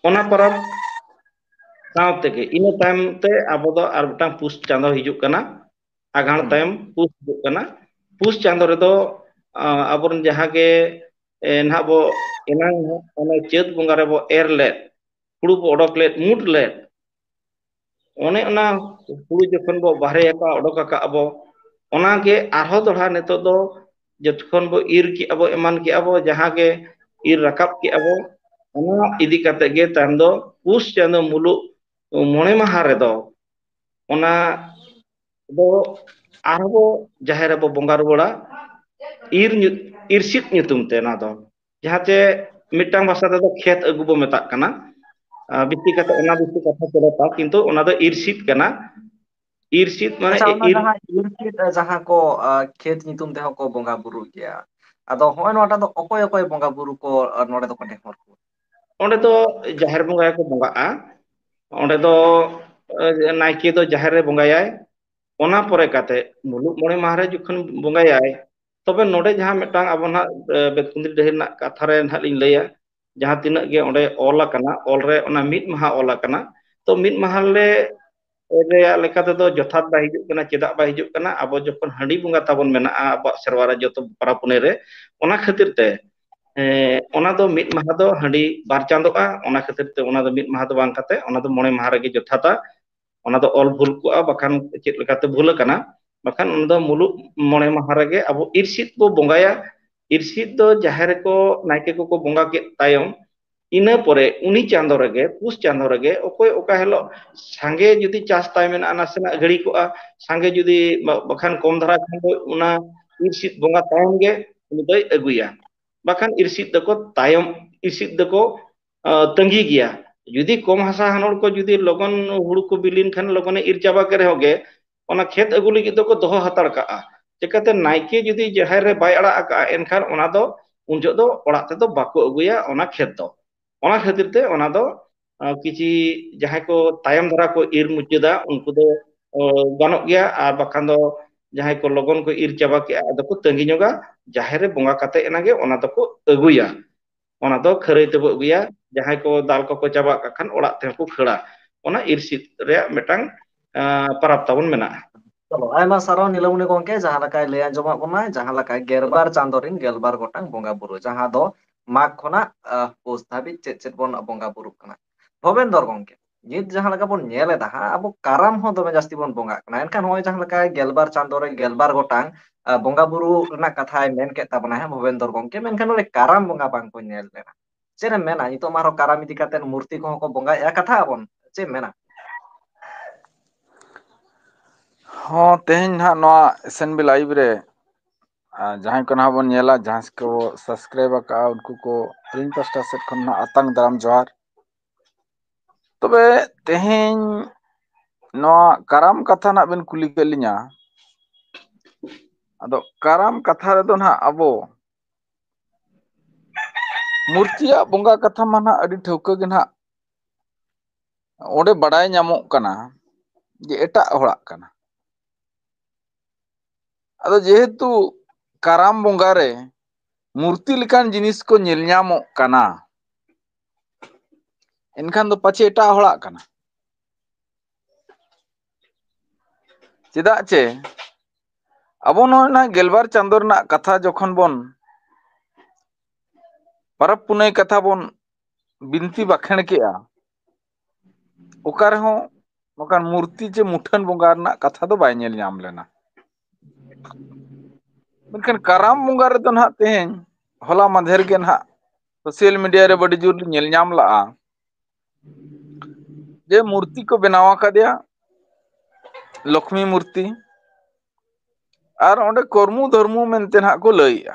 ᱚᱱᱟ ᱯᱚᱨᱚᱵᱽ ᱥᱟᱶ ᱛᱮᱜᱮ ᱤᱱᱟᱹ ᱛᱟᱭᱚᱢ ᱛᱮ ᱟᱵᱚ ᱫᱚ ᱟᱨ ᱢᱤᱫᱴᱟᱝ ᱯᱩᱥ ᱪᱟᱸᱫᱚ ᱦᱤᱡᱩᱜ ᱠᱟᱱᱟ, ᱟᱜᱷᱟᱬ ᱛᱟᱭᱚᱢ ᱯᱩᱥ ᱦᱤᱡᱩᱜ ᱠᱟᱱᱟ᱾ ᱯᱩᱥ ᱪᱟᱸᱫᱚ ᱨᱮᱫᱚ, ᱟ, ᱟᱵᱚᱨᱮᱱ ᱡᱟᱦᱟᱸ ᱜᱮ, ᱮ, ᱱᱟᱦᱟᱜ ᱵᱚ ᱮᱱᱟᱝ ᱚᱱᱮ ᱪᱟᱹᱛ ᱵᱚᱸᱜᱟ ᱨᱮᱵᱚ ᱮᱨ ᱞᱮᱫ, ᱦᱩᱲᱩ ᱵᱚ ᱚᱰᱚᱠ ᱞᱮᱫ, ᱢᱩᱴ ᱞᱮᱫ, ᱚᱱᱮ ᱚᱱᱟ ᱦᱩᱲᱩ ᱡᱚᱠᱷᱚᱱ ᱵᱚ ᱵᱟᱦᱨᱮ ᱟᱠᱟᱫ, ᱚᱰᱚᱠ ᱟᱠᱟᱫ ᱟᱵᱚ, ᱚᱱᱟᱜᱮ ᱟᱨᱦᱚᱸ ᱫᱚᱲᱦᱟ ᱱᱤᱛᱚᱜ ᱫᱚ ᱡᱚᱛᱚᱠᱷᱚᱱ ᱵᱚ ᱤᱨ ᱠᱮᱜᱼᱟ ᱵᱚ, ᱮᱢᱟᱱ ᱠᱮᱜᱼᱟ ᱵᱚ, ᱡᱟᱦᱟᱸ ᱜᱮ ᱤᱨ ᱨᱟᱠᱟᱵ ᱠᱮᱜᱼᱟ ᱵᱚ, ᱚᱱᱟ ᱤᱫᱤ ᱠᱟᱛᱮ ᱜᱮ ᱛᱟᱭᱚᱢ ᱫᱚ ᱯᱩᱥ ᱪᱟᱸᱫᱚ ᱢᱩᱞᱩᱜ ᱢᱚᱬᱮ ᱢᱟᱦᱟ ᱨᱮᱫᱚ ᱚᱱᱟ ᱫᱚ ᱟᱨᱦᱚᱸ ᱵᱚ ᱡᱟᱦᱮᱨ ᱨᱮᱵᱚ ᱵᱚᱸᱜᱟ ᱨᱩᱣᱟᱹᱲᱟ᱾ ᱤᱨ ᱧᱩ-, ᱤᱨᱥᱤᱫ ᱧᱩᱛᱩᱢ ᱛᱮ ᱚᱱᱟ ᱫᱚ, ᱡᱟᱦᱟᱸ ᱪᱮ ᱢᱤᱫᱴᱟᱝ ᱵᱷᱟᱥᱟ ᱛᱮᱫᱚ ᱠᱷᱮᱛ ᱟᱹᱜᱩ ᱵᱚ ᱢᱮᱛᱟᱜ ᱠᱟᱱᱟ᱾ ᱟ, ᱵᱤᱥᱤ ᱠᱟᱛᱮ ᱚᱱᱟ ᱵᱤᱥᱤ ᱠᱟᱛᱷᱟ ᱪᱚᱞᱚᱛᱟ, ᱠᱤᱱᱛᱩ ᱚᱱᱟ ᱫᱚ ᱤᱨᱥᱤᱫ ᱠᱟᱱᱟ᱾ ᱤᱨᱥᱤᱫ ᱢᱟᱱᱮ ᱟᱪᱪᱷᱟ, ᱚᱱᱟ ᱤᱨ ᱡᱟᱦᱟᱸ ᱤᱨᱥᱤᱫ, ᱟ, ᱡᱟᱦᱟᱸ ᱠᱚ, ᱟ, ᱠᱷᱮᱛ ᱧᱩᱛᱩᱢ ᱛᱮᱦᱚᱸ ᱠᱚ ᱵᱚᱸᱜᱟ ᱵᱩᱨᱩᱜ ᱜᱮᱭᱟ, ᱟᱫᱚ ᱦᱚᱸᱜᱼᱚᱭ ᱱᱚᱣᱟᱴᱟᱜ ᱫᱚ ᱚᱠᱚᱭ ᱚᱠᱚᱭ ᱵᱚᱸᱜᱟ ᱵᱩᱨᱩ ᱠᱚ, ᱟ, ᱱᱚᱰᱮ ᱫᱚᱠᱚ ᱱᱮᱦᱚᱨ ᱠᱚᱣᱟ? ᱚᱸᱰᱮ ᱫᱚ ᱡᱟᱦᱮᱨ ᱵᱚᱸᱜᱟ ᱜᱮᱠᱚ ᱵᱚᱸᱜᱟᱜᱼᱟ᱾ ᱚᱸᱰᱮ ᱫᱚ, ᱮ, ᱱᱟᱭᱠᱮ ᱫᱚ ᱡᱟᱦᱮᱨ ᱨᱮ ᱵᱚᱸᱜᱟᱭᱟᱭ, ᱚᱱᱟ ᱯᱚᱨᱮ ᱠᱟᱛᱮ ᱢᱩᱞᱩᱜ ᱢᱚᱬᱮ ᱢᱟᱦᱟ ᱨᱮ ᱡᱚᱠᱷᱚᱱ ᱵᱚᱸᱜᱟᱭᱟᱭ, ᱛᱚᱵᱮ ᱱᱚᱰᱮ ᱡᱟᱦᱟᱸ ᱢᱤᱫᱴᱟᱝ ᱟᱵᱚ ᱱᱟᱦᱟᱜ, ᱮ, ᱵᱮᱛᱠᱩᱸᱫᱽᱨᱤ ᱰᱟᱹᱦᱤ ᱨᱮᱱᱟᱜ ᱠᱟᱛᱷᱟ ᱨᱮ ᱱᱟᱦᱟᱜ ᱞᱤᱧ ᱞᱟᱹᱭᱟ, ᱡᱟᱦᱟᱸ ᱛᱤᱱᱟᱹᱜ ᱜᱮ ᱚᱸᱰᱮ ᱚᱞ ᱟᱠᱟᱱᱟ, ᱚᱞ ᱨᱮ ᱚᱱᱟ ᱢᱤᱫ ᱢᱟᱦᱟ ᱚᱞ ᱟᱠᱟᱱᱟ, ᱛᱚ ᱢᱤᱫ ᱢᱟᱦᱟ ᱨᱮ ᱨᱮᱭᱟᱜ ᱞᱮᱠᱟ ᱛᱮᱫᱚ ᱡᱚᱛᱷᱟᱛ ᱵᱟᱭ ᱦᱤᱡᱩᱜ ᱠᱟᱱᱟ᱾ ᱪᱮᱫᱟᱜ ᱵᱟᱭ ᱦᱤᱡᱩᱜ ᱠᱟᱱᱟ? ᱟᱵᱚ ᱡᱚᱠᱷᱚᱱ ᱦᱟᱺᱰᱤ ᱵᱚᱸᱜᱟ ᱛᱟᱵᱚᱱ ᱢᱮᱱᱟᱜᱼᱟ ᱟᱵᱚᱣᱟᱜ ᱥᱮᱨᱣᱟ ᱨᱮ ᱡᱚᱛᱚ ᱯᱚᱨᱚᱵᱽ ᱯᱩᱱᱟᱹᱭ ᱨᱮ, ᱚᱱᱟ ᱠᱷᱟᱹᱛᱤᱨ ᱛᱮ, ᱮ, ᱚᱱᱟ ᱫᱚ ᱢᱤᱫ ᱢᱟᱦᱟ ᱫᱚ ᱦᱟᱺᱰᱤ ᱵᱟᱨ ᱪᱟᱸᱫᱚᱜᱼᱟ᱾ ᱚᱱᱟ ᱠᱷᱟᱹᱛᱤᱨ ᱛᱮ ᱚᱱᱟ ᱫᱚ ᱢᱤᱫ ᱢᱟᱦᱟ ᱫᱚ ᱵᱟᱝ ᱠᱟᱛᱮ ᱚᱱᱟ ᱫᱚ ᱢᱚᱬᱮ ᱢᱟᱦᱟ ᱨᱮᱜᱮ ᱡᱚᱛᱷᱟᱛᱟ᱾ ᱚᱱᱟ ᱫᱚ ᱚᱞ ᱵᱷᱩᱞ ᱠᱚᱜᱼᱟ, ᱵᱟᱠᱷᱟᱱ ᱪᱮᱫ ᱞᱮᱠᱟᱛᱮ ᱵᱷᱩᱞ ᱟᱠᱟᱱᱟ, ᱵᱟᱠᱷᱟᱱ ᱚᱱᱟ ᱫᱚ ᱢᱩᱞᱩᱜ ᱢᱚᱬᱮ ᱢᱟᱦᱟ ᱨᱮᱜᱮ ᱟᱵᱚ ᱤᱨᱥᱤᱫ ᱵᱚ ᱵᱚᱸᱜᱟᱭᱟ᱾ ᱤᱨᱥᱤᱫ ᱫᱚ ᱡᱟᱦᱮᱨ ᱨᱮᱠᱚ ᱱᱟᱭᱠᱮ ᱠᱚᱠᱚ ᱵᱚᱸᱜᱟ ᱠᱮᱫ ᱛᱟᱭᱚᱢ, ᱤᱱᱟᱹ ᱯᱚᱨᱮ ᱩᱱᱤ ᱪᱟᱸᱫᱚ ᱨᱮᱜᱮ, ᱯᱩᱥ ᱪᱟᱸᱫᱚ ᱨᱮᱜᱮ ᱚᱠᱚᱭ ᱚᱠᱟ ᱦᱤᱞᱳᱜ ᱥᱟᱸᱜᱮ ᱡᱩᱫᱤ ᱪᱟᱥ ᱛᱟᱭ ᱢᱮᱱᱟᱜᱼᱟ, ᱱᱟᱥᱮᱱᱟᱜ ᱜᱷᱟᱹᱲᱤ ᱠᱚᱜᱼᱟ, ᱥᱟᱸᱜᱮ ᱡᱩᱫᱤ ᱵᱟ-, ᱵᱟᱠᱷᱟᱱ ᱠᱚᱢ ᱫᱷᱟᱨᱟ ᱠᱷᱟᱱ ᱫᱚ ᱚᱱᱟ ᱤᱨᱥᱤᱫ ᱵᱚᱸᱜᱟ ᱛᱟᱭᱚᱢ ᱜᱮ ᱩᱱᱤ ᱫᱚᱭ ᱟᱹᱜᱩᱭᱟ᱾ ᱵᱟᱠᱷᱟᱱ ᱤᱨᱥᱤᱫ ᱫᱚᱠᱚ ᱛᱟᱭᱚᱢ, ᱤᱨᱥᱤᱫ ᱫᱚᱠᱚ, ᱟ, ᱛᱟᱺᱜᱤ ᱜᱮᱭᱟ᱾ ᱡᱩᱫᱤ ᱠᱚᱢ ᱦᱟᱥᱟ ᱦᱟᱱᱚᱲ ᱠᱚ ᱡᱩᱫᱤ ᱞᱚᱜᱚᱱ ᱦᱩᱲᱩ ᱠᱚ ᱵᱤᱞᱤᱱ ᱠᱷᱟᱱ ᱞᱚᱜᱚᱱᱮ ᱤᱨ ᱪᱟᱵᱟ ᱠᱮᱫ ᱨᱮᱦᱚᱸ ᱜᱮ, ᱚᱱᱟ ᱠᱷᱮᱛ ᱟᱹᱜᱩ ᱞᱟᱹᱜᱤᱫ ᱫᱚᱠᱚ ᱫᱚᱦᱚ ᱦᱟᱛᱟᱲ ᱠᱟᱜᱼᱟ᱾ ᱪᱤᱠᱟᱹᱛᱮ ᱱᱟᱭᱠᱮ ᱡᱩᱫᱤ ᱡᱟᱦᱮᱨ ᱨᱮ ᱵᱟᱭ ᱟᱲᱟᱜ ᱟᱠᱟᱜᱼᱟ, ᱮᱱᱠᱷᱟᱱ ᱚᱱᱟ ᱫᱚ ᱩᱱ ᱡᱚᱦᱚᱜ ᱫᱚ ᱚᱲᱟᱜ ᱛᱮᱫᱚ ᱵᱟᱠᱚ ᱟᱹᱜᱩᱭᱟ ᱚᱱᱟ ᱠᱷᱮᱛ ᱫᱚ᱾ ᱚᱱᱟ ᱠᱷᱟᱹᱛᱤᱨ ᱛᱮ ᱚᱱᱟ ᱫᱚ, ᱟ, ᱠᱤᱪᱷᱤ ᱡᱟᱦᱟᱸᱭ ᱠᱚ ᱛᱟᱭᱚᱢ ᱫᱷᱟᱨᱟ ᱠᱚ ᱤᱨ ᱢᱩᱪᱟᱹᱫᱟ, ᱩᱱᱠᱩ ᱫᱚ, ᱚ, ᱜᱟᱱᱚᱜ ᱜᱮᱭᱟ, ᱟᱨ ᱵᱟᱠᱷᱟᱱ ᱫᱚ ᱡᱟᱦᱟᱸᱭ ᱠᱚ ᱞᱚᱜᱚᱱ ᱠᱚ ᱤᱨ ᱪᱟᱵᱟ ᱠᱮᱜᱼᱟ, ᱟᱫᱚ ᱠᱚ ᱛᱟᱺᱜᱤ ᱧᱚᱜᱟ, ᱡᱟᱦᱮᱨ ᱨᱮ ᱵᱚᱸᱜᱟ ᱠᱟᱛᱮ ᱮᱱᱟᱜᱮ ᱚᱱᱟ ᱫᱚᱠᱚ ᱟᱹᱜᱩᱭᱟ᱾ ᱚᱱᱟ ᱫᱚ ᱠᱷᱟᱹᱨᱟᱹᱭ ᱛᱮᱵᱚ ᱟᱹᱜᱩᱭᱟ᱾ ᱡᱟᱦᱟᱸᱭ ᱠᱚ ᱫᱟᱞ ᱠᱚᱠᱚ ᱪᱟᱵᱟᱜ ᱠᱟᱜ ᱠᱷᱟᱱ, ᱚᱲᱟᱜ ᱛᱮᱦᱚᱸ ᱠᱚ ᱠᱷᱟᱹᱲᱟ᱾ ᱚᱱᱟ ᱤᱨᱥᱤᱫ ᱨᱮᱭᱟᱜ ᱢᱤᱫᱴᱟᱝ, ᱟᱸ, ᱯᱟᱨᱟᱵᱽ ᱛᱟᱵᱚᱱ ᱢᱮᱱᱟᱜᱼᱟ᱾ ᱪᱚᱞᱚ, ᱟᱭᱢᱟ ᱥᱟᱨᱦᱟᱣ ᱱᱤᱞᱟᱢᱚᱱᱤ ᱜᱚᱝᱠᱮ, ᱡᱟᱦᱟᱸ ᱞᱮᱠᱟᱭ ᱞᱟᱹᱭ ᱟᱸᱡᱚᱢᱟᱜ ᱵᱚᱱᱟ, ᱡᱟᱦᱟᱸ ᱞᱮᱠᱟ ᱜᱮᱞᱵᱟᱨ ᱪᱟᱸᱫᱳ ᱨᱮᱱ ᱜᱮᱞᱵᱟᱨ ᱜᱚᱴᱟᱝ ᱵᱚᱸᱜᱟ ᱵᱩᱨᱩ, ᱡᱟᱦᱟᱸ ᱫᱚ ᱢᱟᱜᱽ ᱠᱷᱚᱱᱟᱜ, ᱟᱸ, ᱯᱩᱥ ᱫᱷᱟᱹᱵᱤᱡ ᱪᱮᱫ ᱪᱮᱫ ᱵᱚᱱ ᱵᱚᱸᱜᱟ ᱵᱩᱨᱩᱜ ᱠᱟᱱᱟ᱾ ᱵᱷᱚᱵᱮᱱᱫᱚᱨ ᱜᱚᱝᱠᱮ, ᱱᱤᱛ ᱡᱟᱦᱟᱸ ᱞᱮᱠᱟ ᱵᱚᱱ ᱧᱮᱞ ᱮᱫᱟ ᱦᱟᱸᱜ, ᱟᱵᱚ ᱠᱟᱨᱟᱢ ᱦᱚᱸ ᱫᱚᱢᱮ ᱡᱟᱹᱥᱛᱤ ᱵᱚᱱ ᱵᱚᱸᱜᱟᱜ ᱠᱟᱱᱟ᱾ ᱮᱱᱠᱷᱟᱱ ᱱᱚᱜᱼᱚᱭ ᱡᱟᱦᱟᱸ ᱞᱮᱠᱟ ᱜᱮᱞᱵᱟᱨ ᱪᱟᱸᱫᱳ ᱨᱮ ᱜᱮᱞᱵᱟᱨ ᱜᱚᱴᱟᱝ, ᱟᱸ, ᱵᱚᱸᱜᱟ ᱵᱩᱨᱩ ᱨᱮᱱᱟᱜ ᱠᱟᱛᱷᱟᱭ ᱢᱮᱱ ᱠᱮᱫ ᱛᱟᱵᱚᱱᱟ ᱦᱟᱸᱜ ᱵᱷᱚᱵᱮᱱᱫᱚᱨ ᱜᱚᱝᱠᱮ, ᱢᱮᱱᱠᱷᱟᱱ ᱱᱚᱰᱮ ᱠᱟᱨᱟᱢ ᱵᱚᱸᱜᱟ ᱵᱟᱝ ᱠᱚ ᱧᱮᱞ ᱞᱮᱱᱟ᱾ ᱪᱮᱫ ᱮᱢ ᱢᱮᱱᱟ? ᱱᱤᱛᱚᱜ ᱢᱟ ᱟᱨᱦᱚᱸ ᱠᱟᱨᱟᱢ ᱤᱫᱤ ᱠᱟᱛᱮ ᱢᱩᱨᱛᱤ ᱠᱚᱦᱚᱸ ᱠᱚ ᱵᱚᱸᱜᱟᱭᱮᱫᱼᱟ, ᱠᱟᱛᱷᱟ ᱟᱵᱚᱱ, ᱪᱮᱫ ᱮᱢ ᱢᱮᱱᱟ? ᱦᱚᱸ, ᱛᱮᱦᱮᱧ ᱱᱟᱦᱟᱜ ᱱᱚᱣᱟ SNB Live ᱨᱮ, ᱟᱨ ᱡᱟᱦᱟᱸᱭ ᱠᱚ ᱱᱟᱦᱟᱜ ᱵᱚᱱ ᱧᱮᱞᱟ, ᱡᱟᱦᱟᱸᱭ ᱠᱚ subscribe ᱟᱠᱟᱫᱼᱟ, ᱩᱱᱠᱩ ᱠᱚ ᱟᱹᱞᱤᱧ ᱯᱟᱥᱴᱟ ᱥᱮᱫ ᱠᱷᱚᱱ ᱱᱟᱦᱟᱜ ᱟᱛᱟᱝ ᱫᱟᱨᱟᱢ ᱡᱚᱦᱟᱨ᱾ ᱛᱚᱵᱮ ᱛᱮᱦᱮᱧ ᱱᱚᱣᱟ ᱠᱟᱨᱟᱢ ᱠᱟᱛᱷᱟ ᱱᱟᱦᱟᱜ ᱵᱮᱱ ᱠᱩᱞᱤ ᱠᱮᱫ ᱞᱤᱧᱟ᱾ ᱟᱫᱚ ᱠᱟᱨᱟᱢ ᱠᱟᱛᱷᱟ ᱨᱮᱫᱚ ᱱᱟᱦᱟᱜ ᱟᱵᱚ ᱢᱩᱨᱛᱤᱭᱟᱜ ᱵᱚᱸᱜᱟ ᱠᱟᱛᱷᱟ ᱢᱟ ᱱᱟᱦᱟᱜ ᱟᱹᱰᱤ ᱴᱷᱟᱹᱣᱠᱟᱹ ᱜᱮ ᱱᱟᱦᱟᱜ ᱚᱸᱰᱮ ᱵᱟᱰᱟᱭ ᱧᱟᱢᱚᱜ ᱠᱟᱱᱟ ᱡᱮ ᱮᱴᱟᱜ ᱦᱚᱲᱟᱜ ᱠᱟᱱᱟ᱾ ᱟᱫᱚ ᱡᱮᱦᱮᱛᱩ ᱠᱟᱨᱟᱢ ᱵᱚᱸᱜᱟ ᱨᱮ ᱢᱩᱨᱛᱤ ᱞᱮᱠᱟᱱ ᱡᱤᱱᱤᱥ ᱠᱚ ᱧᱮᱞ ᱧᱟᱢᱚᱜ ᱠᱟᱱᱟ, ᱮᱱᱠᱷᱟᱱ ᱫᱚ ᱯᱟᱪᱷᱮ ᱮᱴᱟᱜ ᱦᱚᱲᱟᱜ ᱠᱟᱱᱟ᱾ ᱪᱮᱫᱟᱜ ᱪᱮ ᱟᱵᱚ ᱱᱚᱜᱼᱚᱭ ᱱᱟᱦᱟᱜ ᱜᱮᱞᱵᱟᱨ ᱪᱟᱸᱫᱳ ᱨᱮᱱᱟᱜ ᱠᱟᱛᱷᱟ ᱡᱚᱠᱷᱚᱱ ᱵᱚᱱ ᱯᱚᱨᱚᱵᱽ ᱯᱩᱱᱟᱹᱭ ᱠᱟᱛᱷᱟ ᱵᱚᱱ ᱵᱤᱱᱛᱤ ᱵᱟᱠᱷᱮᱬ ᱠᱮᱜᱼᱟ, ᱚᱠᱟ ᱨᱮᱦᱚᱸ ᱱᱚᱝᱠᱟᱱ ᱢᱩᱨᱛᱤ ᱪᱮ ᱢᱩᱴᱷᱟᱹᱱ ᱵᱚᱸᱜᱟ ᱨᱮᱱᱟᱜ ᱠᱟᱛᱷᱟ ᱫᱚ ᱵᱟᱭ ᱧᱮᱞ ᱧᱟᱢ ᱞᱮᱱᱟ᱾ ᱢᱮᱱᱠᱷᱟᱱ ᱠᱟᱨᱟᱢ ᱵᱚᱸᱜᱟ ᱨᱮᱫᱚ ᱱᱟᱦᱟᱜ ᱛᱮᱦᱮᱧ, ᱦᱚᱞᱟ ᱢᱟᱫᱷᱮᱨ ᱜᱮ ᱱᱟᱦᱟᱜ social media ᱨᱮ ᱟᱹᱰᱤ ᱡᱳᱨ ᱞᱤᱧ ᱧᱮᱞ ᱧᱟᱢ ᱞᱟᱜᱼᱟ ᱡᱮ ᱢᱩᱨᱛᱤ ᱠᱚ ᱵᱮᱱᱟᱣ ᱟᱠᱟᱫᱮᱭᱟ, ᱞᱚᱠᱷᱢᱤ ᱢᱩᱨᱛᱤ, ᱟᱨ ᱚᱸᱰᱮ ᱠᱚᱨᱢᱩ ᱫᱷᱚᱨᱢᱩ ᱢᱮᱱᱛᱮ ᱱᱟᱦᱟᱜ ᱠᱚ ᱞᱟᱹᱭᱮᱜᱼᱟ᱾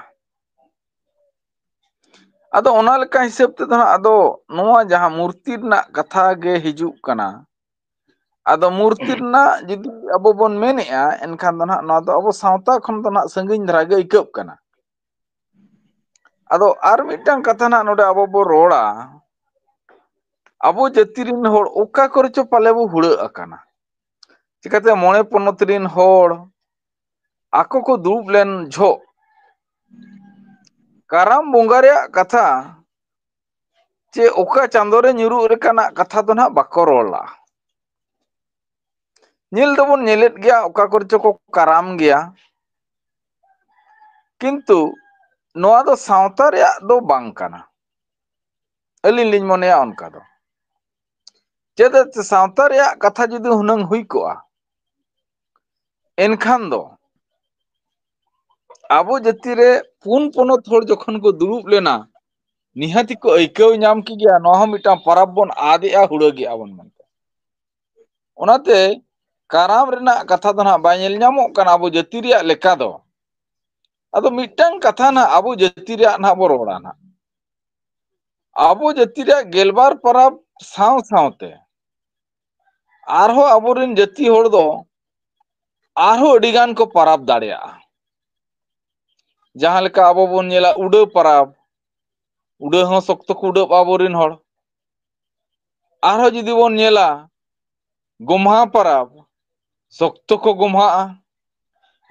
ᱟᱫᱚ ᱚᱱᱟ ᱞᱮᱠᱟ ᱦᱤᱥᱟᱹᱵ ᱛᱮᱫᱚ ᱦᱟᱸᱜ ᱟᱫᱚ ᱱᱚᱣᱟ ᱡᱟᱦᱟᱸ ᱢᱩᱨᱛᱤ ᱨᱮᱱᱟᱜ ᱠᱟᱛᱷᱟ ᱜᱮ ᱦᱤᱡᱩᱜ ᱠᱟᱱᱟ, ᱟᱫᱚ ᱢᱩᱨᱛᱤ ᱨᱮᱱᱟᱜ ᱡᱩᱫᱤ ᱟᱵᱚ ᱵᱚᱱ ᱢᱮᱱᱮᱜᱼᱟ, ᱮᱱᱠᱷᱟᱱ ᱫᱚ ᱱᱟᱦᱟᱜ ᱱᱚᱣᱟ ᱫᱚ ᱟᱵᱚ ᱥᱟᱶᱛᱟ ᱠᱷᱚᱱ ᱫᱚ ᱱᱟᱦᱟᱜ ᱥᱟᱺᱜᱤᱧ ᱫᱷᱟᱨᱟ ᱜᱮ ᱟᱹᱭᱠᱟᱹᱜ ᱠᱟᱱᱟ᱾ ᱟᱫᱚ ᱟᱨ ᱢᱤᱫᱴᱟᱝ ᱠᱟᱛᱷᱟ ᱱᱟᱦᱟᱜ ᱱᱚᱰᱮ ᱟᱵᱚ ᱵᱚ ᱨᱚᱲᱟ, ᱟᱵᱚ ᱡᱟᱹᱛᱤ ᱨᱮᱱ ᱦᱚᱲ ᱚᱠᱟ ᱠᱚᱨᱮ ᱪᱚ ᱯᱟᱞᱮ ᱵᱚ ᱦᱩᱲᱟᱹᱜ ᱟᱠᱟᱱᱟ᱾ ᱪᱤᱠᱟᱹᱛᱮ ᱢᱚᱬᱮ ᱯᱚᱱᱚᱛ ᱨᱮᱱ ᱦᱚᱲ ᱟᱠᱚ ᱠᱚ ᱫᱩᱲᱩᱵ ᱞᱮᱱ ᱡᱷᱚᱜ ᱠᱟᱨᱟᱢ ᱵᱚᱸᱜᱟ ᱨᱮᱭᱟᱜ ᱠᱟᱛᱷᱟ ᱪᱮ ᱚᱠᱟ ᱪᱟᱸᱫᱳ ᱨᱮ ᱧᱩᱨᱩᱜ ᱞᱮᱠᱟᱱᱟᱜ ᱠᱟᱛᱷᱟ ᱫᱚ ᱱᱟᱦᱟᱜ ᱵᱟᱠᱚ ᱨᱚᱲᱟ᱾ ᱧᱮᱞ ᱫᱚᱵᱚᱱ ᱧᱮᱞᱮᱫ ᱜᱮᱭᱟ, ᱚᱠᱟ ᱠᱚᱨᱮ ᱪᱚᱠᱚ ᱠᱟᱨᱟᱢ ᱜᱮᱭᱟ, ᱠᱤᱱᱛᱩ ᱱᱚᱣᱟ ᱫᱚ ᱥᱟᱶᱛᱟ ᱨᱮᱭᱟᱜ ᱫᱚ ᱵᱟᱝ ᱠᱟᱱᱟ᱾ ᱟᱹᱞᱤᱧ ᱞᱤᱧ ᱢᱚᱱᱮᱭᱟ ᱚᱱᱠᱟ ᱫᱚ᱾ ᱪᱮᱫᱟᱜ ᱥᱮ ᱥᱟᱶᱛᱟ ᱨᱮᱭᱟᱜ ᱠᱟᱛᱷᱟ ᱡᱩᱫᱤ ᱦᱩᱱᱟᱹᱝ ᱦᱩᱭ ᱠᱚᱜᱼᱟ, ᱮᱱᱠᱷᱟᱱ ᱫᱚ ᱟᱵᱚ ᱡᱟᱹᱛᱤ ᱨᱮ ᱯᱩᱱ ᱯᱚᱱᱚᱛ ᱦᱚᱲ ᱡᱚᱠᱷᱚᱱ ᱠᱚ ᱫᱩᱲᱩᱵ ᱞᱮᱱᱟ, ᱱᱤᱦᱟᱹᱛᱤ ᱠᱚ ᱟᱹᱭᱠᱟᱹᱣ ᱧᱟᱢ ᱠᱮ ᱜᱮᱭᱟ, ᱱᱚᱣᱟ ᱦᱚᱸ ᱢᱤᱫᱴᱟᱝ ᱯᱚᱨᱚᱵᱽ ᱵᱚᱱ ᱟᱫᱮᱜᱼᱟ, ᱦᱩᱲᱟᱹᱜᱮᱜᱼᱟ ᱵᱚᱱ ᱢᱮᱱᱛᱮ᱾ ᱚᱱᱟᱛᱮ ᱠᱟᱨᱟᱢ ᱨᱮᱱᱟᱜ ᱠᱟᱛᱷᱟ ᱫᱚ ᱱᱟᱦᱟᱜ ᱵᱟᱭ ᱧᱮᱞ ᱧᱟᱢᱚᱜ ᱠᱟᱱᱟ ᱟᱵᱚ ᱡᱟᱹᱛᱤ ᱨᱮᱭᱟᱜ ᱞᱮᱠᱟ ᱫᱚ᱾ ᱟᱫᱚ ᱢᱤᱫᱴᱟᱝ ᱠᱟᱛᱷᱟ ᱱᱟᱦᱟᱜ ᱟᱵᱚ ᱡᱟᱹᱛᱤ ᱨᱮᱭᱟᱜ ᱱᱟᱦᱟᱜ ᱵᱚ ᱨᱚᱲᱟ ᱱᱟᱦᱟᱜ᱾ ᱟᱵᱚ ᱡᱟᱹᱛᱤ ᱨᱮᱭᱟᱜ ᱜᱮᱞᱵᱟᱨ ᱯᱚᱨᱚᱵᱽ ᱥᱟᱶ ᱥᱟᱶᱛᱮ ᱟᱨᱦᱚᱸ ᱟᱵᱚᱨᱮᱱ ᱡᱟᱹᱛᱤ ᱦᱚᱲ ᱫᱚ ᱟᱨᱦᱚᱸ ᱟᱹᱰᱤ ᱜᱟᱱ ᱠᱚ ᱯᱚᱨᱚᱵᱽ ᱫᱟᱲᱮᱭᱟᱜᱼᱟ᱾ ᱡᱟᱦᱟᱸ ᱞᱮᱠᱟ ᱟᱵᱚ ᱵᱚᱱ ᱧᱮᱞᱟ ᱩᱰᱟᱹᱣ ᱯᱚᱨᱚᱵᱽ, ᱩᱰᱟᱹᱣ ᱦᱚᱸ ᱥᱚᱠᱛᱚ ᱠᱚ ᱩᱰᱟᱹᱣ ᱟᱵᱚᱨᱮᱱ ᱦᱚᱲ᱾ ᱟᱨᱦᱚᱸ ᱡᱩᱫᱤ ᱵᱚᱱ ᱧᱮᱞᱟ ᱜᱚᱢᱦᱟ ᱯᱚᱨᱚᱵᱽ, ᱥᱚᱠᱛᱚ ᱠᱚ ᱜᱚᱢᱦᱟᱜᱼᱟ᱾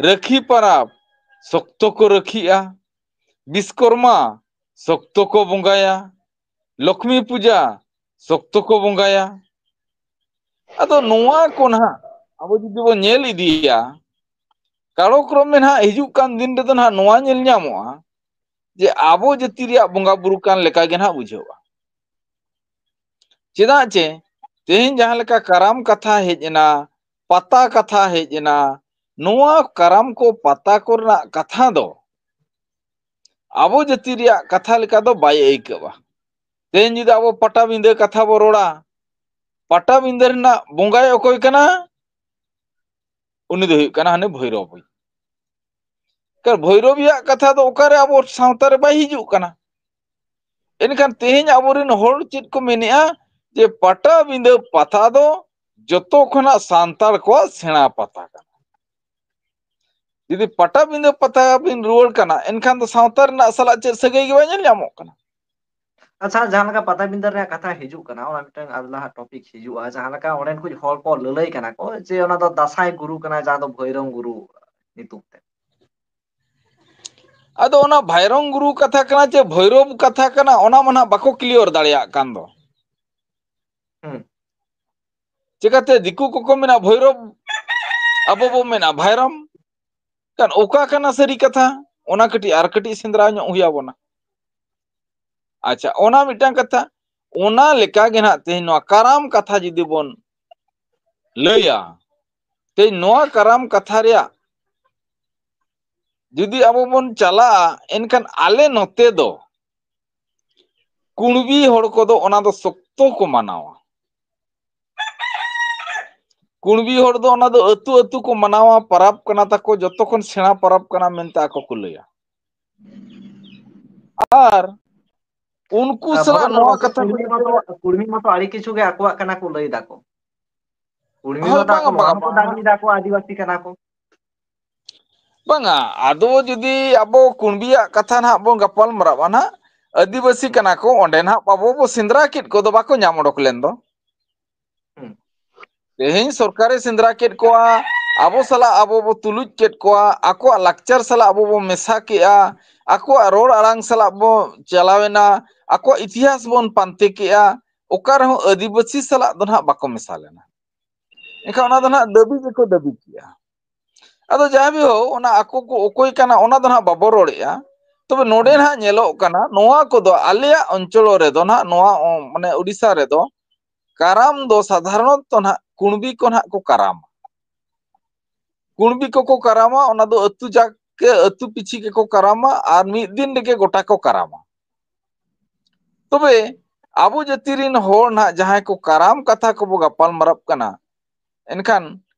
ᱨᱟᱹᱠᱷᱤ ᱯᱚᱨᱚᱵᱽ, ᱥᱚᱠᱛᱚ ᱠᱚ ᱨᱟᱹᱠᱷᱤᱜᱼᱟ᱾ ᱵᱤᱥᱠᱚᱨᱢᱟ, ᱥᱚᱠᱛᱚ ᱠᱚ ᱵᱚᱸᱜᱟᱭᱟ᱾ ᱞᱚᱠᱷᱢᱤ ᱯᱩᱡᱟ, ᱥᱚᱠᱛᱚ ᱠᱚ ᱵᱚᱸᱜᱟᱭᱟ᱾ ᱟᱫᱚ ᱱᱚᱣᱟ ᱠᱚ ᱱᱟᱦᱟᱜ ᱟᱵᱚ ᱡᱩᱫᱤ ᱵᱚᱱ ᱧᱮᱞ ᱤᱫᱤᱭᱟ, ᱠᱟᱞᱚᱠᱨᱚᱢᱮ ᱱᱟᱦᱟᱜ ᱦᱤᱡᱩᱜ ᱠᱟᱱ ᱫᱤᱱ ᱨᱮᱫᱚ ᱱᱟᱦᱟᱜ ᱱᱚᱣᱟ ᱧᱮᱞ ᱧᱟᱢᱚᱜᱼᱟ ᱡᱮ ᱟᱵᱚ ᱡᱟᱹᱛᱤ ᱨᱮᱭᱟᱜ ᱵᱚᱸᱜᱟ ᱵᱩᱨᱩ ᱠᱟᱱ ᱞᱮᱠᱟ ᱜᱮ ᱱᱟᱦᱟᱜ ᱵᱩᱡᱷᱟᱹᱜᱼᱟ᱾ ᱪᱮᱫᱟᱜ ᱪᱮ ᱛᱮᱦᱮᱧ ᱡᱟᱦᱟᱸ ᱞᱮᱠᱟ ᱠᱟᱨᱟᱢ ᱠᱟᱛᱷᱟ ᱦᱮᱡ ᱮᱱᱟ, ᱯᱟᱛᱟ ᱠᱟᱛᱷᱟ ᱦᱮᱡ ᱮᱱᱟ, ᱱᱚᱣᱟ ᱠᱟᱨᱟᱢ ᱠᱚ ᱯᱟᱛᱟ ᱠᱚᱨᱮᱱᱟᱜ ᱠᱟᱛᱷᱟ ᱫᱚ ᱟᱵᱚ ᱡᱟᱹᱛᱤ ᱨᱮᱭᱟᱜ ᱠᱟᱛᱷᱟ ᱞᱮᱠᱟ ᱫᱚ ᱵᱟᱭ ᱟᱹᱭᱠᱟᱹᱜᱼᱟ᱾ ᱛᱮᱦᱮᱧ ᱡᱩᱫᱤ ᱟᱵᱚ ᱯᱟᱴᱟᱵᱤᱸᱫᱟᱹ ᱠᱟᱛᱷᱟ ᱵᱚ ᱨᱚᱲᱟ, ᱯᱟᱴᱟᱵᱤᱸᱫᱟᱹ ᱨᱮᱱᱟᱜ ᱵᱚᱸᱜᱟᱭ ᱚᱠᱚᱭ ᱠᱟᱱᱟ? ᱩᱱᱤ ᱫᱚ ᱦᱩᱭᱩᱜ ᱠᱟᱱᱟ ᱦᱟᱱᱮ ᱵᱷᱳᱭᱨᱚᱵᱤ᱾ ᱠᱟᱨᱚᱱ ᱵᱷᱳᱭᱨᱚᱵᱤᱭᱟᱜ ᱠᱟᱛᱷᱟ ᱫᱚ ᱚᱠᱟᱨᱮ ᱟᱵᱚ ᱥᱟᱶᱛᱟ ᱨᱮ ᱵᱟᱭ ᱦᱤᱡᱩᱜ ᱠᱟᱱᱟ᱾ ᱮᱱᱠᱷᱟᱱ ᱛᱮᱦᱮᱧ ᱟᱵᱚᱨᱮᱱ ᱦᱚᱲ ᱪᱮᱫ ᱠᱚ ᱢᱮᱱᱮᱜᱼᱟ ᱡᱮ ᱯᱟᱴᱟᱵᱤᱸᱫᱟᱹ ᱯᱟᱛᱟ ᱫᱚ ᱡᱚᱛᱚ ᱠᱷᱚᱱᱟᱜ ᱥᱟᱱᱛᱟᱲ ᱠᱚᱣᱟᱜ ᱥᱮᱬᱟ ᱯᱟᱛᱟ ᱠᱟᱱᱟ᱾ ᱡᱩᱫᱤ ᱯᱟᱴᱟᱵᱤᱸᱫᱟᱹ ᱯᱟᱛᱟ ᱵᱤᱱ ᱨᱩᱣᱟᱹᱲ ᱠᱟᱱᱟ, ᱮᱱᱠᱷᱟᱱ ᱫᱚ ᱥᱟᱶᱛᱟ ᱨᱮᱱᱟᱜ ᱥᱟᱞᱟᱜ ᱪᱮᱫ ᱥᱟᱹᱜᱟᱹᱭ ᱜᱮ ᱵᱟᱭ ᱧᱮᱞ ᱧᱟᱢᱚᱜ ᱠᱟᱱᱟ᱾ ᱟᱪᱪᱷᱟ, ᱡᱟᱦᱟᱸ ᱞᱮᱠᱟ ᱯᱟᱴᱟᱵᱤᱸᱫᱟᱹ ᱨᱮᱭᱟᱜ ᱠᱟᱛᱷᱟ ᱦᱤᱡᱩᱜ ᱠᱟᱱᱟ, ᱚᱱᱟ ᱢᱤᱫᱴᱟᱝ ᱟᱞᱟᱫᱟ ᱴᱚᱯᱤᱠ ᱦᱤᱡᱩᱜᱼᱟ, ᱡᱟᱦᱟᱸ ᱞᱮᱠᱟ ᱚᱸᱰᱮᱱ ᱠᱚ ᱦᱚᱲ ᱠᱚ ᱞᱟᱹᱞᱟᱹᱭ ᱠᱟᱱᱟ ᱠᱚ ᱡᱮ ᱚᱱᱟ ᱫᱚ ᱫᱟᱸᱥᱟᱭ ᱜᱩᱨᱩ ᱠᱟᱱᱟ, ᱡᱟᱦᱟᱸ ᱫᱚ ᱵᱷᱳᱭᱨᱚᱝ ᱜᱩᱨᱩ ᱧᱩᱛᱩᱢ ᱛᱮ᱾ ᱟᱫᱚ ᱚᱱᱟ ᱵᱷᱟᱭᱨᱚᱝ ᱜᱩᱨᱩ ᱠᱟᱛᱷᱟ ᱠᱟᱱᱟ ᱪᱮ ᱵᱷᱳᱭᱨᱚᱵ ᱠᱟᱛᱷᱟ ᱠᱟᱱᱟ, ᱚᱱᱟ ᱢᱟ ᱱᱟᱦᱟᱜ ᱵᱟᱠᱚ clear ᱫᱟᱲᱮᱭᱟᱜ ᱠᱟᱱ ᱫᱚ᱾ ᱦᱩᱸ᱾ ᱪᱮᱠᱟᱛᱮ ᱫᱤᱠᱩ ᱠᱚᱠᱚ ᱢᱮᱱᱟ ᱵᱷᱳᱭᱨᱚᱵ, ᱟᱵᱚ ᱵᱚ ᱢᱮᱱᱟ ᱵᱷᱟᱭᱨᱚᱢ᱾ ᱠᱷᱟᱱ ᱚᱠᱟ ᱠᱟᱱᱟ ᱥᱟᱹᱨᱤ ᱠᱟᱛᱷᱟ? ᱚᱱᱟ ᱠᱟᱹᱴᱤᱡ ᱟᱨ ᱠᱟᱹᱴᱤᱡ ᱥᱮᱸᱫᱽᱨᱟ ᱧᱚᱜ ᱦᱩᱭ ᱟᱵᱚᱱᱟ᱾ ᱟᱪᱪᱷᱟ, ᱚᱱᱟ ᱢᱤᱫᱴᱟᱝ ᱠᱟᱛᱷᱟ᱾ ᱚᱱᱟ ᱞᱮᱠᱟ ᱜᱮ ᱱᱟᱦᱟᱜ ᱛᱮᱦᱮᱧ ᱱᱚᱣᱟ ᱠᱟᱨᱟᱢ ᱠᱟᱛᱷᱟ ᱡᱩᱫᱤ ᱵᱚᱱ ᱞᱟᱹᱭᱟ, ᱛᱮᱦᱮᱧ ᱱᱚᱣᱟ ᱠᱟᱨᱟᱢ ᱠᱟᱛᱷᱟ ᱨᱮᱭᱟᱜ ᱡᱩᱫᱤ ᱟᱵᱚ ᱵᱚᱱ ᱪᱟᱞᱟᱜᱼᱟ, ᱮᱱᱠᱷᱟᱱ ᱟᱞᱮ ᱱᱚᱛᱮ ᱫᱚ ᱠᱩᱬᱵᱤ ᱦᱚᱲ ᱠᱚᱫᱚ ᱚᱱᱟ ᱫᱚ ᱥᱚᱠᱛᱚ ᱠᱚ ᱢᱟᱱᱟᱣᱟ᱾ ᱠᱩᱬᱵᱤ ᱦᱚᱲ ᱫᱚ ᱚᱱᱟ ᱫᱚ ᱟᱹᱛᱩ ᱟᱹᱛᱩ ᱠᱚ ᱢᱟᱱᱟᱣᱟ, ᱯᱟᱨᱟᱵᱽ ᱠᱟᱱᱟ ᱛᱟᱠᱚ, ᱡᱚᱛᱚ ᱠᱷᱚᱱ ᱥᱮᱬᱟ ᱯᱟᱨᱟᱵᱽ ᱠᱟᱱᱟ ᱢᱮᱱᱛᱮ ᱟᱠᱚ ᱠᱚ ᱞᱟᱹᱭᱟ᱾ ᱟᱨ ᱩᱱᱠᱩ ᱟᱨ ᱥᱟᱞᱟᱜ ᱵᱷᱟᱵᱚᱱ ᱱᱚᱣᱟ ᱵᱟᱵᱟ, ᱠᱟᱛᱷᱟ ᱠᱩᱲᱢᱤ ᱢᱟᱛᱚ, ᱠᱩᱲᱢᱤ ᱢᱟᱛᱚ ᱟᱹᱰᱤ ᱠᱤᱪᱷᱩ ᱜᱮ ᱟᱠᱚᱣᱟᱜ ᱠᱟᱱᱟ ᱠᱚ ᱞᱟᱹᱭ ᱫᱟᱠᱚ᱾ ᱠᱩᱲᱢᱤ ᱦᱳᱭ, ᱢᱟᱛᱚ ᱟᱠᱚ ᱵᱟᱝᱟ, ᱱᱚᱣᱟ ᱵᱟᱝᱟ, ᱦᱚᱸᱠᱚ ᱵᱟᱝᱟ᱾ ᱫᱟᱹᱵᱤᱭ ᱫᱟᱠᱚ ᱟᱹᱫᱤᱵᱟᱹᱥᱤ ᱠᱟᱱᱟ ᱠᱚ᱾ ᱵᱟᱝᱟ, ᱟᱫᱚ ᱡᱩᱫᱤ ᱟᱵᱚ ᱠᱩᱬᱵᱤᱭᱟᱜ ᱠᱟᱛᱷᱟ ᱱᱟᱦᱟᱜ ᱵᱚᱱ ᱜᱟᱯᱟᱞ ᱢᱟᱨᱟᱜᱼᱟ ᱱᱟᱦᱟᱜ, ᱟᱹᱫᱤᱵᱟᱹᱥᱤ ᱦᱩᱸ᱾ ᱠᱟᱱᱟ ᱠᱚ, ᱚᱸᱰᱮ ᱱᱟᱦᱟᱜ ᱟᱵᱚ ᱵᱚ ᱥᱮᱸᱫᱽᱨᱟ ᱠᱮᱫ ᱠᱚᱫᱚ ᱵᱟᱠᱚ ᱧᱟᱢ ᱚᱰᱚᱠ ᱞᱮᱱ ᱫᱚ᱾ ᱦᱩᱸ᱾ ᱛᱮᱦᱮᱧ ᱥᱚᱨᱠᱟᱨᱮ ᱥᱮᱸᱫᱽᱨᱟ ᱠᱮᱫ ᱠᱚᱣᱟ, ᱟᱵᱚ ᱥᱟᱞᱟᱜ ᱟᱵᱚ ᱵᱚ ᱛᱩᱞᱩᱡ ᱠᱮᱫ ᱠᱚᱣᱟ, ᱟᱠᱚᱣᱟᱜ ᱞᱟᱠᱪᱟᱨ ᱥᱟᱞᱟᱜ ᱟᱵᱚ ᱵᱚ ᱢᱮᱥᱟ ᱠᱮᱜᱼᱟ, ᱟᱠᱚᱣᱟᱜ ᱨᱚᱲ ᱟᱲᱟᱝ ᱥᱟᱞᱟᱜ ᱵᱚ ᱪᱟᱞᱟᱣᱮᱱᱟ, ᱟᱠᱚᱣᱟᱜ ᱤᱛᱤᱦᱟᱥ ᱵᱚᱱ ᱯᱟᱱᱛᱮ ᱠᱮᱜᱼᱟ, ᱚᱠᱟ ᱨᱮᱦᱚᱸ ᱟᱹᱫᱤᱵᱟᱹᱥᱤ ᱥᱟᱞᱟᱜ ᱫᱚ ᱱᱟᱦᱟᱜ ᱵᱟᱠᱚ ᱢᱮᱥᱟ ᱞᱮᱱᱟ᱾ ᱮᱱᱠᱷᱟᱱ ᱚᱱᱟ ᱫᱚ ᱱᱟᱦᱟᱜ ᱫᱟᱹᱵᱤ ᱜᱮᱠᱚ ᱫᱟᱹᱵᱤ ᱠᱮᱜᱼᱟ᱾ ᱟᱫᱚ ᱡᱟᱦᱟᱸ ᱵᱤ ᱦᱳ, ᱚᱱᱟ ᱟᱠᱚ ᱠᱚ ᱚᱠᱚᱭ ᱠᱟᱱᱟ, ᱚᱱᱟ ᱫᱚ ᱱᱟᱦᱟᱜ ᱵᱟᱵᱚ ᱨᱚᱲᱮᱜᱼᱟ᱾ ᱛᱚᱵᱮ ᱱᱚᱰᱮ ᱦᱩᱸ᱾ ᱱᱟᱦᱟᱜ ᱧᱮᱞᱚᱜ ᱠᱟᱱᱟ, ᱱᱚᱣᱟ ᱠᱚᱫᱚ ᱟᱞᱮᱭᱟᱜ ᱚᱧᱪᱚᱞ ᱨᱮᱫᱚ ᱱᱟᱦᱟᱜ, ᱱᱚᱣᱟ, ᱚ, ᱢᱟᱱᱮ ᱳᱰᱤᱥᱟ ᱨᱮᱫᱚ ᱠᱟᱨᱟᱢ ᱫᱚ ᱥᱟᱫᱷᱟᱨᱚᱱᱚᱛᱚ ᱱᱟᱦᱟᱜ ᱠᱩᱬᱵᱤ ᱠᱚ ᱱᱟᱦᱟᱜ ᱠᱚ ᱠᱟᱨᱟᱢᱟ᱾ ᱠᱩᱬᱵᱤ ᱠᱚᱠᱚ ᱠᱟᱨᱟᱢᱟ, ᱚᱱᱟ ᱫᱚ ᱟᱹᱛᱩ ᱡᱟᱠ ᱜᱮ, ᱟᱹᱛᱩ ᱯᱤᱪᱷᱤ ᱜᱮᱠᱚ ᱠᱟᱨᱟᱢᱟ, ᱟᱨ ᱢᱤᱫ ᱫᱤᱱ ᱨᱮᱜᱮ ᱜᱚᱴᱟ ᱠᱚ ᱠᱟᱨᱟᱢᱟ᱾ ᱛᱚᱵᱮ ᱟᱵᱚ ᱡᱟᱹᱛᱤ ᱨᱮᱱ ᱦᱚᱲ ᱱᱟᱦᱟᱜ ᱡᱟᱦᱟᱸᱭ ᱠᱚ ᱠᱟᱨᱟᱢ ᱠᱟᱛᱷᱟ ᱠᱚᱵᱚ ᱜᱟᱯᱟᱞ ᱢᱟᱨᱟᱜ ᱠᱟᱱᱟ, ᱮᱱᱠᱷᱟᱱ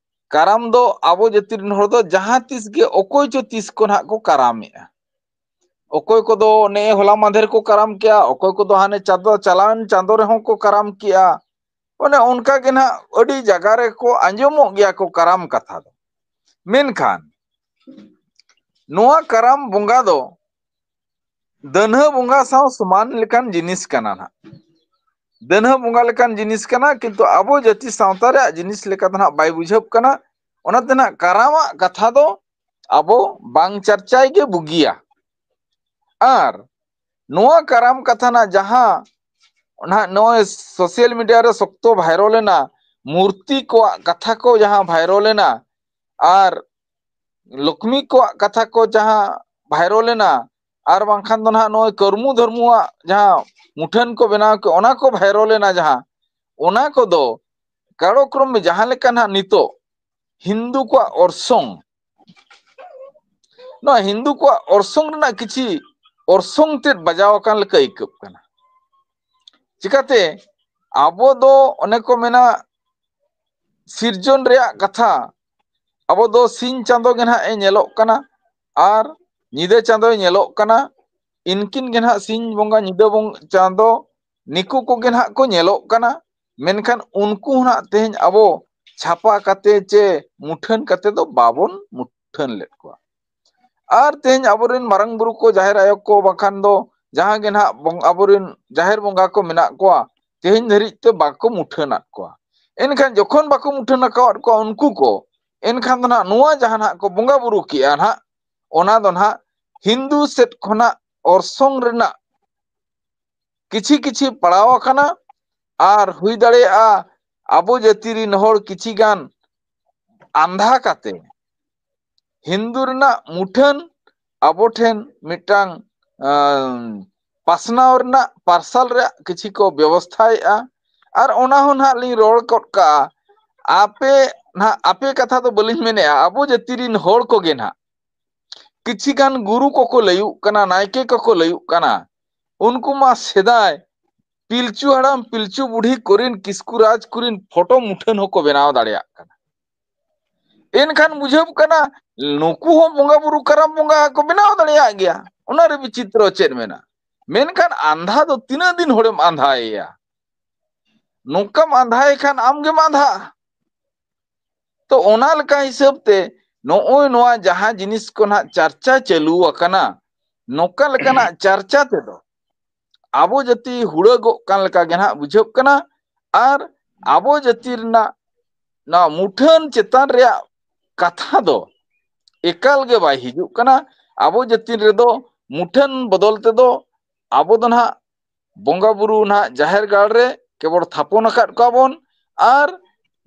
ᱠᱟᱨᱟᱢ ᱫᱚ ᱟᱵᱚ ᱡᱟᱹᱛᱤ ᱨᱮᱱ ᱦᱚᱲ ᱫᱚ ᱡᱟᱦᱟᱸ ᱛᱤᱥ ᱜᱮ ᱚᱠᱚᱭ ᱪᱚ ᱛᱤᱥ ᱠᱚ ᱱᱟᱦᱟᱜ ᱠᱚ ᱠᱟᱨᱟᱢᱮᱜᱼᱟ᱾ ᱚᱠᱚᱭ ᱠᱚᱫᱚ ᱱᱮᱜᱼᱮ ᱦᱚᱞᱟ ᱢᱟᱫᱷᱮᱨ ᱠᱚ ᱠᱟᱨᱟᱢ ᱠᱮᱜᱼᱟ, ᱚᱠᱚᱭ ᱠᱚᱫᱚ ᱦᱟᱱᱮ ᱪᱟᱸᱫᱚ, ᱪᱟᱞᱟᱣᱮᱱ ᱪᱟᱸᱫᱚ ᱨᱮᱦᱚᱸ ᱠᱚ ᱠᱟᱨᱟᱢ ᱠᱮᱜᱼᱟ᱾ ᱚᱱᱮ ᱚᱱᱠᱟ ᱜᱮ ᱱᱟᱦᱟᱜ ᱟᱹᱰᱤ ᱡᱟᱭᱜᱟ ᱨᱮᱠᱚ ᱟᱸᱡᱚᱢᱚᱜ ᱜᱮᱭᱟ ᱠᱚ ᱠᱟᱨᱟᱢ ᱠᱟᱛᱷᱟ ᱫᱚ᱾ ᱢᱮᱱᱠᱷᱟᱱ ᱱᱚᱣᱟ ᱠᱟᱨᱟᱢ ᱵᱚᱸᱜᱟ ᱫᱚ ᱫᱟᱹᱱᱦᱟᱹ ᱵᱚᱸᱜᱟ ᱥᱟᱶ ᱥᱚᱢᱟᱱ ᱞᱮᱠᱟᱱ ᱡᱤᱱᱤᱥ ᱠᱟᱱᱟ ᱱᱟᱦᱟᱜ᱾ ᱫᱟᱹᱱᱦᱟᱹ ᱵᱚᱸᱜᱟ ᱞᱮᱠᱟᱱ ᱡᱤᱱᱤᱥ ᱠᱟᱱᱟ, ᱠᱤᱱᱛᱩ ᱟᱵᱚ ᱡᱟᱹᱛᱤ ᱥᱟᱶᱛᱟ ᱨᱮᱭᱟᱜ ᱡᱤᱱᱤᱥ ᱞᱮᱠᱟ ᱫᱚ ᱱᱟᱦᱟᱜ ᱵᱟᱭ ᱵᱩᱡᱷᱟᱹᱜ ᱠᱟᱱᱟ᱾ ᱚᱱᱟᱛᱮ ᱱᱟᱦᱟᱜ ᱠᱟᱨᱟᱢᱟᱜ ᱠᱟᱛᱷᱟ ᱫᱚ ᱟᱵᱚ ᱵᱟᱝ ᱪᱟᱨᱪᱟᱭ ᱜᱮ ᱵᱩᱜᱤᱭᱟ᱾ ᱟᱨ ᱱᱚᱣᱟ ᱠᱟᱨᱟᱢ ᱠᱟᱛᱷᱟ ᱱᱟᱜ ᱡᱟᱦᱟᱸ ᱱᱟᱦᱟᱜ ᱱᱚᱜᱼᱚᱭ ᱥᱳᱥᱟᱞ ᱢᱤᱰᱤᱭᱟ ᱨᱮ ᱥᱚᱠᱛᱚ ᱵᱷᱟᱭᱨᱟᱞ ᱮᱱᱟ, ᱢᱩᱨᱛᱤ ᱠᱚᱣᱟᱜ ᱠᱟᱛᱷᱟ ᱠᱚ ᱡᱟᱦᱟᱸ ᱵᱷᱟᱭᱨᱟᱞ ᱮᱱᱟ, ᱟᱨ ᱞᱚᱠᱷᱢᱤ ᱠᱚᱣᱟᱜ ᱠᱟᱛᱷᱟ ᱠᱚ ᱡᱟᱦᱟᱸ ᱵᱷᱟᱭᱨᱟᱞ ᱮᱱᱟ, ᱟᱨ ᱵᱟᱝᱠᱷᱟᱱ ᱫᱚ ᱱᱟᱦᱟᱜ ᱱᱚᱜᱼᱚᱭ ᱠᱟᱹᱨᱢᱩ ᱫᱷᱚᱨᱢᱩᱣᱟᱜ ᱡᱟᱦᱟᱸ ᱢᱩᱴᱷᱟᱹᱱ ᱠᱚ ᱵᱮᱱᱟᱣ ᱠᱮᱫ, ᱚᱱᱟ ᱠᱚ ᱵᱷᱟᱭᱨᱟᱞ ᱮᱱᱟ ᱡᱟᱦᱟᱸ, ᱚᱱᱟ ᱠᱚᱫᱚ ᱠᱟᱞᱚᱠᱨᱚᱢᱮ ᱡᱟᱦᱟᱸ ᱞᱮᱠᱟ ᱱᱟᱦᱟᱜ ᱱᱤᱛᱚᱜ ᱦᱤᱱᱫᱩ ᱠᱚᱣᱟᱜ ᱚᱨᱥᱚᱝ, ᱱᱚᱣᱟ ᱦᱤᱱᱫᱩ ᱠᱚᱣᱟᱜ ᱚᱨᱥᱚᱝ ᱨᱮᱱᱟᱜ ᱠᱤᱪᱷᱤ ᱚᱨᱥᱚᱝ ᱛᱮᱫ ᱵᱟᱡᱟᱣ ᱟᱠᱟᱱ ᱞᱮᱠᱟ ᱟᱹᱭᱠᱟᱹᱜ ᱠᱟᱱᱟ᱾ ᱪᱤᱠᱟᱛᱮ ᱟᱵᱚ ᱫᱚ ᱚᱱᱮ ᱠᱚ ᱢᱮᱱᱟ ᱥᱤᱨᱡᱚᱱ ᱨᱮᱭᱟᱜ ᱠᱟᱛᱷᱟ, ᱟᱵᱚ ᱫᱚ ᱥᱤᱧ ᱪᱟᱸᱫᱚ ᱜᱮ ᱱᱟᱦᱟᱜ ᱮ ᱧᱮᱞᱚᱜ ᱠᱟᱱᱟ ᱟᱨ ᱧᱤᱫᱟᱹ ᱪᱟᱸᱫᱚᱭ ᱧᱮᱞᱚᱜ ᱠᱟᱱᱟ᱾ ᱤᱱᱠᱤᱱ ᱜᱮ ᱱᱟᱦᱟᱜ ᱥᱤᱧ ᱵᱚᱸᱜᱟ ᱧᱤᱫᱟᱹ ᱵᱚᱸᱜᱟ ᱪᱟᱸᱫᱚ ᱱᱤᱠᱩ ᱠᱚᱜᱮ ᱱᱟᱦᱟᱜ ᱠᱚ ᱧᱮᱞᱚᱜ ᱠᱟᱱᱟ, ᱢᱮᱱᱠᱷᱟᱱ ᱩᱱᱠᱩ ᱦᱚᱸ ᱱᱟᱦᱟᱜ ᱛᱮᱦᱮᱧ ᱟᱵᱚ ᱪᱷᱟᱯᱟ ᱠᱟᱛᱮ ᱪᱮ ᱢᱩᱴᱷᱟᱹᱱ ᱠᱟᱛᱮ ᱫᱚ ᱵᱟᱵᱚᱱ ᱢᱩᱴᱷᱟᱹᱱ ᱞᱮᱫ ᱠᱚᱣᱟ᱾ ᱟᱨ ᱛᱮᱦᱮᱧ ᱟᱵᱚᱨᱮᱱ ᱢᱟᱨᱟᱝ ᱵᱩᱨᱩ ᱠᱚ, ᱡᱟᱦᱮᱨ ᱟᱭᱳ ᱠᱚ, ᱵᱟᱝᱠᱷᱟᱱ ᱫᱚ ᱡᱟᱦᱟᱸ ᱜᱮ ᱱᱟᱦᱟᱜ ᱵᱚᱝ-, ᱟᱵᱚᱨᱮᱱ ᱡᱟᱦᱮᱨ ᱵᱚᱸᱜᱟ ᱠᱚ ᱢᱮᱱᱟᱜ ᱠᱚᱣᱟ, ᱛᱮᱦᱮᱧ ᱫᱷᱟᱹᱨᱤᱡ ᱛᱮ ᱵᱟᱠᱚ ᱢᱩᱴᱷᱟᱹᱱ ᱟᱫ ᱠᱚᱣᱟ᱾ ᱮᱱᱠᱷᱟᱱ ᱡᱚᱠᱷᱚᱱ ᱵᱟᱠᱚ ᱢᱩᱴᱷᱟᱹᱱ ᱟᱠᱟᱫ ᱠᱚᱣᱟ ᱩᱱᱠᱩ ᱠᱚ, ᱮᱱᱠᱷᱟᱱ ᱫᱚ ᱱᱟᱦᱟᱜ ᱱᱚᱣᱟ ᱡᱟᱦᱟᱸ ᱱᱟᱦᱟᱜ ᱠᱚ ᱵᱚᱸᱜᱟ ᱵᱩᱨᱩ ᱠᱮᱜᱼᱟ ᱱᱟᱦᱟᱜ, ᱚᱱᱟ ᱫᱚ ᱱᱟᱦᱟᱜ ᱦᱤᱱᱫᱩ ᱥᱮᱫ ᱠᱷᱚᱱᱟᱜ ᱚᱨᱥᱚᱝ ᱨᱮᱱᱟᱜ ᱠᱤᱪᱷᱤ ᱠᱤᱪᱷᱤ ᱯᱟᱲᱟᱣ ᱟᱠᱟᱱᱟ᱾ ᱟᱨ ᱦᱩᱭ ᱫᱟᱲᱮᱭᱟᱜᱼᱟ ᱟᱵᱚ ᱡᱟᱹᱛᱤ ᱨᱤᱱ ᱦᱚᱲ ᱠᱤᱪᱷᱤ ᱜᱟᱱ ᱟᱸᱫᱷᱟ ᱠᱟᱛᱮ ᱦᱤᱱᱫᱩ ᱨᱮᱱᱟᱜ ᱢᱩᱴᱷᱟᱹᱱ ᱟᱵᱚ ᱴᱷᱮᱱ ᱢᱤᱫᱴᱟᱝ, ᱟᱸ, ᱯᱟᱥᱱᱟᱣ ᱨᱮᱱᱟᱜ ᱯᱟᱨᱥᱟᱞ ᱨᱮᱭᱟᱜ ᱠᱤᱪᱷᱤ ᱠᱚ ᱵᱮᱵᱚᱥᱛᱷᱟᱭᱮᱫᱼᱟ᱾ ᱟᱨ ᱚᱱᱟ ᱦᱚᱸ ᱱᱟᱦᱟᱜ ᱞᱤᱧ ᱨᱚᱲ ᱜᱚᱫ ᱠᱟᱜᱼᱟ, ᱟᱯᱮ ᱱᱟᱦᱟᱜ, ᱟᱯᱮ ᱠᱟᱛᱷᱟ ᱫᱚ ᱵᱟᱹᱞᱤᱧ ᱢᱮᱱᱮᱫᱼᱟ, ᱟᱵᱚ ᱡᱟᱹᱛᱤ ᱨᱤᱱ ᱦᱚᱲ ᱠᱚᱜᱮ ᱱᱟᱦᱟᱜ ᱠᱤᱪᱷᱤ ᱜᱟᱱ ᱜᱩᱨᱩ ᱠᱚᱠᱚ ᱞᱟᱹᱭᱩᱜ ᱠᱟᱱᱟ, ᱱᱟᱭᱠᱮ ᱠᱚᱠᱚ ᱞᱟᱹᱭᱩᱜ ᱠᱟᱱᱟ, ᱩᱱᱠᱩ ᱢᱟ ᱥᱮᱫᱟᱭ ᱯᱤᱞᱪᱩ ᱦᱟᱲᱟᱢ ᱯᱤᱞᱪᱩ ᱵᱩᱰᱷᱤ ᱠᱚᱨᱮᱱ ᱠᱤᱥᱠᱩ ᱨᱟᱡᱽ ᱠᱚᱨᱮᱱ ᱯᱷᱳᱴᱳ ᱢᱩᱴᱷᱟᱹᱱ ᱦᱚᱸᱠᱚ ᱵᱮᱱᱟᱣ ᱫᱟᱲᱮᱭᱟᱜ ᱠᱟᱱᱟ᱾ ᱮᱱᱠᱷᱟᱱ ᱵᱩᱡᱷᱟᱹᱜ ᱠᱟᱱᱟ ᱱᱩᱠᱩ ᱦᱚᱸ ᱵᱚᱸᱜᱟ ᱵᱩᱨᱩ ᱠᱟᱨᱟᱢ ᱵᱚᱸᱜᱟ ᱠᱚ ᱵᱮᱱᱟᱣ ᱫᱟᱲᱮᱭᱟᱜ ᱜᱮᱭᱟ᱾ ᱚᱱᱟ ᱨᱮ ᱵᱤᱪᱤᱛᱨᱚ ᱪᱮᱫ ᱢᱮᱱᱟᱜᱼᱟ? ᱢᱮᱱᱠᱷᱟᱱ ᱟᱸᱫᱷᱟ ᱫᱚ ᱛᱤᱱᱟᱹᱜ ᱫᱤᱱ ᱦᱚᱲᱮᱢ ᱟᱸᱫᱷᱟᱭᱮᱭᱟ? ᱱᱚᱝᱠᱟᱢ ᱟᱸᱫᱷᱟᱭᱮ ᱠᱷᱟᱱ ᱟᱢ ᱜᱮᱢ ᱟᱸᱫᱷᱟᱜᱼᱟ᱾ ᱛᱚ ᱚᱱᱟ ᱞᱮᱠᱟ ᱦᱤᱥᱟᱹᱵ ᱛᱮ ᱱᱚᱜᱼᱚᱭ ᱱᱚᱣᱟ ᱡᱟᱦᱟᱸ ᱡᱤᱱᱤᱥ ᱠᱚ ᱱᱟᱦᱟᱜ ᱪᱟᱨᱪᱟ ᱪᱟᱹᱞᱩ ᱟᱠᱟᱱᱟ, ᱱᱚᱝᱠᱟ ᱞᱮᱠᱟᱱᱟᱜ ᱪᱟᱨᱪᱟ ᱛᱮᱫᱚ ᱟᱵᱚ ᱡᱟᱹᱛᱤ ᱦᱩᱲᱟᱹᱜᱚᱜ ᱠᱟᱱ ᱞᱮᱠᱟ ᱜᱮ ᱱᱟᱦᱟᱜ ᱵᱩᱡᱷᱟᱹᱜ ᱠᱟᱱᱟ᱾ ᱟᱨ ᱟᱵᱚ ᱡᱟᱹᱛᱤ ᱨᱮᱱᱟᱜ ᱱᱚᱣᱟ ᱢᱩᱴᱷᱟᱹᱱ ᱪᱮᱛᱟᱱ ᱨᱮᱭᱟᱜ ᱠᱟᱛᱷᱟ ᱫᱚ ᱮᱠᱟᱞ ᱜᱮ ᱵᱟᱭ ᱦᱤᱡᱩᱜ ᱠᱟᱱᱟ᱾ ᱟᱵᱚ ᱡᱟᱹᱛᱤ ᱨᱮᱫᱚ ᱢᱩᱴᱷᱟᱹᱱ ᱵᱚᱫᱚᱞ ᱛᱮᱫᱚ ᱟᱵᱚ ᱫᱚ ᱱᱟᱦᱟᱜ ᱵᱚᱸᱜᱟ ᱵᱩᱨᱩ ᱱᱟᱦᱟᱜ ᱡᱟᱦᱮᱨ ᱜᱟᱲ ᱨᱮ ᱠᱮᱵᱚᱞ ᱛᱷᱟᱯᱚᱱ ᱟᱠᱟᱫ ᱠᱚᱣᱟ ᱵᱚᱱ, ᱟᱨ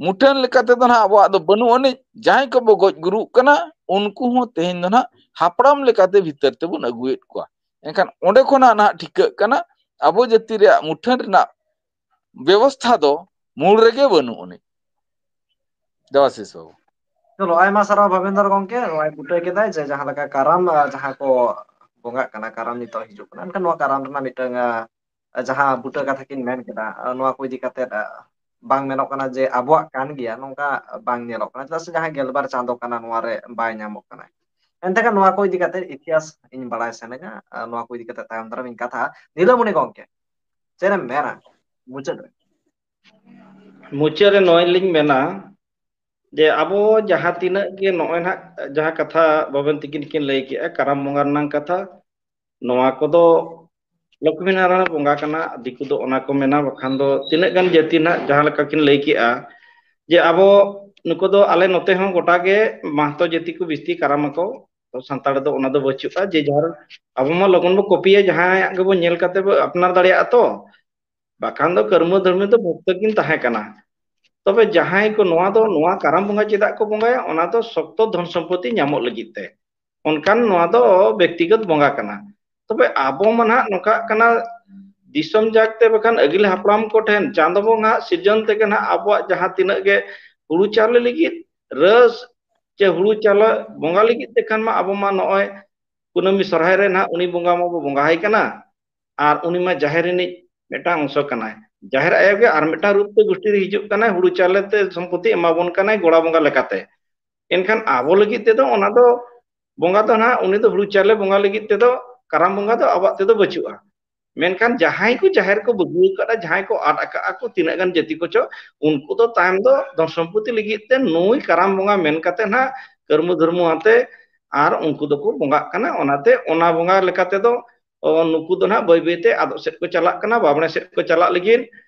ᱢᱩᱴᱷᱟᱹᱱ ᱞᱮᱠᱟ ᱛᱮᱫᱚ ᱱᱟᱦᱟᱜ ᱟᱵᱚᱣᱟᱜ ᱫᱚ ᱵᱟᱹᱱᱩᱜ ᱟᱹᱱᱤᱡ᱾ ᱡᱟᱦᱟᱸᱭ ᱠᱚᱵᱚ ᱜᱚᱡ ᱜᱩᱨᱩᱜ ᱠᱟᱱᱟ, ᱩᱱᱠᱩ ᱦᱚᱸ ᱛᱮᱦᱮᱧ ᱫᱚ ᱱᱟᱦᱟᱜ ᱦᱟᱯᱲᱟᱢ ᱞᱮᱠᱟᱛᱮ ᱵᱷᱤᱛᱟᱹᱨ ᱛᱮᱵᱚᱱ ᱟᱹᱜᱩᱭᱮᱫ ᱠᱚᱣᱟ᱾ ᱮᱱᱠᱷᱟᱱ ᱚᱸᱰᱮ ᱠᱷᱚᱱᱟᱜ ᱱᱟᱦᱟᱜ ᱴᱷᱤᱠᱟᱹᱜ ᱠᱟᱱᱟ ᱟᱵᱚ ᱡᱟᱹᱛᱤ ᱨᱮᱭᱟᱜ ᱢᱩᱴᱷᱟᱹᱱ ᱨᱮᱱᱟᱜ ᱵᱮᱵᱚᱥᱛᱷᱟ ᱫᱚ ᱢᱩᱞ ᱨᱮᱜᱮ ᱵᱟᱹᱱᱩᱜ ᱟᱹᱱᱤᱡ᱾ ᱫᱮᱵᱟᱥᱤᱥ ᱵᱟᱹᱵᱩ᱾ ᱪᱚᱞᱚ, ᱟᱭᱢᱟ ᱥᱟᱨᱦᱟᱣ ᱵᱷᱟᱵᱮᱱᱫᱨ ᱜᱚᱢᱠᱮ, ᱱᱚᱣᱟᱭ ᱵᱩᱴᱟᱹ ᱠᱮᱫᱟᱭ ᱡᱮ ᱡᱟᱦᱟᱸ ᱞᱮᱠᱟ ᱠᱟᱨᱟᱢ, ᱟᱨ ᱡᱟᱦᱟᱸ ᱠᱚ ᱵᱚᱸᱜᱟᱜ ᱠᱟᱱᱟ, ᱠᱟᱨᱟᱢ ᱱᱤᱛᱚᱜ ᱦᱤᱡᱩᱜ ᱠᱟᱱᱟ, ᱮᱱᱠᱷᱟᱱ ᱱᱚᱣᱟ ᱠᱟᱨᱟᱢ ᱨᱮᱱᱟᱜ ᱢᱤᱫᱴᱟᱝ, ᱟᱸ, ᱡᱟᱦᱟᱸ ᱵᱩᱴᱟᱹ ᱠᱟᱛᱷᱟ ᱠᱤᱱ ᱢᱮᱱ ᱠᱮᱫᱟ, ᱟᱸ, ᱱᱚᱣᱟ ᱠᱚ ᱤᱫᱤ ᱠᱟᱛᱮᱫ, ᱟᱸ, ᱵᱟᱝ ᱢᱮᱱᱚᱜ ᱠᱟᱱᱟ ᱡᱮ ᱟᱵᱚᱣᱟᱜ ᱠᱟᱱ ᱜᱮᱭᱟ, ᱱᱚᱝᱠᱟ ᱵᱟᱝ ᱧᱮᱞᱚᱜ ᱠᱟᱱᱟ, ᱪᱮᱫᱟᱜ ᱥᱮ ᱡᱟᱦᱟᱸᱭ ᱜᱮᱞᱵᱟᱨ ᱪᱟᱸᱫᱚ ᱠᱟᱱᱟ, ᱱᱚᱣᱟ ᱨᱮ ᱵᱟᱭ ᱧᱟᱢᱚᱜ ᱠᱟᱱᱟ᱾ ᱮᱱᱛᱮ ᱠᱷᱟᱱ ᱱᱚᱣᱟ ᱠᱚ ᱤᱫᱤ ᱠᱟᱛᱮᱫ ᱤᱛᱤᱦᱟᱥ ᱤᱧ ᱵᱟᱲᱟᱭ ᱥᱟᱱᱟᱧᱟ, ᱟᱸ, ᱱᱚᱣᱟ ᱠᱚ ᱤᱫᱤ ᱠᱟᱛᱮᱫ ᱛᱟᱭᱚᱢ ᱫᱟᱨᱟᱢ ᱤᱧ ᱠᱟᱛᱷᱟᱜᱼᱟ᱾ ᱱᱤᱞᱟᱹᱢᱚᱱᱤ ᱜᱚᱢᱠᱮ, ᱪᱮᱫ ᱮᱢ ᱢᱮᱱᱟ ᱢᱩᱪᱟᱹᱫ ᱨᱮ? ᱢᱩᱪᱟᱹᱫ ᱨᱮ ᱱᱚᱣᱟ ᱞᱤᱧ ᱢᱮᱱᱟ ᱡᱮ ᱟᱵᱚ ᱡᱟᱦᱟᱸ ᱛᱤᱱᱟᱹᱜ ᱜᱮ ᱱᱚᱜᱼᱚᱭ ᱱᱟᱦᱟᱜ ᱡᱟᱦᱟᱸ ᱠᱟᱛᱷᱟ ᱵᱟᱵᱮᱱ ᱛᱤᱠᱤᱱ ᱠᱤᱱ ᱞᱟᱹᱭ ᱠᱮᱜᱼᱟ, ᱠᱟᱨᱟᱢ ᱵᱚᱸᱜᱟ ᱨᱮᱱᱟᱜ ᱠᱟᱛᱷᱟ, ᱱᱚᱣᱟ ᱠᱚᱫᱚ ᱞᱚᱠᱷᱢᱤ ᱱᱟᱨᱟᱭᱚᱱ ᱵᱚᱸᱜᱟ ᱠᱟᱱᱟ, ᱫᱤᱠᱩ ᱫᱚ ᱚᱱᱟ ᱠᱚ ᱢᱮᱱᱟ, ᱵᱟᱠᱷᱟᱱ ᱫᱚ ᱛᱤᱱᱟᱹᱜ ᱜᱟᱱ ᱡᱟᱹᱛᱤ ᱱᱟᱦᱟᱜ ᱡᱟᱦᱟᱸ ᱞᱮᱠᱟ ᱠᱤᱱ ᱞᱟᱹᱭ ᱠᱮᱜᱼᱟ ᱡᱮ ᱟᱵᱚ ᱱᱩᱠᱩ ᱫᱚ ᱟᱞᱮ ᱱᱚᱛᱮ ᱦᱚᱸ ᱜᱚᱴᱟ ᱜᱮ ᱢᱟᱦᱛᱚ ᱡᱟᱹᱛᱤ ᱠᱚ ᱵᱤᱥᱛᱤ ᱠᱟᱨᱟᱢ ᱟᱠᱚ, ᱛᱚ ᱥᱟᱱᱛᱟᱲ ᱫᱚ ᱚᱱᱟ ᱫᱚ ᱵᱟᱹᱪᱩᱜᱼᱟ᱾ ᱡᱮ ᱡᱟᱦᱟᱸ ᱟᱵᱚ ᱢᱟ ᱞᱚᱜᱚᱱ ᱵᱚ ᱠᱚᱯᱤᱭᱟ, ᱡᱟᱦᱟᱸᱭᱟᱜ ᱜᱮᱵᱚ ᱧᱮᱞ ᱠᱟᱛᱮ ᱵᱚ ᱟᱯᱱᱟᱨ ᱫᱟᱲᱮᱭᱟᱜᱼᱟ ᱛᱚ, ᱵᱟᱠᱷᱟᱱ ᱫᱚ ᱠᱟᱹᱨᱢᱟᱹ ᱫᱷᱟᱹᱨᱢᱟᱹ ᱫᱚ ᱵᱷᱚᱠᱛᱚ ᱠᱤᱱ ᱛᱟᱦᱮᱸ ᱠᱟᱱᱟ᱾ ᱛᱚᱵᱮ ᱡᱟᱦᱟᱸᱭ ᱠᱚ ᱱᱚᱣᱟ ᱫᱚ, ᱱᱚᱣᱟ ᱠᱟᱨᱟᱢ ᱵᱚᱸᱜᱟ ᱪᱮᱫᱟᱜ ᱠᱚ ᱵᱚᱸᱜᱟᱭᱟ? ᱚᱱᱟ ᱫᱚ ᱥᱚᱠᱛᱚ ᱫᱷᱚᱱ ᱥᱚᱢᱯᱚᱛᱤ ᱧᱟᱢᱚᱜ ᱞᱟᱹᱜᱤᱫ ᱛᱮ᱾ ᱚᱱᱠᱟᱱ ᱱᱚᱣᱟ ᱫᱚ ᱵᱮᱠᱛᱤᱜᱚᱛ ᱵᱚᱸᱜᱟ ᱠᱟᱱᱟ᱾ ᱛᱚᱵᱮ ᱟᱵᱚ ᱢᱟ ᱱᱟᱦᱟᱜ ᱱᱚᱝᱠᱟᱜ ᱠᱟᱱᱟ, ᱫᱤᱥᱚᱢ ᱡᱟᱠ ᱛᱮ ᱵᱟᱠᱷᱟᱱ ᱟᱹᱜᱤᱞ ᱦᱟᱯᱲᱟᱢ ᱠᱚᱴᱷᱮᱱ ᱪᱟᱸᱫᱚ ᱵᱚᱸᱜᱟ ᱥᱤᱨᱡᱚᱱ ᱛᱮᱜᱮ ᱱᱟᱦᱟᱜ ᱟᱵᱚᱣᱟᱜ ᱡᱟᱦᱟᱸ ᱛᱤᱱᱟᱹᱜ ᱜᱮ ᱦᱩᱲᱩ ᱪᱟᱣᱞᱮ ᱞᱟᱹᱜᱤᱫ ᱨᱟᱹᱥ ᱪᱮ ᱦᱩᱲᱩ ᱪᱟᱣᱞᱮ ᱵᱚᱸᱜᱟ ᱞᱟᱹᱜᱤᱫ ᱛᱮ ᱠᱷᱟᱱ ᱢᱟ ᱟᱵᱚ ᱢᱟ ᱱᱚᱜᱼᱚᱭ ᱠᱩᱱᱟᱹᱢᱤ ᱥᱚᱨᱦᱟᱭ ᱨᱮ ᱱᱟᱦᱟᱜ ᱩᱱᱤ ᱵᱚᱸᱜᱟ ᱢᱟᱵᱚ ᱵᱚᱸᱜᱟ ᱟᱭ ᱠᱟᱱᱟ, ᱟᱨ ᱩᱱᱤ ᱢᱟ ᱡᱟᱦᱮᱨ ᱨᱤᱱᱤᱡ ᱢᱤᱫᱴᱟᱝ ᱚᱝᱥᱚ ᱠᱟᱱᱟᱭ᱾ ᱡᱟᱦᱮᱨ ᱟᱭᱳ ᱜᱮ ᱟᱨ ᱢᱤᱫᱴᱟᱝ ᱨᱩᱯ ᱛᱮ ᱜᱩᱥᱴᱤ ᱨᱮ ᱦᱤᱡᱩᱜ ᱠᱟᱱᱟᱭ, ᱦᱩᱲᱩ ᱪᱟᱣᱞᱮ ᱛᱮ ᱥᱚᱢᱯᱚᱛᱤ ᱮᱢᱟ ᱵᱚᱱ ᱠᱟᱱᱟᱭ ᱜᱚᱲᱟ ᱵᱚᱸᱜᱟ ᱞᱮᱠᱟᱛᱮ᱾ ᱮᱱᱠᱷᱟᱱ ᱟᱵᱚ ᱞᱟᱹᱜᱤᱫ ᱛᱮᱫᱚ ᱚᱱᱟ ᱫᱚ ᱵᱚᱸᱜᱟ ᱫᱚ ᱱᱟᱦᱟᱜ ᱩᱱᱤ ᱫᱚ ᱦᱩᱲᱩ ᱪᱟᱣᱞᱮ ᱵᱚᱸᱜᱟ ᱞᱟᱹᱜᱤᱫ ᱛᱮᱫᱚ, ᱠᱟᱨᱟᱢ ᱵᱚᱸᱜᱟ ᱫᱚ ᱟᱵᱚᱣᱟᱜ ᱛᱮᱫᱚ ᱵᱟᱹᱪᱩᱜᱼᱟ᱾ ᱢᱮᱱᱠᱷᱟᱱ ᱡᱟᱦᱟᱸᱭ ᱠᱚ ᱡᱟᱦᱮᱨ ᱠᱚ ᱵᱟᱹᱜᱤ ᱟᱠᱟᱫᱼᱟ, ᱡᱟᱦᱟᱸᱭ ᱠᱚ ᱟᱫ ᱟᱠᱟᱫᱼᱟ ᱠᱚ, ᱛᱤᱱᱟᱹᱜ ᱜᱟᱱ ᱡᱟᱹᱛᱤ ᱠᱚᱪᱚ, ᱩᱱᱠᱩ ᱫᱚ ᱛᱟᱭᱚᱢ ᱫᱚ ᱫᱷᱚᱱ ᱥᱚᱢᱯᱚᱛᱤ ᱞᱟᱹᱜᱤᱫ ᱛᱮ ᱱᱩᱭ ᱠᱟᱨᱟᱢ ᱵᱚᱸᱜᱟ ᱢᱮᱱ ᱠᱟᱛᱮ ᱱᱟᱦᱟᱜ ᱠᱟᱹᱨᱢᱩ ᱫᱷᱚᱨᱢᱩ ᱟᱛᱮ ᱟᱨ ᱩᱱᱠᱩ ᱫᱚᱠᱚ ᱵᱚᱸᱜᱟᱜ ᱠᱟᱱᱟ᱾ ᱚᱱᱟᱛᱮ ᱚᱱᱟ ᱵᱚᱸᱜᱟ ᱞᱮᱠᱟ ᱛᱮᱫᱚ, ᱚ, ᱱᱩᱠᱩ ᱫᱚ ᱱᱟᱦᱟᱜ ᱵᱟᱹᱭ ᱵᱟᱹᱭ ᱛᱮ ᱟᱫᱚᱜ ᱥᱮᱫ ᱠᱚ ᱪᱟᱞᱟᱜ ᱠᱟᱱᱟ, ᱵᱟᱵᱽᱲᱮ ᱥᱮᱫ ᱠᱚ ᱪᱟᱞᱟᱜ ᱞᱟᱹᱜᱤᱫ᱾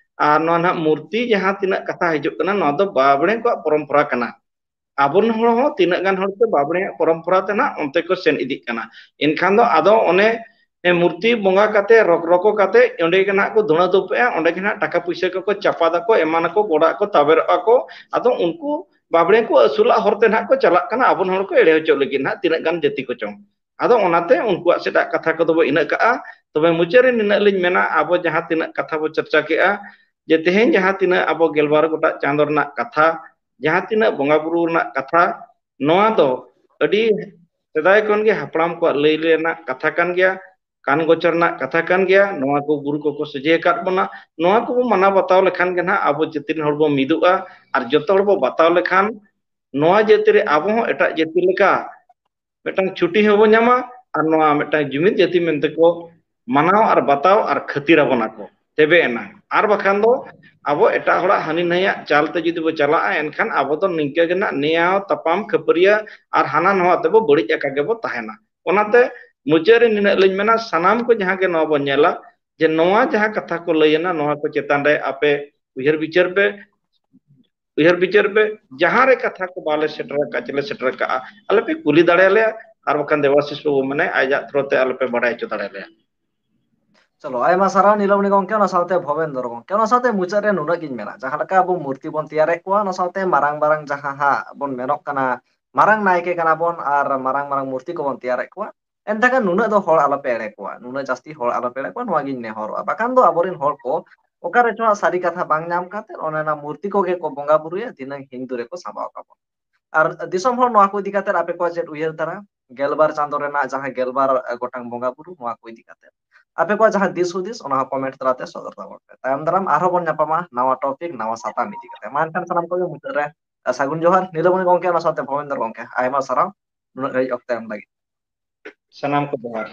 ᱟᱨ ᱱᱚᱣᱟ ᱱᱟᱦᱟᱜ ᱢᱩᱨᱛᱤ ᱡᱟᱦᱟᱸ ᱛᱤᱱᱟᱹᱜ ᱠᱟᱛᱷᱟ ᱦᱤᱡᱩᱜ ᱠᱟᱱᱟ, ᱱᱚᱣᱟ ᱫᱚ ᱵᱟᱵᱽᱲᱮ ᱠᱚᱣᱟᱜ ᱯᱚᱨᱚᱢᱯᱚᱨᱟ ᱠᱟᱱᱟ᱾ ᱟᱵᱚᱨᱮᱱ ᱦᱚᱲ ᱦᱚᱸ ᱛᱤᱱᱟᱹᱜ ᱜᱟᱱ ᱦᱚᱲ ᱛᱮ ᱵᱟᱵᱽᱲᱮᱭᱟᱜ ᱯᱚᱨᱚᱢᱯᱚᱨᱟ ᱛᱮ ᱱᱟᱜ ᱚᱱᱛᱮ ᱠᱚ ᱥᱮᱱ ᱤᱫᱤᱜ ᱠᱟᱱᱟ᱾ ᱮᱱᱠᱷᱟᱱ ᱫᱚ ᱟᱫᱚ ᱚᱱᱮ ᱮ, ᱢᱩᱨᱛᱤ ᱵᱚᱸᱜᱟ ᱠᱟᱛᱮ ᱨᱚᱠ ᱨᱚᱠᱚ ᱠᱟᱛᱮ ᱚᱸᱰᱮ ᱜᱮ ᱱᱟᱜ ᱠᱚ ᱫᱷᱩᱬᱟᱹ ᱫᱷᱩᱯᱟᱹᱜᱼᱟ, ᱚᱸᱰᱮ ᱜᱮ ᱱᱟᱜ ᱴᱟᱠᱟ ᱯᱩᱭᱥᱟᱹ ᱠᱚᱠᱚ ᱪᱟᱯᱟᱫᱟᱠᱚ, ᱮᱢᱟᱱᱟᱠᱚ, ᱜᱚᱰᱟᱜ ᱠᱚ, ᱛᱟᱵᱮᱨᱚᱜᱼᱟ ᱠᱚ᱾ ᱟᱫᱚ ᱩᱱᱠᱩ ᱵᱟᱵᱽᱲᱮ ᱠᱚ ᱟᱹᱥᱩᱞᱟᱜ ᱦᱚᱨ ᱛᱮ ᱱᱟᱜ ᱠᱚ ᱪᱟᱞᱟᱜ ᱠᱟᱱᱟ, ᱟᱵᱚ ᱦᱚᱲ ᱠᱚ ᱮᱲᱮ ᱦᱚᱪᱚᱜ ᱞᱟᱹᱜᱤᱫ ᱱᱟᱜ ᱛᱤᱱᱟᱹᱜ ᱜᱟᱱ ᱡᱟᱹᱛᱤ ᱠᱚᱪᱚᱝ᱾ ᱟᱫᱚ ᱚᱱᱟᱛᱮ ᱩᱱᱠᱩᱣᱟᱜ ᱥᱮᱫᱟᱜ ᱠᱟᱛᱷᱟ ᱠᱚᱫᱚ ᱵᱚ ᱤᱱᱟᱹᱜ ᱠᱟᱜᱼᱟ᱾ ᱛᱚᱵᱮ ᱢᱩᱪᱟᱹᱫ ᱨᱮ ᱱᱤᱱᱟᱹᱜ ᱞᱤᱧ ᱢᱮᱱᱟ, ᱟᱵᱚ ᱡᱟᱦᱟᱸ ᱛᱤᱱᱟᱹᱜ ᱠᱟᱛᱷᱟ ᱵᱚ ᱪᱟᱨᱪᱟ ᱠᱮᱜᱼᱟ, ᱡᱮ ᱛᱮᱦᱮᱧ ᱡᱟᱦᱟᱸ ᱛᱤᱱᱟᱹᱜ ᱟᱵᱚ ᱜᱮᱞᱵᱟᱨ ᱜᱚᱴᱟᱝ ᱪᱟᱸᱫᱚ ᱨᱮᱱᱟᱜ ᱠᱟᱛᱷᱟ, ᱡᱟᱦᱟᱸ ᱛᱤᱱᱟᱹᱜ ᱵᱚᱸᱜᱟ ᱵᱩᱨᱩ ᱨᱮᱱᱟᱜ ᱠᱟᱛᱷᱟ, ᱱᱚᱣᱟ ᱫᱚ ᱟᱹᱰᱤ ᱥᱮᱫᱟᱭ ᱠᱷᱚᱱ ᱜᱮ ᱦᱟᱯᱲᱟᱢ ᱠᱚᱣᱟᱜ ᱞᱟᱹᱭ ᱨᱮᱱᱟᱜ ᱠᱟᱛᱷᱟ ᱠᱟᱱ ᱜᱮᱭᱟ, ᱠᱟᱱ ᱜᱚᱪᱚ ᱨᱮᱱᱟᱜ ᱠᱟᱛᱷᱟ ᱠᱟᱱ ᱜᱮᱭᱟ᱾ ᱱᱚᱣᱟ ᱠᱚ ᱜᱩᱨᱩ ᱠᱚᱠᱚ ᱥᱚᱡᱷᱮ ᱟᱠᱟᱫ ᱵᱚᱱᱟ, ᱱᱚᱣᱟ ᱠᱚᱵᱚ ᱢᱟᱱᱟᱣ ᱵᱟᱛᱟᱣ ᱞᱮᱠᱷᱟᱱ ᱜᱮ ᱱᱟᱦᱟᱜ ᱟᱵᱚ ᱡᱟᱹᱛᱤ ᱨᱮᱱ ᱦᱚᱲ ᱵᱚ ᱢᱤᱫᱚᱜᱼᱟ᱾ ᱟᱨ ᱡᱚᱛᱚ ᱦᱚᱲ ᱵᱚ ᱵᱟᱛᱟᱣ ᱞᱮᱠᱷᱟᱱ ᱱᱚᱣᱟ ᱡᱟᱹᱛᱤ ᱨᱮ ᱟᱵᱚ ᱦᱚᱸ ᱮᱴᱟᱜ ᱡᱟᱹᱛᱤ ᱞᱮᱠᱟ ᱢᱤᱫᱴᱟᱝ ᱪᱷᱩᱴᱤ ᱦᱚᱸᱵᱚ ᱧᱟᱢᱟ ᱟᱨ ᱱᱚᱣᱟ ᱢᱤᱫᱴᱟᱝ ᱡᱩᱢᱤᱫ ᱡᱟᱹᱛᱤ ᱢᱮᱱᱛᱮ ᱠᱚ ᱢᱟᱱᱟᱣ ᱟᱨ ᱵᱟᱛᱟᱣ ᱟᱨ ᱠᱷᱟᱹᱛᱤᱨ ᱟᱵᱚᱱᱟ ᱠᱚ, ᱛᱚᱵᱮ ᱮᱱᱟᱝ᱾ ᱟᱨ ᱵᱟᱠᱷᱟᱱ ᱫᱚ ᱟᱵᱚ ᱮᱴᱟᱜ ᱦᱚᱲᱟᱜ ᱦᱟᱹᱱᱤ ᱱᱟᱹᱭᱟᱜ ᱪᱟᱞ ᱛᱮ ᱡᱩᱫᱤ ᱵᱚ ᱪᱟᱞᱟᱜᱼᱟ, ᱮᱱᱠᱷᱟᱱ ᱟᱵᱚ ᱫᱚ ᱱᱤᱝᱠᱟᱹ ᱜᱮ ᱱᱟᱜ ᱱᱮᱭᱟᱣ ᱛᱟᱯᱟᱢ ᱠᱷᱟᱹᱯᱟᱹᱨᱤᱭᱟᱹ ᱟᱨ ᱦᱟᱱᱟ ᱱᱚᱣᱟ ᱛᱮᱵᱚ ᱵᱟᱹᱲᱤᱡ ᱟᱠᱟ ᱜᱮᱵᱚ ᱛᱟᱦᱮᱱᱟ᱾ ᱚᱱᱟᱛᱮ ᱢᱩᱪᱟᱹᱫ ᱨᱮ ᱱᱤᱱᱟᱹᱜ ᱞᱤᱧ ᱢᱮᱱᱟ, ᱥᱟᱱᱟᱢ ᱠᱚ ᱡᱟᱦᱟᱸ ᱜᱮ ᱱᱚᱣᱟ ᱵᱚᱱ ᱧᱮᱞᱟ, ᱡᱮ ᱱᱚᱣᱟ ᱡᱟᱦᱟᱸ ᱠᱟᱛᱷᱟ ᱠᱚ ᱞᱟᱹᱭ ᱮᱱᱟ, ᱱᱚᱣᱟ ᱠᱚ ᱪᱮᱛᱟᱱ ᱨᱮ ᱟᱯᱮ ᱩᱭᱦᱟᱹᱨ ᱵᱤᱪᱟᱹᱨ ᱯᱮ, ᱩᱭᱦᱟᱹᱨ ᱵᱤᱪᱟᱹᱨ ᱯᱮ, ᱡᱟᱦᱟᱸ ᱨᱮ ᱠᱟᱛᱷᱟ ᱠᱚ ᱵᱟᱞᱮ ᱥᱮᱴᱮᱨ ᱟᱠᱟᱫ, ᱪᱮᱞᱮ ᱥᱮᱴᱮᱨ ᱟᱠᱟᱫᱼᱟ, ᱟᱞᱮ ᱯᱮ ᱠᱩᱞᱤ ᱫᱟᱲᱮᱭᱟᱞᱮᱭᱟ, ᱟᱨ ᱵᱟᱠᱷᱟᱱ ᱫᱮᱵᱟᱥᱤᱥ ᱵᱟᱹᱵᱩ ᱢᱮᱱᱟᱭ, ᱟᱡᱟᱜ ᱛᱷᱨᱳ ᱛᱮ ᱟᱞᱮ ᱯᱮ ᱵᱟᱰᱟᱭ ᱦᱚᱪᱚ ᱫᱟᱲᱮᱭᱟᱞᱮᱭᱟ᱾ ᱪᱚᱞᱚ, ᱟᱭᱢᱟ ᱥᱟᱨᱦᱟᱣ ᱱᱤᱞᱚᱢᱚᱱᱤ ᱜᱚᱝᱠᱮ, ᱚᱱᱟ ᱥᱟᱶᱛᱮ ᱵᱷᱚᱵᱮᱱᱫᱨᱚ ᱜᱚᱝᱠᱮ᱾ ᱚᱱᱟ ᱥᱟᱶᱛᱮ ᱢᱩᱪᱟᱹᱫ ᱨᱮ ᱱᱩᱱᱟᱹᱜ ᱜᱤᱧ ᱢᱮᱱᱟ, ᱡᱟᱦᱟᱸ ᱞᱮᱠᱟ ᱟᱵᱚ ᱢᱩᱨᱛᱤ ᱵᱚᱱ ᱛᱮᱭᱟᱨᱮᱫ ᱠᱚᱣᱟ, ᱚᱱᱟ ᱥᱟᱶᱛᱮ ᱢᱟᱨᱟᱝ ᱢᱟᱨᱟᱝ ᱡᱟᱦᱟᱸ ᱦᱟᱸᱜ ᱵᱚᱱ ᱢᱮᱱᱚᱜ ᱠᱟᱱᱟ, ᱢᱟᱨᱟᱝ ᱱᱟᱭᱠᱮ ᱠᱟᱱᱟ ᱵᱚᱱ ᱟᱨ ᱢᱟᱨᱟᱝ ᱢᱟᱨᱟᱝ ᱢᱩᱨᱛᱤ ᱠᱚᱵᱚᱱ ᱛᱮᱭᱟᱨᱮᱫ ᱠᱚᱣᱟ, ᱮᱱᱛᱮ ᱠᱷᱟᱱ ᱱᱩᱱᱟᱹᱜ ᱫᱚ ᱦᱚᱲ ᱟᱞᱚᱯᱮ ᱮᱲᱮ ᱠᱚᱣᱟ, ᱱᱩᱱᱟᱹᱜ ᱡᱟᱹᱥᱛᱤ ᱦᱚᱲ ᱟᱞᱚᱯᱮ ᱮᱲᱮ ᱠᱚᱣᱟ, ᱱᱚᱣᱟ ᱜᱤᱧ ᱱᱮᱦᱚᱨᱚᱜᱼᱟ᱾ ᱵᱟᱠᱷᱟᱱ ᱫᱚ ᱟᱵᱚᱨᱮᱱ ᱦᱚᱲ ᱠᱚ ᱚᱠᱟ ᱨᱮᱪᱚ ᱦᱟᱸᱜ ᱥᱟᱹᱨᱤ ᱠᱟᱛᱷᱟ ᱵᱟᱝ ᱧᱟᱢ ᱠᱟᱛᱮ ᱚᱱᱮ ᱚᱱᱟ ᱢᱩᱨᱛᱤ ᱠᱚᱜᱮ ᱠᱚ ᱵᱚᱸᱜᱟ ᱵᱩᱨᱩᱭᱟ, ᱫᱷᱤᱱᱟᱹᱝ ᱦᱤᱱᱫᱩ ᱨᱮᱠᱚ ᱥᱟᱵᱟᱣ ᱠᱟᱵᱚᱱ᱾ ᱟᱨ ᱫᱤᱥᱚᱢ ᱦᱚᱲ, ᱱᱚᱣᱟ ᱠᱚ ᱤᱫᱤ ᱠᱟᱛᱮ ᱟᱯᱮ ᱠᱚᱣᱟᱜ ᱪᱮᱫ ᱩᱭᱦᱟᱹᱨ ᱛᱟᱨᱟ? ᱜᱮᱞᱵᱟᱨ ᱪᱟᱸᱫᱚ ᱨᱮᱱᱟᱜ ᱡᱟᱦᱟᱸ ᱜᱮᱞᱵᱟᱨ ᱜᱚᱴᱟᱝ ᱵᱚᱸᱜᱟ ᱵᱩᱨᱩ, ᱱᱚᱣᱟ ᱠᱚ ᱤᱫᱤ ᱠᱟᱛᱮ ᱟᱯᱮ ᱠᱚᱣᱟᱜ ᱡᱟᱦᱟᱸ ᱫᱤᱥ ᱦᱩᱫᱤᱥ, ᱚᱱᱟ ᱦᱚᱸ ᱠᱚᱢᱮᱱᱴ ᱛᱟᱞᱟᱛᱮ ᱥᱚᱫᱚᱨ ᱛᱟᱵᱚᱱ ᱯᱮ᱾ ᱛᱟᱭᱚᱢ ᱫᱟᱨᱟᱢ ᱟᱨᱦᱚᱸ ᱵᱚᱱ ᱧᱟᱯᱟᱢᱟ ᱱᱟᱣᱟ ᱴᱚᱯᱤᱠ, ᱱᱟᱣᱟ ᱥᱟᱛᱟᱢ ᱤᱫᱤ ᱠᱟᱛᱮ᱾ ᱢᱟ ᱮᱱᱠᱷᱟᱱ ᱥᱟᱱᱟᱢ ᱠᱚᱜᱮ ᱢᱩᱪᱟᱹᱫ ᱨᱮ ᱥᱟᱹᱜᱩᱱ ᱡᱚᱦᱟᱨ᱾ ᱱᱤᱞᱚᱢᱚᱱᱤ ᱜᱚᱝᱠᱮ, ᱚᱱᱟ ᱥᱟᱶᱛᱮ ᱵᱷᱚᱵᱮᱱᱫᱨᱚ ᱜᱚᱝᱠᱮ, ᱟᱭᱢᱟ ᱥᱟᱨᱦᱟᱣ ᱱᱩᱱᱟᱹᱜ ᱜᱷᱟᱹᱲᱤᱡ ᱚᱠᱛᱚ ᱮᱢ ᱞᱟᱹᱜᱤᱫ᱾ ᱥᱟᱱᱟᱢ ᱠᱚ ᱡᱚᱦᱟᱨ᱾